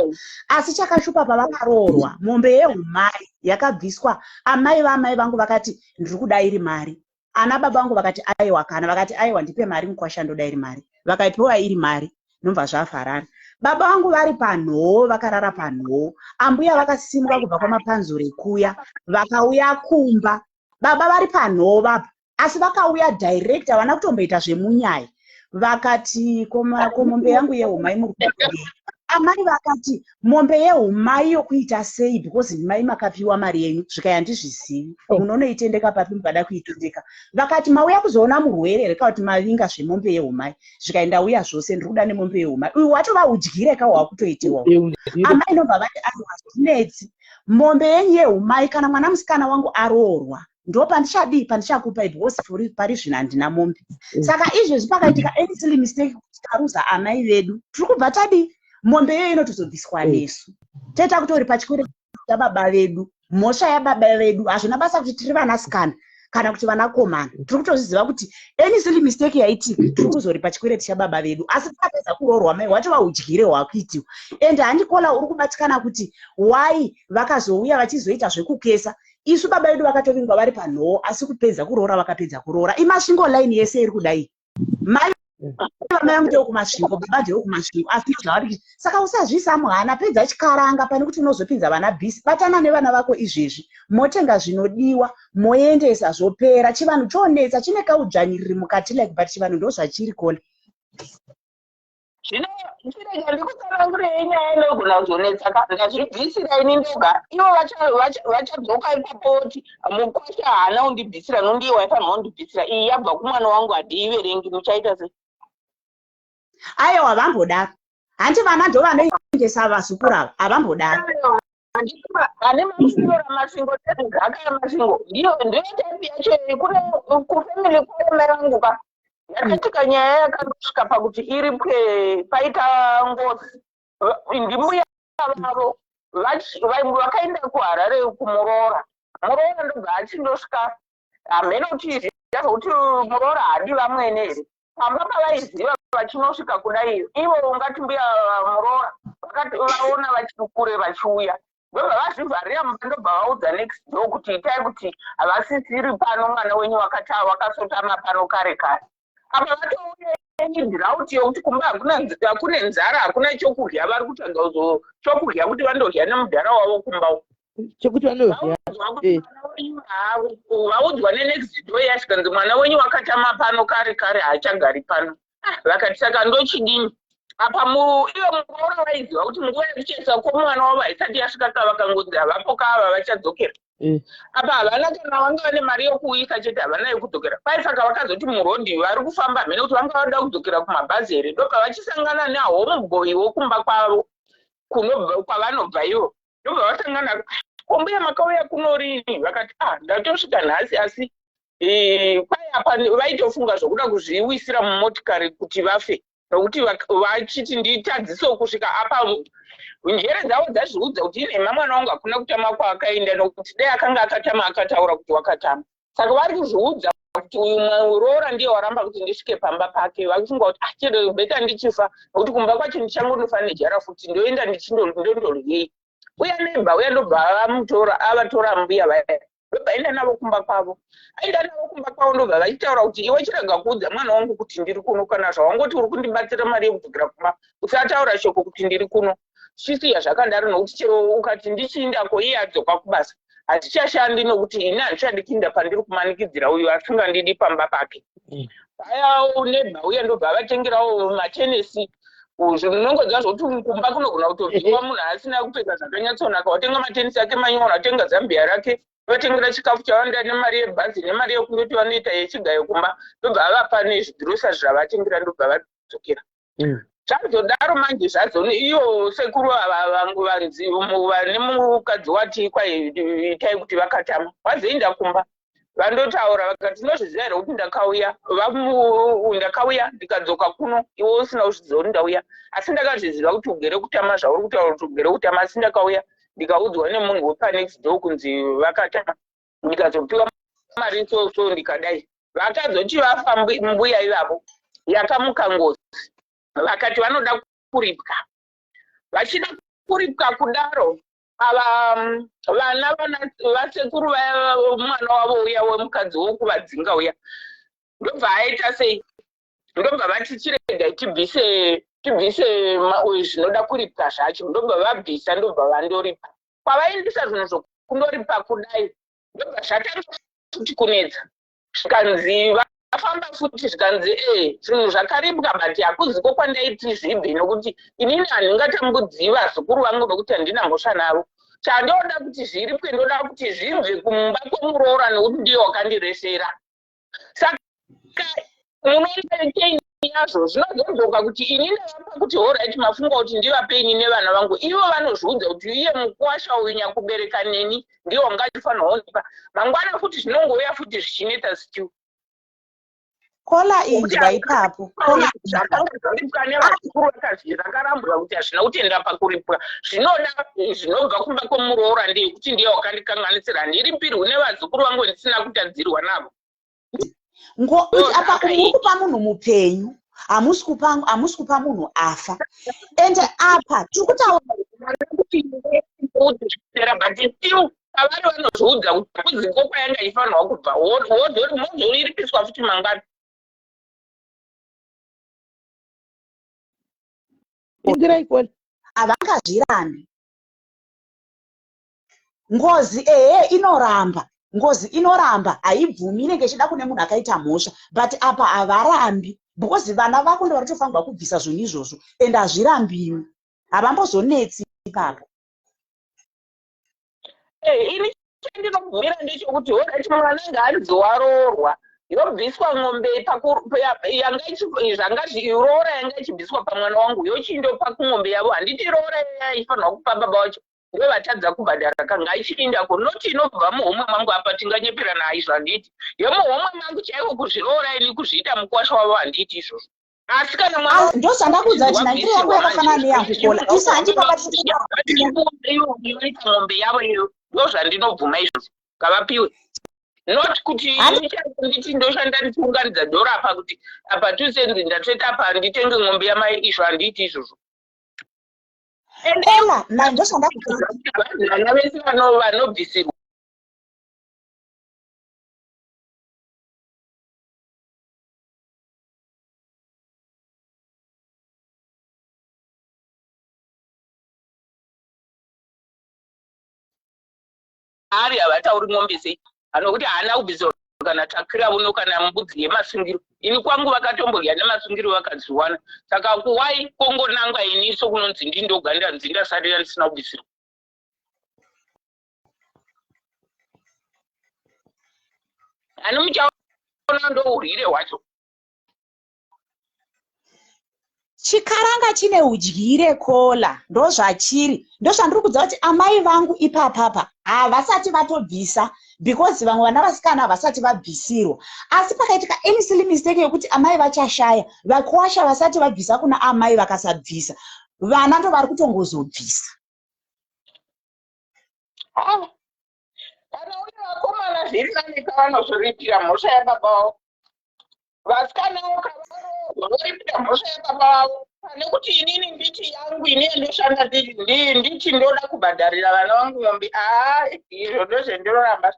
Speaker 11: asi chakashupa, pavakaroorwa mombe yehumai yakabviswa. Amai vaamai vangu vakati, "Ndiri kuda iri mari." Ana baba vangu vakati, "Aiwa." Kana vakati, "Aiwa, ndipe mari mukwasha, ndoda iri mari." Vakaipiwa iri mari, nobva zvavharana. Baba vangu vari panhoo, vakarara panhoo. Ambuya vakasimuka kubva kwaMapanzure kuya, vakauya kumba baba vari panhoo vabva, asi vakauya direct, havana kutomboita zvemunyai. Vakati, "Ko mombe yangu yehumai muri kudei?" Amai vakati, "Mombe yehumai yokuita sei? Because mai makapiwa mari yenyu." Zvikai, "Handizvizivi, munonoitendeka papi mukada kuitendeka?" Vakati, "Mauya kuzoona murwere here kana kuti mavinga zvemombe yehumai?" Zvikai, "Ndauya zvose, ndiri kuda nemombe yehumai." Uyu watova udyire ka hwakutoitiwa. Amai nobva vati, "Aiwa, zvinetsi, mombe yenyu yehumai kana mwana musikana wangu aroorwa ndo pandichadii, pandichakupai, because pari zvino handina mombe." Saka izvezvi pakaitika any silly mistake kuti taruza amai vedu, tiri kubva tadii? Mombe iyoyo inotozobviswa nesu, toita kutori pachikwereti chababa vedu, mhosva yababa vedu. Hazvina basa kuti tiri vanasikana kana kuti vanakomana, tiri kutozviziva kuti any silly mistake yaitika, tiri kuzoripa chikwereti chababa vedu. Asi takapedza kuroorwa mai, watova udyire hwakuitiwa. And handikola uri kubatikana kuti why vakazouya vachizoita zvekukesa isu. Baba vedu vakatovingwa vari panhoo, asi kupedza kuroora vakapedza kuroora. IMasvingo line yese iri kudai. Mai vamai vangu ndewekuMasvingo, baba ndewekuMasvingo, asi zvavari. Saka usazviisa muhana, pedza chikaranga pane kuti unozopinza vana busy. Batana nevana vako izvezvi, motenga zvinodiwa, moendesa, zvopera. Chivanhu chonetsa, chine kaudzvanyiriri mukati like, but chivanhu ndo zvachiri, Kola.
Speaker 9: Zvino chirega ndikutsanangurei nyaya inogona kuzonetsa ka. Ndazvibvisira ini ndoga, ivo vachadzoka ipapo voti mukwasha haana kundibvisira, nondiye waifanirwa kundibvisira. Iyi yabva kumwana wangu, handiiverengi. Muchaita sei?
Speaker 11: Aiwa, vambodaro. Hanti vana ndovanoendesa vazukuru ava, havambodaro.
Speaker 9: Ane masvingo ramasvingo tezigaka yamasvingo ndiyo ndiyo type yacho iyi. Kune kufamily kwayo mai vangu ka yakaitika nyaya yakandosvika pakuti iripwe paita ngozi. Ndimbuya vavo vakaenda kuHarare kumuroora, muroora ndobva achindosvika hameno kuti zviya zvokuti muroora haadi vamwene here pamba pavaiziva vachinosvika kudai ivo ungati mbuya muroora vakati vaona vachiri kure vachiuya ndobva vazvivharira mumba ndobva vaudza next door kuti itai kuti havasisiri pano mwana wenyu wakasotama pano kare kare. Apa vatouya idrought yokuti kumba hakune nzara, hakuna chokudya, vari kutsvaga chokudya kuti vandodya nemudhara wavo kumba uko.
Speaker 1: Chekuti vanodya.
Speaker 9: Vaudzwa nenext door yasvikanzi mwana wenyu wakatama pano kare kare haachagari pano. Vakati saka ndochidini? Apa ivo muroora vaiziva kuti nguva yekuchesa kwomwana wavo haisati yasvika ka vakangonzi havapo kaava vachadzokera. Apa havana kana vanga vane mari yokuuyisa chete, havana yekudzokera. Pai saka vakazoti murodhi vari kufamba mhene kuti vanga vada kudzokera kumabhazi here, ndobva vachisangana nehomeboy wokumba kwavo kwavanobva ivo, ndobva vasangana kombuya makauya kuno rini? Vakati ah ndatosvika nhasi, asi kwai apa vaitofunga zvokuda kuzviwisira mumotikari kuti vafe nokuti vachiti nditadzisewo kusvika apa. Njere dzavo dzazviudza kuti inhema, mwana wangu hakuna kutama kwaakaenda nokuti dai akanga akatama akataura kuti wakatama. Saka vari kuzviudza kuti uyu muroora ndiye waramba kuti ndisvike pamba pake, vachifunga kuti ah chero better ndichifa nokuti kumba kwacho ndichangonofa nejara futi, ndoenda ndondoryei. Uya neighbour uya ndobva vamutora, avatora mbuya vaya ndobva aenda navo kumba kwavo. Aenda navo kumba kwavo ndobva vachitaura kuti iwe chirega kuudza mwana wangu kuti ndiri kuno, kana zvawangoti uri kundibatsira mari yekudzokera kumba usataura shoko kuti ndiri kuno, chisiya zvakadaro nokuti chero ukati ndichiindako iye adzoka kubasa hazvichashandi nokuti ini handichadi kuinda pandiri kumanikidzira uyu asingandidi pamba pake. Paya neighbour uya ndobva avatengerawo matenesi, zvinongoziva zvokuti kumba kunogona kutobviwa munhu asina kupfeka zvakanyatsonaka, watenga matenisi ake manyowani, watenga zambia rake, vatengera chikafu chavanoda nemari yebhazi nemari yekundoti vanoita yechigayo kumba, ndobva avapa nezvigirosa zvavatengera ndobva vadzokera. Zvazodaro manje zvazo iyo sekuru ava vangu vanzi vane mukadzi wati kwai itai kuti vakatama vazoenda kumba vandotaura vakati tinozviziva here kuti ndakauya ndakauya ndikadzoka kuno iwe usina kuzviziva kuti ndauya, asi ndakazviziva kuti ugere kutama zvauri kutaura kuti ugere kutama, asi ndakauya ndikaudzwa nemunhu wepanext door kunzi vakatama ndikazopiwa mari so so ndikadai. Vakazoti vafa mbuya ivavo yakamuka ngozi vakati vanoda kuripwa, vachida kuripwa kudaro ava vana vasekuru vaya mwana wavo uya wemukadzi wokuvadzinga uya ndobva aita sei, ndobva vati chiregai tibvise zvinoda kuripwa zvacho, ndobva vabvisa ndobva vandoripa. Kwavaendesa zvinhu zvokundoripa kudai ndobva zvatanga futi kunetsa, zvikanzi vafamba futi zvikanzi zvinhu zvakaripwa but hakuziko kwandaiti zvibve nokuti inini handingatambudzi vazukuru vangu nokuti handina mhosva navo, chandoda kuti zviripwe ndoda kuti zvibve kumba kwemuroora nokuti ndiye wakandiresera. Saka munoona chei yazvo zvinozodzoka kuti ini ndavapa kuti alright mafunga kuti ndivape ini nevana vangu, ivo vanozviudza kuti iye mukuwasha uyu nyakubereka neni ndiye wanga achifanirwa kundipa, mangwana futi zvinongouya futi zvichinetsa still.
Speaker 11: Kola inzwa ipapo. Kola
Speaker 9: zvakanga zvaripwa nevazukuru vakarambwa kuti hazvina kutenda pakuripwa, zvinoda zvinobva kumba kwemuroora ndeyekuti ndiye wakandikanganisira, handiripirwi nevazukuru vangu ndisina kutadzirwa navo.
Speaker 11: Apa muri kupa munhu mupenyu, hamusi kupa munhu afa, ende apa tiri kutaura
Speaker 9: but still pavari vanozviudza kuti kuziko kwayanga ichifanirwa kubva mozoripiswa futi mangwana.
Speaker 1: Indirai kola.
Speaker 11: Havangazvirambi. Ngozi ehe inoramba, ngozi inoramba, haibvumi, inenge ichida kune munhu akaita mhosva, but apa havarambi because vana vako ndo varitofanirwa kubvisa zvinhu izvozvo and hazvirambiwi, havambozonetsi ipapo.
Speaker 9: Ini chandinobvumira ndechekuti alright mwana ngaanzi waroorwa. Yobviswa ng'ombe yanga zvanga roora yanga ichibviswa pamwana wangu yochindopa kung'ombe yavo. Handiti roora yaifanirwa kupa baba wacho ndovatadza kubhadhara ka ngaichiinda ko not inobva muhomwe mangu apa tinganyeperana aizvo handiti yemuhomwe mangu chaiko kuzviroora ini kuzviita mukwasha wavo handiti izvozvo asi kana mwana
Speaker 11: ndozvandakuudza kuti nandiri yangu yakafanana neyangu kola isu handi baba
Speaker 9: ng'ombe yavo iyo ndozvandinobvuma izvozvo ngavapiwe not kuti nditi ndoshanda ndichiunganidza dhora apa kuti apa tusenzi ndatoita apa nditenge ng'ombe yamai izvo handiiti izvozvo
Speaker 11: Kola, na ndozvandakuudza
Speaker 9: vana vese vanobvisirwa ari havatauri mombe sei anokuti haana kubvisirwa kana takira uno kana mbudzi yemasungiro ini kwangu vakatombodya nemasungiro vakadziwana saka kuwai kongonangwa ini sokunonzi ndindoga ndanzi ndasarira ndisina kubvisirwa ani muchaona ndourwire hwacho
Speaker 11: Chikaranga chine udyire kola ndozvachiri ndozvandiri kudza kuti amai vangu ipapapa havasati vatobvisa because vamwe vana vasikana havasati vabvisirwa asi pakaitika any silly mistake yekuti amai vachashaya vakwasha vasati vabvisa kuna amai vakasabvisa vana ndovari kutongozobvisa
Speaker 9: ah, kana une vakomana zviri nani kavanozoriitira mhosva yababa vavo vasikanawo kavaroorwa voripira mhosva yababa vavo pane kuti inini nditi yangu ini yandoshanda nditi ndoda kubhadharira vana vangu mombe aa izvo ndozvendinoramba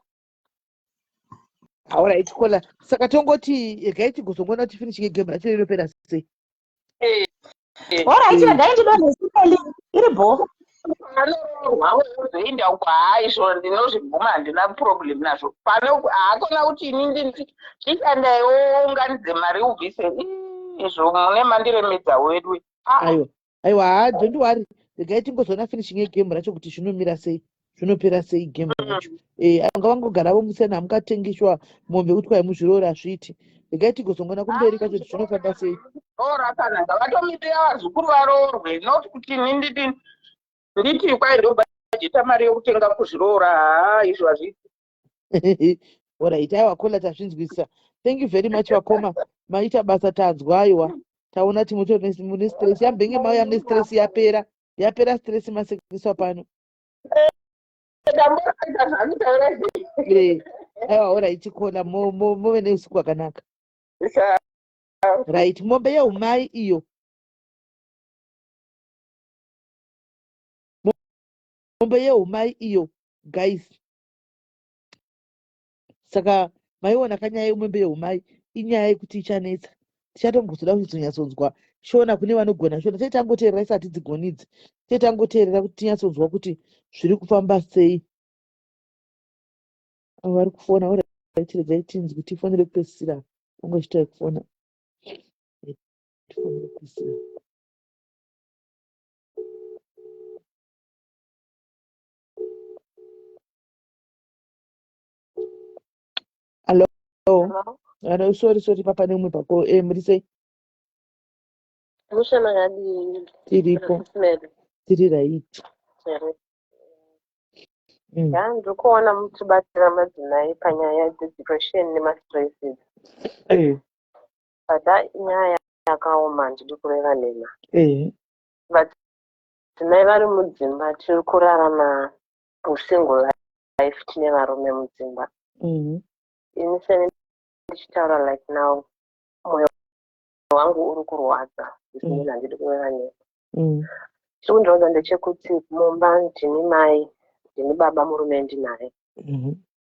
Speaker 1: Alright, kola saka tongoti regai tigozongoona kuti finishing game racho rinopera sei
Speaker 9: eh,
Speaker 11: eh. Alright, regai ndidonhe iri bho
Speaker 9: anoroorwa ozoenda uko haa izvo ndinozvibvuma handina problem nazvo pane haakona kuti ini nditi chishandai wounganidze mari ubvise izvo mune mandiremedza wedu
Speaker 1: aiwa aiwa haa don't worry regai tingozoona finishing yegame racho kuti zvinomira sei zvinopera sei game racho mm. eh, anga vangogara vomusiyana hamungatengi shuwa mombe kuti kwai muzviroora hazviiti regai tigozongona kumberi kwacho kuti zvinofamba sei
Speaker 9: roora kana ngavatomirira vazukuru varoorwe not kuti ini nditi nditi kwai ndobhajeta mari yokutenga kuzviroora haa izvo hazviiti
Speaker 1: orit aiwa kola tazvinzwisisa thank you very much vakoma maita basa tanzwa aiwa taona kuti mune stress yambenge mauya mune stress yapera yapera stress masekiswa pano aiwa orit kola move neusiku hwakanaka right mombe yeumai iyo mombe yeumai iyo guys saka maiona kanyaya yemombe yeumai inyaya yekuti ichanetsa tichatombozoda kuzonyatsonzwa shona kune vanogona shona tei tangoteerera isi hatidzigoni idzi tei tangoteerera kuti tinyatsonzwa kuti zviri kufamba sei avo vari kufona oregai tinzwi tifonere kupedzisira vanga vachiita kufona tifonere kupedzisira Hello. Hello, sorry, sorry, papa neumwe pako. Eh, muri sei?
Speaker 7: Mushe makadii?
Speaker 1: Tiriko. Tiri right.
Speaker 7: Mm. Ya, ndiri kuona muchibatsira madzimai panyaya dzedepression nemastresses.
Speaker 1: Eh.
Speaker 7: But inyaya yakaoma handidi kureva nhema.
Speaker 1: Eh.
Speaker 7: Madzimai vari mudzimba tiri kurarama usingle life tine varume mudzimba.
Speaker 1: Mm.
Speaker 7: Ini seni ndichitaura like now moyo wangu uri kurwadza zvisinei handidi kureva nhema. Chiri kundirwadza ndechekuti mumba ndini mai ndini baba murume ndinaye.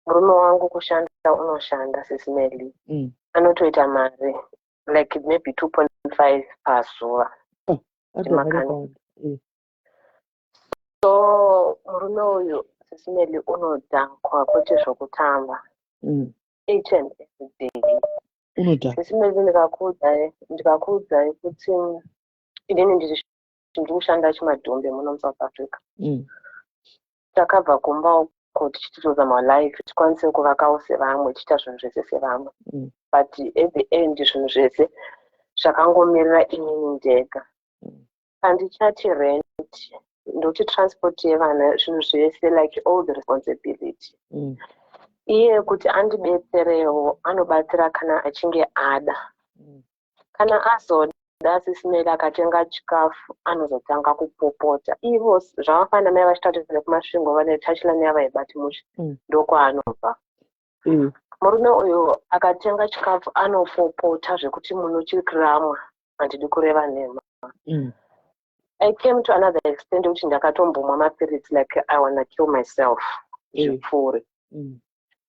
Speaker 7: Murume wangu kushanda unoshanda sisi Melly. Anotoita mari like maybe 2.5 pazuva.
Speaker 1: Oh,
Speaker 7: Ndimakani. So murume uyu sisi Melly unodhakwa kwete zvokutamba. Each and every day.
Speaker 1: Unodhakwa.
Speaker 7: Sisi Melly ndikakuudzai kuti inini ndiri kushanda chimadhumbe muno muSouth Africa. Takabva kumba uko tichitozama life tikwanise kuvakawo sevamwe tichiita zvinhu zvese sevamwe.
Speaker 12: But at the end zvinhu zvese zvakangomirira inini ndega. Handichati rent, ndoti transport yevana, zvinhu zvese, like all the responsibility. Iye kuti andibetserewo, anobatsira kana achinge ada. Kana azoda, Sis Melly, akatenga chikafu anozotanga kupopota. Ivo zvavafanira mai vachitaura nekuMasvingo, vane touchline yavo haibati mushe. Ndokwaanobva. Murume uyu akatenga chikafu anopopota zvekuti munochiramwa, handidi kureva nhema. I came to another extent yekuti ndakatombomwa mapiritsi, like I wanna kill myself, zvipfuuri.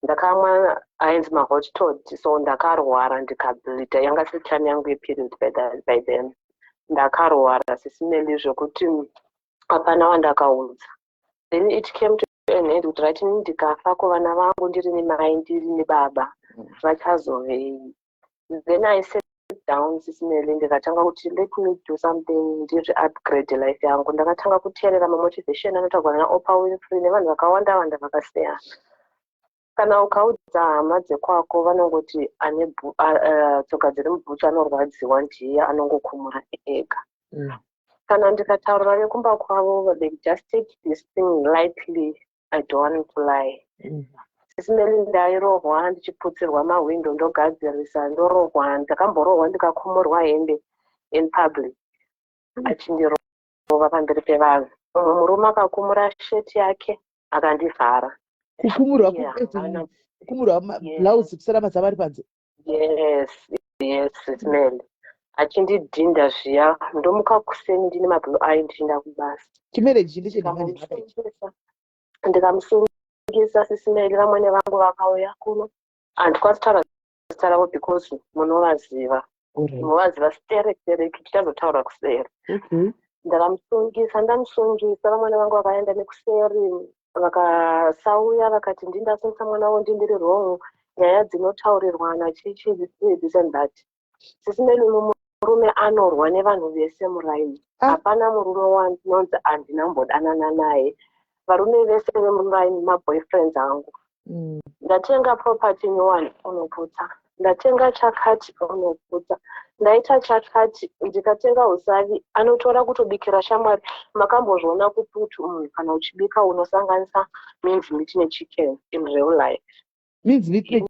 Speaker 12: Ndakamwa ainzi mahot tot, so ndakarwara ndikableeda. Yanga siri time yangu yeperiod by then. Ndakarwara, Sis Melly, zvekuti hapana wandakaudza. Then it came to an end kuti right, ini ndikafa, kuvana vangu ndiri nemai, ndiri nebaba, vachazovei? Then I sat down, Sis Melly, ndikatanga kuti let me do something, ndizvi-upgrade life yangu. Ndakatanga kuteerera mamotivation anotaurwa naOprah Winfrey nevanhu vakawanda wanda vakasiyana. Kana ukaudza hama dzekwako, vanongoti ane tsoka dziri mubhutsu anorwadziwa ndiye anongokumura ega. Kana ndikataurira vekumba kwavo, they just take this thing lightly. I don't want to lie. Sis Melly, ndairohwa ndichiputsirwa mahwindo, ndogadzirisa, ndorohwa. Ndakamborohwa ndikakumurwa hembe in public, achindirova pamberi pevanhu. Mumwe murume akakumura sheti yake akandivhara.
Speaker 1: Kukumurwa? Kukumurwa blouse kusara mazava ari panze?
Speaker 12: Yes, Sis Melly, achindidhinda zviya. Ndomuka kuseni ndine mablue eye ndichienda kubasa.
Speaker 1: Chimarriage ndechenhema nhema.
Speaker 12: Ndikamusungisa, Sis Melly. Vamwene vangu vakauya kuno. Handikwanisi kutaura zita ravo because munovaziva. Munovaziva sterek sterek, tichazotaura kuseri. Ndakamusungisa. Ndamusungisa, vamwene vangu vakaenda nekuseri, vakasauya, vakati ndindasungisa mwana wavo, ndindiri wrong, nyaya dzinotaurirwana, chichi, this and that. Sis Melly, murume anorwa nevanhu vese muraini. Hapana murume wandinonzi handinambodanana naye. Varume vese vemuraini maboyfriends angu. Ndatenga property nyowani, unoputsa. Ndatenga chakati, unoputsa. Ndaita chakati, ndikatenga usavi, anotora kutobikira shamwari. Makambozviona kupi kuti munhu kana uchibika unosanganisa mince meat nechicken in real life?
Speaker 1: Mince meat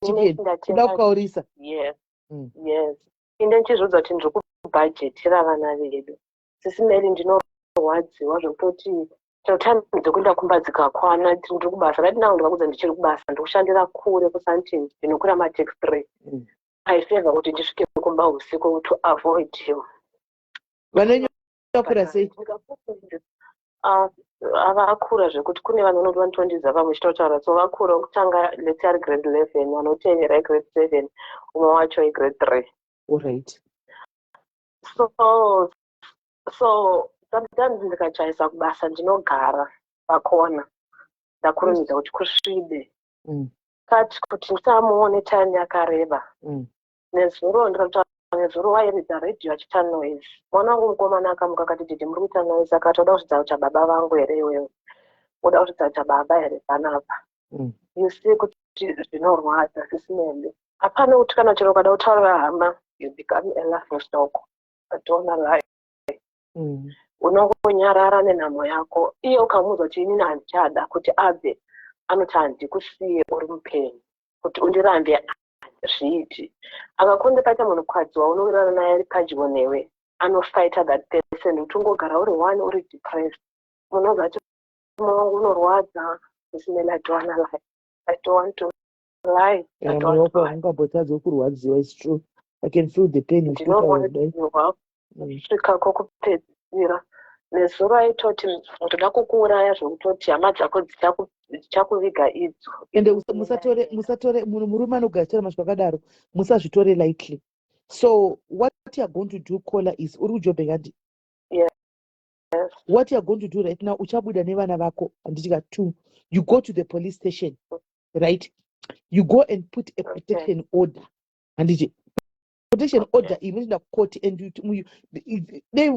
Speaker 1: nechicken, kuda kukaurisa.
Speaker 12: Yes. Yes, inde ndichizvidza kuti ndiri kubhajetera vana vedu. Sis Melly, ndinorwadziwa zvekutoti chero time dzekuenda kumba dzikakwana, ndiri kubasa right now. Ndikakudza, ndichiri kubasa, ndikushandira kure kuSandton, ndinokwira mataxi 3. I favor kuti ndisvike kumba usiku to avoid him.
Speaker 1: Vanenyu vakura sei?
Speaker 12: Vakura zvekuti kune vanhu vanoti vanotondiza vamwe chitotaura. So vakura, wekutanga, let's say ari grade 11, vanotevera igrade 7, umwe wacho igrade 3. So sometimes ndikachaisa kubasa, ndinogara pakona, ndakurumidza kuti kusvibe, kati kuti ndisamuone time yakareba. Nezuro, ndikataura nezuro, wairidza redhiyo achiita noise. Mwana wangu mukomana akamuka akati, "Daddy, muri kuita noise." Akati, "Uda kuzvidza kuita baba vangu here iwewe? Uda kuzvidza kuita baba here panapa?" You see kuti zvinorwadza, Sis Melly. Hapana kuti kana chero ukada kutaurira hama, you become a laughing stock. I don't wanna lie. Unongonyarara nenhamo yako. Iye ukamuudza kuti inini handichada kuti abve, anoti, "Handikusiye uri mupenyu, kuti undirambe zviiti." Akakonde paita munhukadzi waunowirirana naye ari padyo newe, anofighta that person kuti ungogara uri one, uri depressed. Munobva ati moyo wangu unorwadza. Sis Melly, I don't wanna lie, I don't want to lie, I don't want to lie.
Speaker 1: Ungambotadza kurwadziwa, is true, I can feel the pain uchitotaura kudai.
Speaker 12: Ndinorwadziwa kusvika kwokupedzisira. Nezuro aitoti, "Ndoda kukuuraya zvekutoti hama dzako dzichakuviga idzo."
Speaker 1: Ende musatore munhu, murume anogara achitora mashoko akadaro, musazvitore lightly. So what you are going to do, caller, is uri kuJoburg, handi?
Speaker 12: Yes.
Speaker 1: What you are going to do right now, uchabuda nevana vako, handitika? Two, you go to the police station, right? You go and put a protection order, handiti? Protection order iyi munoenda kukoti and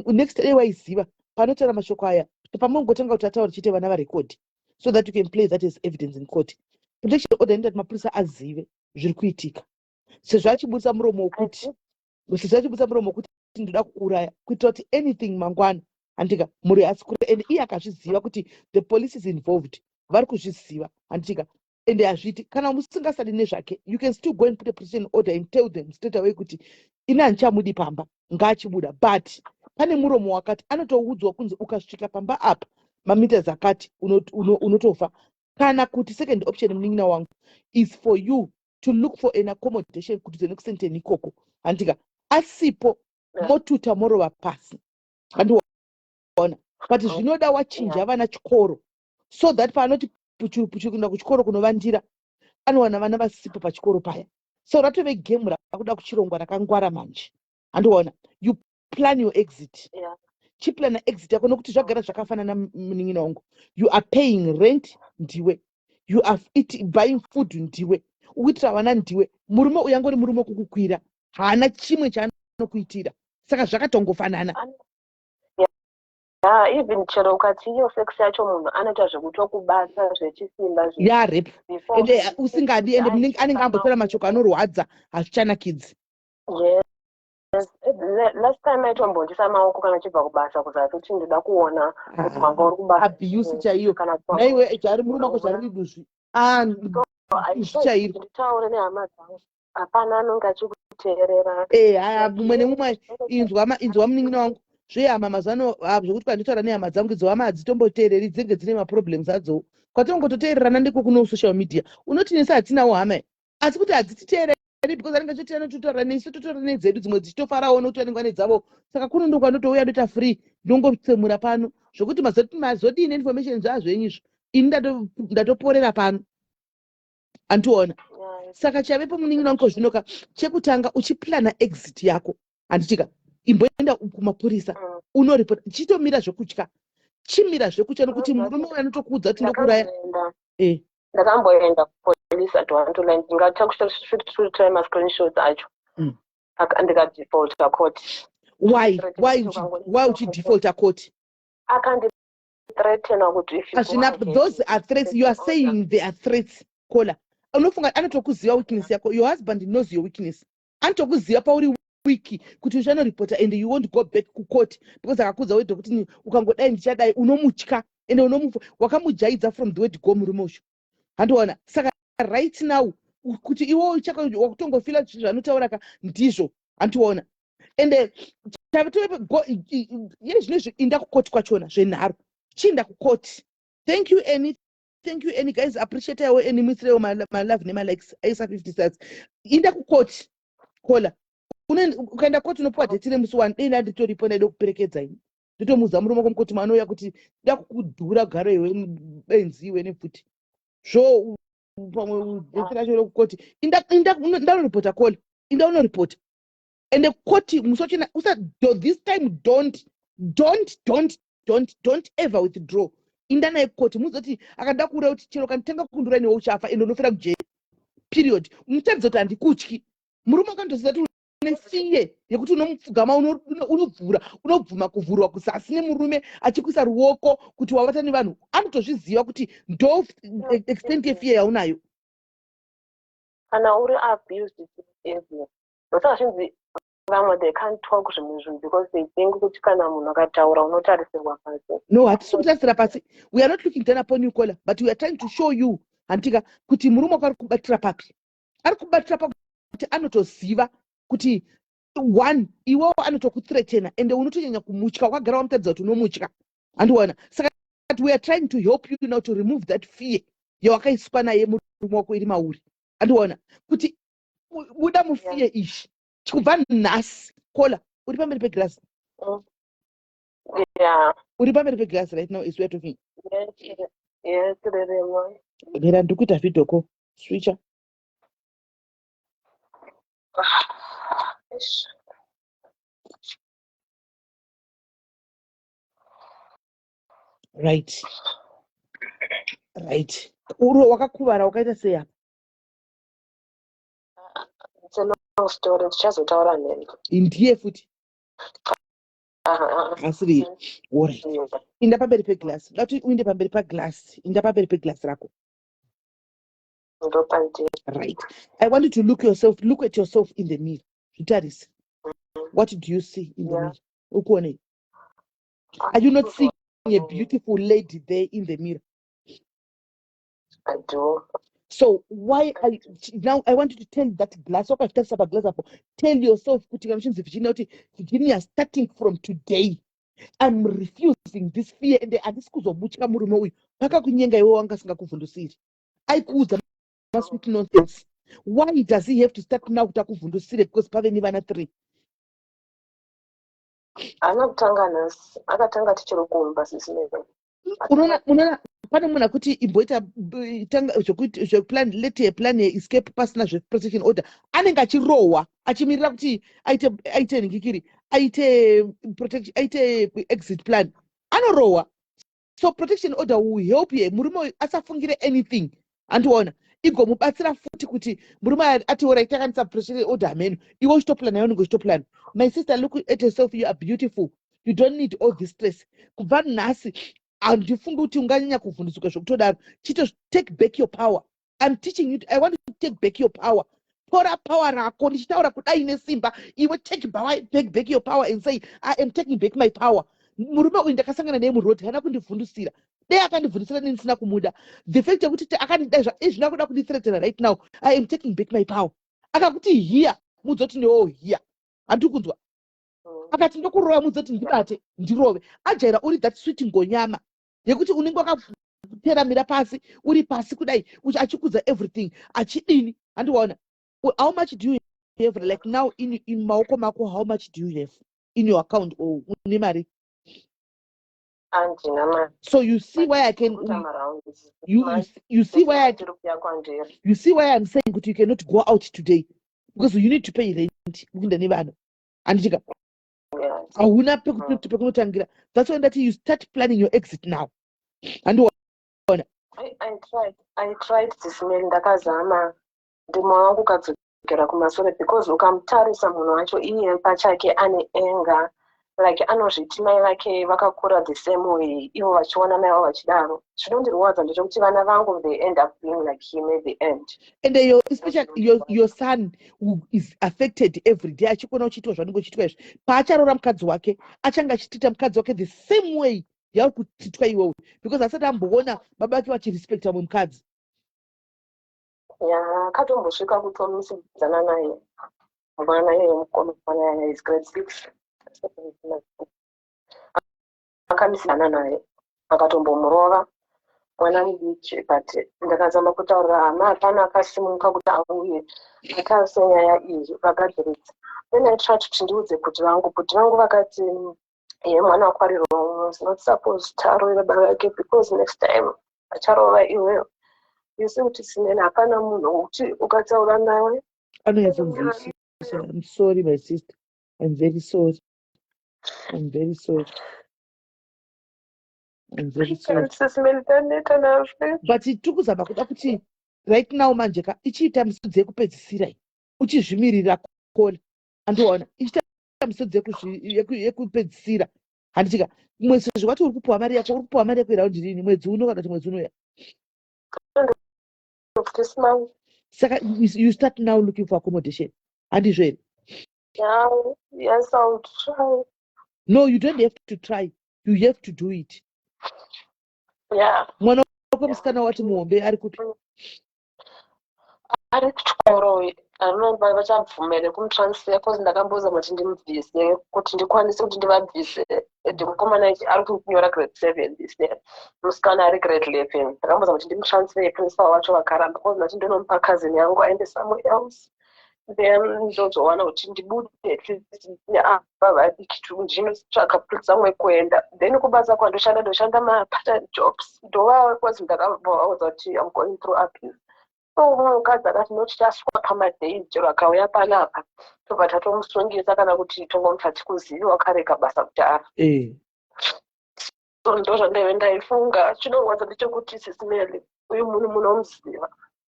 Speaker 1: next day waiziva panotaura mashoko aya, pamongotanga kuti ataura chete, vana varekodi so that you can play that as evidence in court. Protection order inoita kuti mapurisa azive zviri kuitika. Sezvo achiburitsa muromo wekuti sezvo achiburitsa muromo wekuti ndoda kuuraya kuitira kuti anything mangwana handika mhuri haasi kure and iye akazviziva kuti the police is involved vari kuzviziva handika ende hazviiti kana musingasadi nezvake you can still go and put a protection order and tell them straight away kuti ini handichamudi pamba ngaachibuda but pane muromo wakati anotoudzwa kunzi ukasvika pamba apa mameters akati unotofa uno, uno kana kuti second option munin'ina wangu is for you to look for an accommodation kuti dzenekusenten ikoko handika asipo motuta morova pasi handiona but zvinoda wachinja vana chikoro so that paanoti puchuru puchuru kuenda kuchikoro kunovandira anowana vana vasipo pachikoro paya so ratove gemu rakuda kuchirongwa rakangwara manje handiona you plan your exit yeah. Chiplana exit yako nokuti zvagara zvakafanana munin'ina wangu you are paying rent ndiwe you are it, buying food ndiwe ukuitira vana ndiwe murume uyu angori murume wekukukwira haana chimwe chaanokuitira saka zvakatongofanana
Speaker 12: Yeah, even chero ukati iyo sex yacho munhu anoita zvekutokubata zvechisimba
Speaker 1: ya rape ende eh, usingadi ende anenge ambotaura mashoko anorwadza hazvichanakidzi
Speaker 12: yes last time aitombondisa maoko kana achibva kubasa kuzati kuti ndoda kuona kuti ah, wanga uri kubasa
Speaker 1: abuse chaiyo naiwe zvari murume wako zvari duzvi ah,
Speaker 12: chairo nditaure nehama dzangu hapana anonge achikuteerera
Speaker 1: eh haya mumwe nemumwe inzwa inzwa munin'ina wangu zvehama mazuva ano ah, zvekuti kwanditaura nehama dzangu idzo hama hadzitomboteereri dzinenge dzine maproblems adzowo kwatinongototeererana ndiko kuno social media unoti nesu hatinawo hama asi kuti hadzititeereri because anenge achiti anototaura nesu totaura nedzedu dzimwe dzichitofarawo nokuti vanenge vane dzavo saka kuno ndokwandotouya ndoita free ndongotsemura pano zvokuti mazodii neinformation zvazvenyu izvo ini ndatoporera pano andiona saka chavepo munin'ina wangu zvinoka chekutanga uchiplana exit yako handitika imboenda kumapurisa mm. unoripota chitomira zvekutya chimira zvekutya nokuti murume uyo anotokuudza kuti ndokuuraya
Speaker 12: eh. ndakamboenda kupolice at one to nine ndingatakutry mascreenshots acho mm. ndikadefaulta court
Speaker 1: why why why uchidefaulta court
Speaker 12: akandi threatena kuti if you go
Speaker 1: hazvina
Speaker 12: ahead
Speaker 1: those are threats you are saying they are threats kola unofunga anotokuziva weakness yako your husband knows your weakness anotokuziva pauri weak kuti uchanoripota and you won't go back kucourt because akakuudza wega kuti ni- ukangodai ndichadai unomutya ende unomu wakamujaidza from the word go murume uyu handiona saka right now kuti iwe uchaka wakutongofila zvanotaura ka ndizvo handiona ende ye zvino izvi inda kukoti kwachona zvenharo chiinda kukoti thank you any thank you any guys appreciate yawo any muisirewo malove nemalikes aisa 50 stars inda kukoti kola ukaenda koti unopiwa date remusi wani dei ndanditoripo ndaida kuperekedza ini ndotomuudza murume wako mukoti manouya kuti da kukudhura garo iwe benzi iwe nepfuti zvo pamwe date racho rekukoti inda unoripota kola inda unoripota ende koti musi wachona usa this time don't don't don't don't don't ever withdraw inda naye koti muzoti akada kuuraya kuti chero kanditanga kundura newe uchafa ende unofira kujeri period mutaridza kuti handikutyi murume akandoziva kuti une fiye yekuti unomupfugama unovhura unobvuma kuvhurwa kuzasi nemurume achikuisa ruoko kuti wavata nevanhu anotozviziva kuti ndo extent yefiye yaunayo
Speaker 12: kana uri abused ndosaka zvinzi vamwe they can't talk zvimwe zvinhu because they think kuti kana munhu akataura unotarisirwa pasi
Speaker 1: no hatisi kutarisira pasi we are not looking down upon you caller but we are trying to show you handitika kuti murume wako ari kubatira papi ari kubatira pakuti anotoziva kuti one iwewo anotokuthreatena ende unotonyanya kumutya wakagara wamutaridza kuti unomutya handiona saka we are trying to help you now to remove that fear yawakaiswa naye murume wako iri mauri andiona kuti buda mufiye yeah. izvi chikubva nhasi kola uri pamberi pegirasi mm.
Speaker 12: yeah.
Speaker 1: uri pamberi pegirasi right now is we are talking
Speaker 12: yes,
Speaker 1: mira ndiri kuita video call switcher right right uri wakakuvara wakaita sei apa
Speaker 12: It's a long story ndichazotaura neni
Speaker 1: ndiye futi asiri orit inda pamberi peglass dati uinde pamberi paglass inda pamberi peglass rako
Speaker 12: ndopandiri
Speaker 1: Right, I want you to look yourself, look at yourself in the mirror. Zvitarise. What do you see in the mirror? Ukuonei? Are you not seeing a beautiful lady there in the mirror?
Speaker 12: I do.
Speaker 1: So why are you, now I want you to tell that glass, wakazvitarisa paglass apo, tell yourself kuti kana uchinzi Virginia, kuti Virginia, starting from today I'm refusing this fear and handisi kuzomutya murume uyu. Pakakunyenga iwe wanga asingakuvhundusiri, aikuudza masweet nonsense. Why does he have to start now kuti akuvhundusire because pave nevana three?
Speaker 12: Haana kutanga nhasi, akatanga tichiri kumba, Sisi Mary.
Speaker 1: Unoona pane munhu akuti imboita tanga zvekuplan, let her plan escape pasina zveprotection order. Anenge achirohwa achimirira kuti aite nhingikiri, aite protection, aite exit plan, anorohwa. So protection order will help ye murume uyu asafungire anything. Andiona igomubatsira futi kuti murume ati alright, takanisa protection order, hameno iwe uchitoplana, iwe unenge uchitoplana. My sister, look at yourself. You are beautiful. You don't need all this stress. Kubva nhasi handifungi kuti unganyanya kuvhundisuka zvekutodaro. Chito take back your power. I'm teaching you, I want to take back your power. Tora power rako. Ndichitaura kudai nesimba, iwe take back your power and say, "I am taking back my power." Murume uyu ndakasangana naye muroad, haana kundivhundusira. Dei akandivhundusira, nei ndisina kumuda? The fact yekuti akandidai izvina kuda kundithreatena right now, I am taking back my power. Akakuti hiya, mudzoti newo hiya. Handiri kunzwa. Akati ndokurova, mudzoti ndibate ndirove. Ajaira uri that sweet ngonyama yekuti unenge wakateramira pasi, uri pasi kudai, achikudza everything, achidini. Handiwaona? How much do you have like now in maoko mako? How much do you have in your account or une mari?
Speaker 12: Handina mari.
Speaker 1: So you see why I can you see why I, you see why I'm saying kuti you cannot go out today, because you need to pay rent kuenda nevana, handitika? Hauna pekuti pekunotangira. That's why ndati you start planning your exit now. Handiona?
Speaker 12: I tried this mail, ndakazama. Ndimo wangu ukadzokera kumasure because ukamutarisa munhu wacho, iye pachake ane anger, like anozviti mai vake vakakura the same way, ivo vachiona mai vavo vachidaro. Zvinondirwadza ndechekuti vana vangu, they end up being like him at the end.
Speaker 1: And especially your son who is affected every day, achikuona uchiitwa zvanenge uchiitwa izvi. Paacharoora mukadzi wake, achange achitiita mukadzi wake the same way yauri kutitwa iwewe, because asati amboona baba vake vachirespecta mumwe mukadzi.
Speaker 12: Ya, akatombosvika kutomisidzana naye mwana iyeye, mukomana is grade 6, akamisidzana naye, akatombomurova mwana mudiki. But ndakazama kutaurira hama, hapana akasimuka kuti auye atarise nyaya iyi vagadziridza. Then I tried kuti ndiudze kuti vangu, kuti vangu vakati ye mwana wako ari wrong, was not supposed to arove baba vake because next time acharova iweyo. You see kuti sinene hapana munhu wekuti ukataura naye
Speaker 1: Anonyatsonzwisisa. I'm sorry, my sister. I'm very sorry. I'm very sorry. I'm very sorry.
Speaker 12: Sisi Mary, taneta nazvo.
Speaker 1: But tiri kuzama kuda kuti right now manje ka, ichiita misodzi yekupedzisira iyi, uchizvimirira kona. Andiona ichiita misodzi yekupedzisira, handitika? Mwedzi zvewati uri kupiwa mari yako, uri kupiwa mari yako iraundi rini? Mwedzi uno kana kuti mwedzi unoya?
Speaker 12: Of this month.
Speaker 1: Saka you start now looking for accommodation, handizvo here?
Speaker 12: Yeah, yes, I'll try.
Speaker 1: No, you don't have to try, you have to do it. Mwana wako musikana wati muhombe ari kupi?
Speaker 12: Ari kuchikoro. Anomba vachabvumere kumutransfer cause ndakambozama kuti ndimubvise kuti ndikwanise kuti ndivabvise. And mukomana ari kunyora grade 7 this year, musikana ari grade 11. Ndakambozama kuti ndimutransfer, principal wacho vakaramba cause ndati ndonomupa cousin yangu aende somewhere else, then ndozowana kuti ndibude at least ava vadiki tu, ndinotsvaka somewhere kuenda. Then kubasa kwandoshanda, ndoshanda mapart-time jobs, ndova cause ndakavaudza kuti I'm going through abuse. So umwe mukadzi akati no, tichaswapa madays, chero akauya panapa tobva tatomusungisa kana kuti tongomuti hatikuzivi, wakarega basa kudhara. So ndo zvandaive ndaifunga. Chinorwadza ndechekuti, Sisi Mary, uyu munhu munomuziva,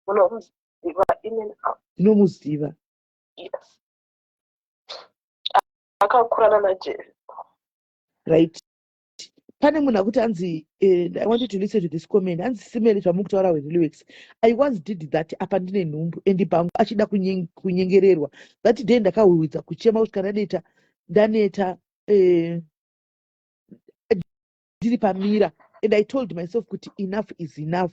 Speaker 12: munomuziva in and out.
Speaker 1: Ndinomuziva.
Speaker 12: Yes, akakurana naJerry.
Speaker 1: Right. Pane munhu akuti hanzi I wanted to listen to this comment. Hanzi, "Simele, zvamukutaura with lyrics, I once did that. Apa ndine nhumbu and pangu achida kunyengererwa. That day ndakahwihwidza kuchema kusvika ndaneta, ndaneta ndiri pamirror, and I told myself kuti enough is enough."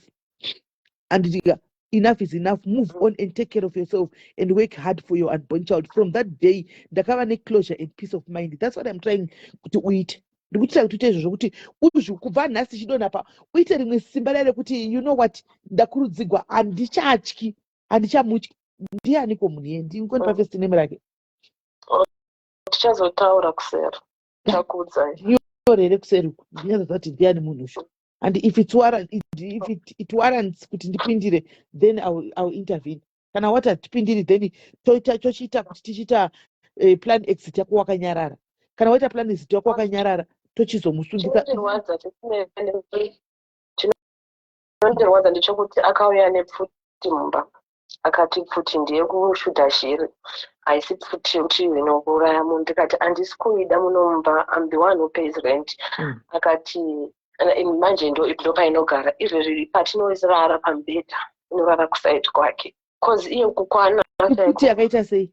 Speaker 1: Anditika, "Enough is enough. Move on and take care of yourself and work hard for your unborn child. From that day ndakava neclosure and peace of mind." That's what I'm trying kuti uite. Ndikuitira kuti uite izvozvo, kuti uzvi kubva nhasi chidonha pa uite rimwe simba rare rekuti, you know what, ndakurudzigwa, handichatyi, handichamutyi. Ndianiko munhu iye? Ndingoni pafirst name rake.
Speaker 12: Tichazotaura kuseri, chakuudzai.
Speaker 1: Nyorere kuseri uku, ndinyazoziva kuti ndiani munhu usho, and if it warrants kuti ndipindire, then I will intervene. Kana wati hatipindiri, then toita, tochiita kuti tichiita plan exit yako wakanyarara. Kana waita plan exit yako wakanyarara, tochizomusungisa.
Speaker 12: Chinondirwadza ndechekuti akauya nepfuti mumba, akati pfuti ndeyekushudha shiri, haisi pfuti yekuti inokuuraya munhu. Ndikati handisi kuida muno mumba, am the one who pays rent. Akati manje ndo painogara izvezvi, patinorara pamubhedha inorara kuside kwake, cause iye kukwana.
Speaker 1: Pfuti yakaita sei?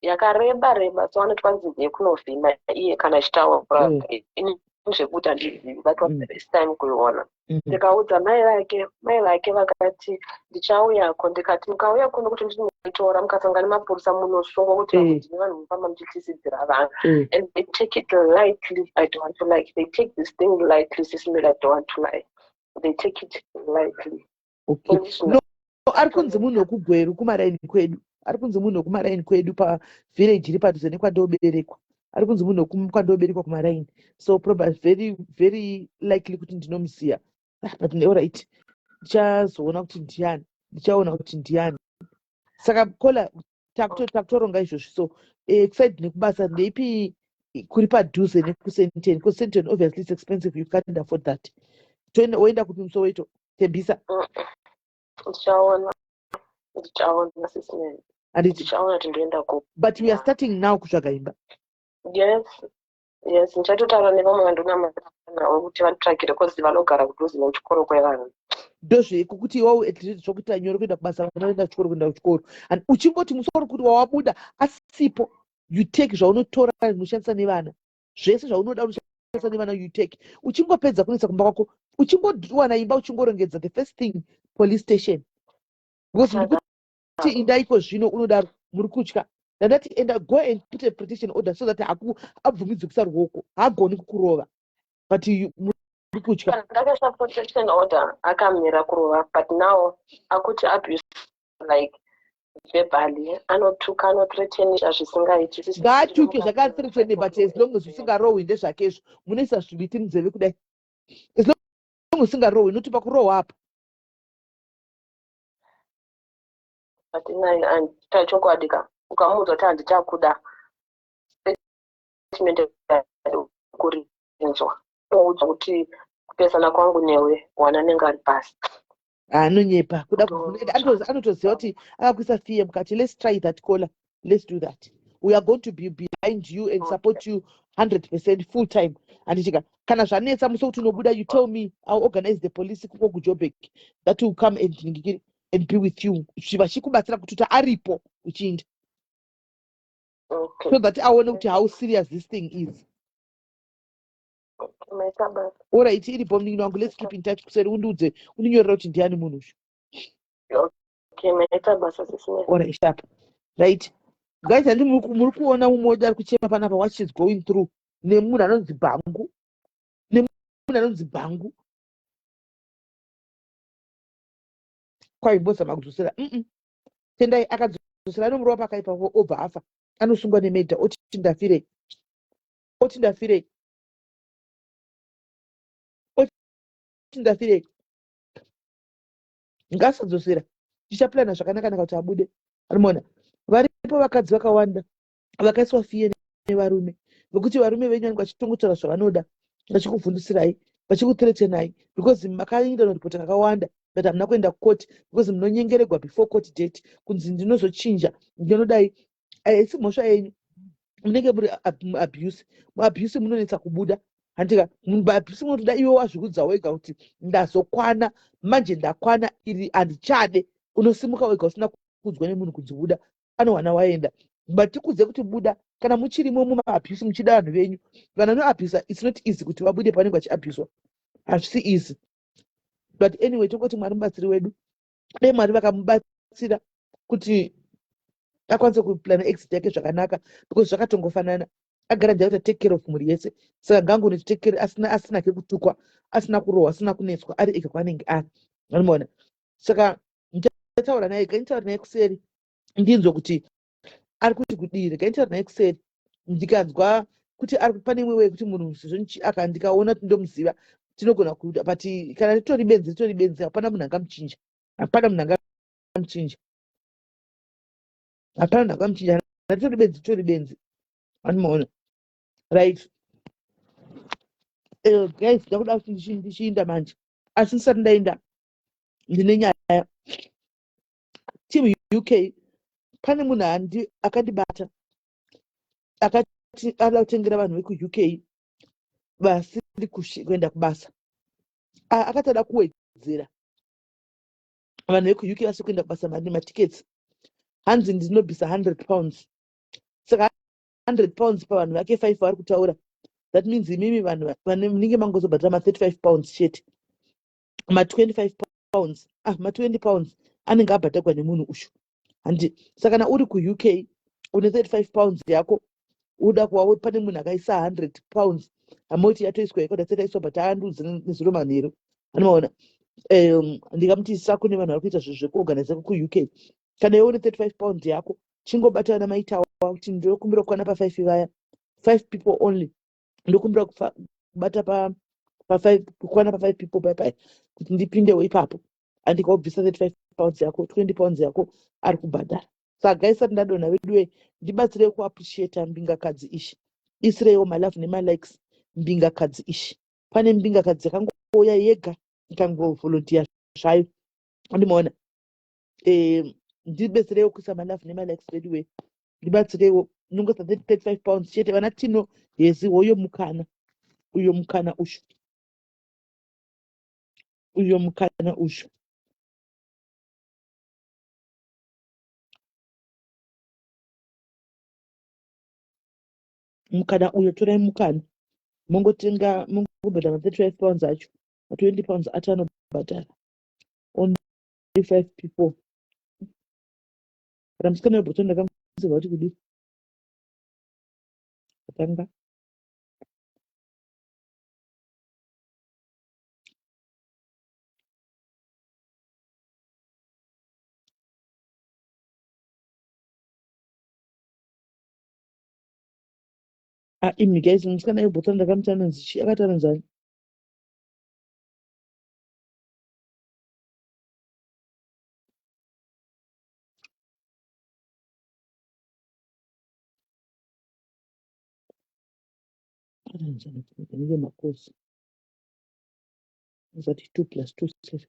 Speaker 12: Yakareba reba, so anoti kwanzi ndeyekunovhima iye kana achitaura. Ini zvekuti handizivi. That was the first time kuiona. Ndikaudza mai vake, mai vake vakati ndichauyako. Ndikati mukauya kuno kuti ndinoitora, mukasangana nemapurisa munosungwa, kuti ndine vanhu mufamba muchityisidzira vanhu. And they take it lightly, I don't want to like, they take this thing lightly. Sis Mel, I don't want to lie, they take it lightly.
Speaker 1: Okay, no, ari kunzi munhu wekuGweru, kumaraini kwedu. Ari kunzi munhu wekumaraini kwedu, pavhireji iri padhuze nekwandoberekwa. Ari kunzi munhu wekwandoberekwa kumaraini, so probably very very likely kuti ndinomuziya. Ah, but alright, ndichazoona kuti ndiani, ndichaona kuti ndiani. Saka kola takutoronga izvozvi. So excited nekubasa, ndeipi kuri padhuze nekuSandton? Because Sandton obviously is expensive, you can't afford that. Woenda kupi muSoweto, Tembisa?
Speaker 12: Ndichaona, ndichaona, Sis Mel.
Speaker 1: Handiti?
Speaker 12: Ndichaona kuti ndoenda kupi.
Speaker 1: But we are starting now kutsvaga imba.
Speaker 12: Yes, ndichatotaura nevamwe vandonamata navo kuti vanditsvagire, cause vanogara kudhuze nechikoro kwevanhu.
Speaker 1: Ndozveko kuti iwawo at least zvokuita nyore kuenda kubasa, vana vaenda kuchikoro, kuenda kuchikoro. And uchingoti musoro kuti wawabuda asipo, you take zvaunotora, unoshandisa nevana, zvese zvaunoda unoshandisa nevana, you take. Uchingopedza kunoisa kumba kwako, uchingowana imba, uchingorongedza, the first thing, police station, because ndikuti indaiko zvino unodaro muri kutya. Ndandati enda, go and put a protection order so that abvumidzwi kuisa ruoko, haagoni kukurova, but muri kutya.
Speaker 12: Ndakaisa protection order, akamira kurova, but now akuti abuse, like verbally anotuka, anothreatenisha zvisingaiti.
Speaker 1: Ngaatuke zvakathreatene, but as long as usingarohwi, ndezvakezvo. Munoisa zviviti munzeve kudai. As long as usingarohwi, notipa kurohwa apa.
Speaker 12: But ina chokwadi ka, ukamuudza kuti handichakuda, statement kurinzwa, unoudza kuti kupesana kwangu newe, wana anenge ari pasi.
Speaker 1: Anonyepa kuda. Anotoziva kuti akakuisa fear mukati. Let's try that, caller. Let's do that. We are going to be behind you and support you 100% full time, handichika? Kana zvanetsa musi wekuti unobuda, you tell me. I'll organize the police kuko kuJobek that will come and ningikiri and be with you, vachikubatsira kuti aripo uchiinda, so that aone kuti how serious this thing is.
Speaker 12: Maita basa.
Speaker 1: Alright, iripo munin'ina wangu. Let's keep in touch kuseri. Undiudze, undinyorera kuti ndiani munhu usho.
Speaker 12: Okay, maita basa, Sis Mel.
Speaker 1: Alright, sharp. Right guys, handi muri kuona mumwe wedu ari kuchema panapa, what she's going through nemunhu anonzi Bhangu, nemunhu anonzi Bhangu. Kwaimbozama kudzosera. Tendai akadzosera, anomurova pakaipa, obva afa, anosungwa nemurder, oti ndafirei, oti ndafirei, oti ndafirei. Ngaasadzosera. Tichaplana zvakanaka naka kuti abude. Anomona varipo vakadzi vakawanda vakaiswa fear nevarume, vekuti varume venyu vanenge vachitongotaura zvavanoda, vachikuvhundusirai, vachikuthreatenai, because makaenda noripota kakawanda, but hamuna kuenda kukoti because munonyengeregwa before court date kunzi ndinozochinja, ndinodai. Haisi mhosva yenyu, munenge muri muabuse. Muabuse munonetsa kubuda. Handika munhu unotoda iwe wazvikudza wega kuti ndazokwana manje, ndakwana iri handichade. Unosimuka wega usina kuudzwa nemunhu kunzi buda, anowana waenda. But tikudze kuti buda kana muchirimo mumaabuse, muchida vanhu venyu. Vanhu vanoabusa, it's not easy kuti vabude pavanenge vachiabuswa, hazvisi easy. But anyway, tongoti Mwari mubatsiri wedu. Dai Mwari vakamubatsira kuti akwanise kuplana exit yake zvakanaka, because zvakatongofanana agara ndiye kuti take care of mhuri yese. Saka ngangone take care asina kekutukwa, asina kurohwa, asina kunetswa, ari ega kwaanenge ari, anomaona. Saka ndichataura naye, gainditaura naye kuseri, ndinzwe kuti ari kuti kudii. Regai nditaura naye kuseri, ndikanzwa kuti ari pane imwe way kuti munhu sezvo aka ndikaona kuti ndomuziva, tinogona kuita. But kana ritori benzi, ritori benzi, hapana munhu angamuchinja, hapana munhu angamuchinja, hapana munhu angamuchinja. Ritori benzi, ritori benzi, anomaona. Right, guys, ndakuda kuti ndichiinda manje, asi ndisati ndaenda ndine nyaya. Team UK, pane munhu akandibata akati ada kutengera vanhu vekuUK vasiri kuenda kubasa. Akati ada kuwedzera vanhu vekuUK vasiri kuenda kubasa mari nematiketsi. Hanzi ndinobvisa £100. Saka £100 pavanhu vake 5 vari kutaura, that means imimi vanhu munenge mangozobhadhara ma£35 chete. Ma£25, ah, ma£20 anenge abhadhagwa nemunhu ushu, handi? Saka kana uri kuUK une £35 yako, uda kuva pane munhu akaisa £100, amoti yatoiswa ikoda setaiswa, but aandiudzi nezuro manheru, anomaona. Ndikamuti sako nevanhu vari kuita zvinhu zvekuorganiza kuUK. Kana iwe une £35 yako, chingobatana maitawa kuti ndinokumbira kukwana pa5 vaya, 5 people only, ndokumbira kubata pa5, kukwana pa5 people paipai kuti ndipindewo ipapo. Andikaubvisa £35 yako, £20 yako ari kubhadhara. Saka guys, sati ndadonha veduwe, ndibatsirei kuappreciata mbingakadzi ishi. Isireiwo malove nemalikes mbingakadzi ishi. Pane mbingakadzi yakangouya yega ikangovolunteer zvayo, andimaona. Ndibetsereiwo kuisa malove nemalikes veduwe, ndibatsireiwo. Inongoisa £35 chete. Vana Tino hezi, hoyo mukana uyo, mukana ushu uyo, mukana ushu. Mukana uyo, torai mukana, mongotenga, mongobhadhara ma£35 acho, ma£20 acho anobhadhara only five people. Kana musikana webhotoro ndakamuziva kuti kudii atanga. Ah, imi guys, musikana webhotoro ndakamuti anonzi chii? Akati anonzi ani? Anonzi ani? Ndine makosi azati 2 plus 2 7.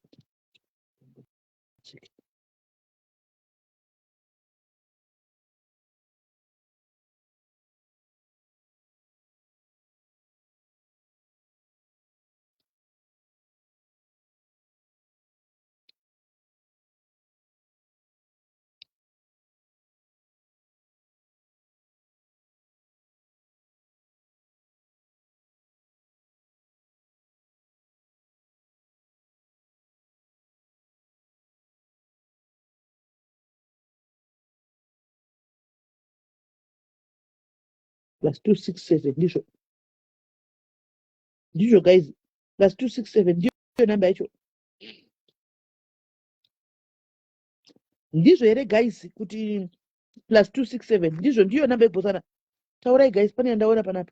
Speaker 1: Plus 267, ndizvo, ndizvo guys, plus 267 ndiyo namba yacho. Ndizvo here guys, kuti plus 267 ndizvo, ndiyo namba yekuBotswana? Taurai guys, pane yandaona panapa,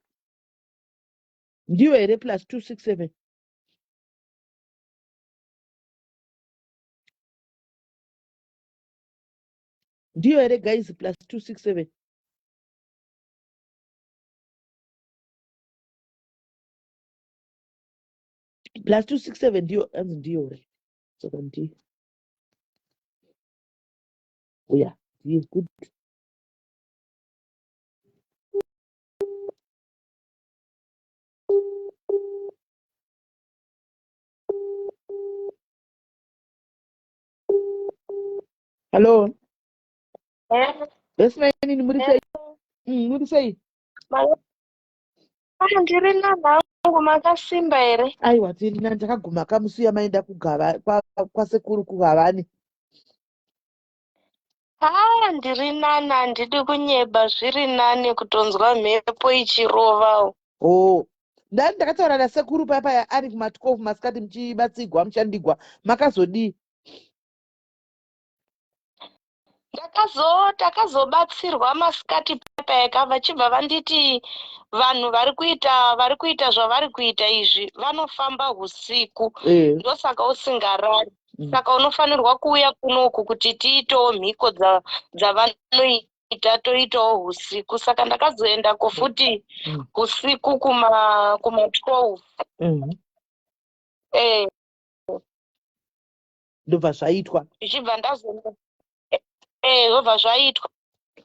Speaker 1: ndiyo here plus 267? Ndiyo here guys, plus 267? Plus 267 ndiyo, anzi ndiyo, right? Saka ndiyo, uya ndiyo, good. Hallo. Yes, mainini, muri sei? Muri sei?
Speaker 7: Ah, ndiri nanhangu, makasimba here?
Speaker 1: Aiwa, tiri nani, takaguma kamusi uya maenda kugava kwasekuru kuGavani.
Speaker 7: Haa, ndiri nani, handidi kunyeba, zviri nani kutonzwa mhepo ichirovawo.
Speaker 1: Oh. Ndani ndakataura nasekuru paya paya ari kuma 12 masikati muchibatsigwa muchandigwa, makazodii?
Speaker 7: Ndakazo takazobatsirwa masikati paya vachibva vanditi vanhu vari kuita zvavari kuita izvi vanofamba usiku, ndosaka usingarari. Saka unofanirwa kuuya kunoku kuti tiitewo mhiko dzavanoita, toitawo usiku. Saka ndakazoendako futi usiku kuma 12.
Speaker 1: Ndobva zvaitwa.
Speaker 7: Zvichibva ndazo zvobva zvaitwa,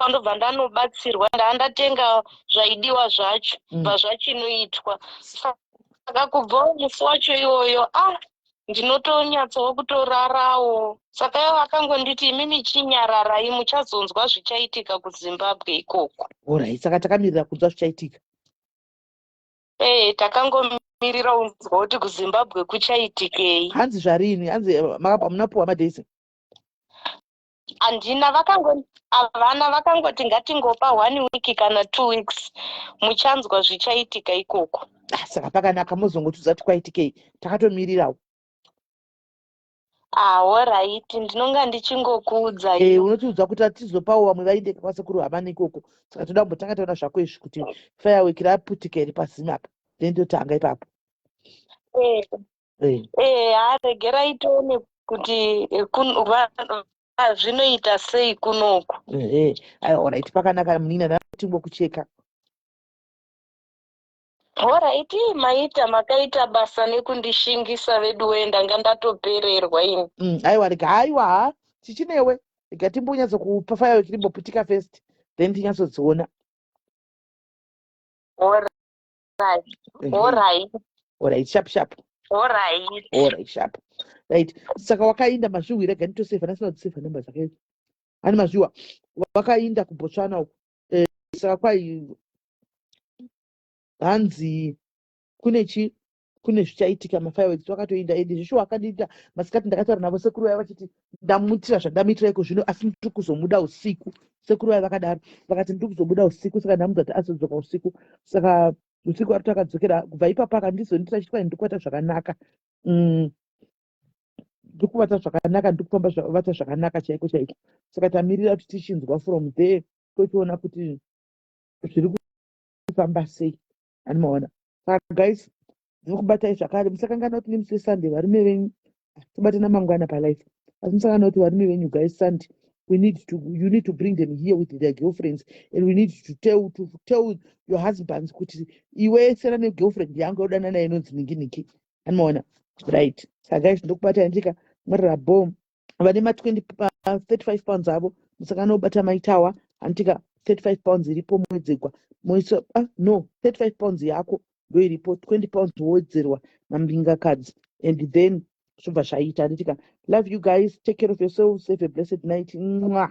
Speaker 7: ndobva ndanobatsirwa, ndaa ndatenga zvaidiwa zvacho. Bva zvachinoitwa. Saka kubvawo musi wacho iwoyo, ah, ndinotonyatsowo kutorarawo. Saka ivo vakangonditi, "Imimi chinyararai, muchazonzwa zvichaitika kuZimbabwe ikoko."
Speaker 1: Alright, saka takamirira kunzwa zvichaitika.
Speaker 7: Ee, takangomirira kunzwa kuti kuZimbabwe kuchaitikei.
Speaker 1: Hanzi zvarini? Hanzi makabva munapuwa madates?
Speaker 7: Handina, vakango havana, vakangoti ngatingopa one week kana 2 weeks, muchanzwa zvichaitika ikoko.
Speaker 1: Ah, saka pakanaka, mozongotiudza kuti kwaitikei, takatomirirawo.
Speaker 7: Ah, alright, ndinonga ndichingokuudzai.
Speaker 1: Unotiudza kuti atizopawo vamwe vaindeka kwasekuru Hamani ikoko. Saka toda kumbotanga taona zvako izvi kuti firework raputika iri pasima apa, then totanga ipapo.
Speaker 7: Ha, regerai tione kuti zvinoita sei kunoku.
Speaker 1: Aiwa, alright, pakanaka munina, ndatingokucheka.
Speaker 7: Alright, maita, makaita basa nekundishingisa vedu wee, ndanga ndatopererwa ini.
Speaker 1: Aiwa, rega, aiwa, ha, tichinewe, rega timbonyatsokupa firework rimboputika first, then tinyatsodziona.
Speaker 7: Alright. Alright.
Speaker 1: Alright, sharp sharp.
Speaker 7: Alright.
Speaker 1: Alright, sharp. Right, saka wakainda mazviwi, rega nditosevha, ndasina kusevha namba dzake ani mazviwa. Wakainda kuBotswana uku, saka kwai hanzi kune chi kune zvichaitika, mafireworks wakatoinda. Ende zveshuwa akandiita masikati, ndakataura navo sekuru vaya vachiti ndamuitira zvandamuitira iko zvino, asi ndiri kuzomuda usiku. Sekuru vaya vakadaro, vakati ndiri kuzobuda usiku, saka ndamudza kuti azodzoka usiku. Saka usiku ari takadzokera. Kubva ipapo akandizonditira chiti kwai ndiri kubata zvakanaka, ndiri kuvata zvakanaka, ndiri kufamba vata zvakanaka chaiko chaiko. Saka tamirira kuti tichinzwa from there, tochiona kuti zviri kufamba sei, ani maona. Saka guys, ndinokubatai zvakare, musakanganwa kuti nemusi weSunday varume venyu, tobatana mangwana palife, asi musakanganwa kuti varume venyu, guys, Sunday we need to you need to bring them here with their girlfriends, and we need to tell your husbands kuti iwe sera negirlfriend yangu yaudana naye inonzi ningi ningi, anomaona. Right, saka guys, ndokubatai ndika mwarira bom. Vane ma20 £35 avo, musakanganwa kubata maitawa, handitika? £35 iripo, mowedzegwa moisa, ah, no, £35 yako ndo iripo, £20 wowedzerwa nambingakadzi, and then zvobva zvaita, handitika? Love you guys, take care of yourselves, have a blessed night. Mwah.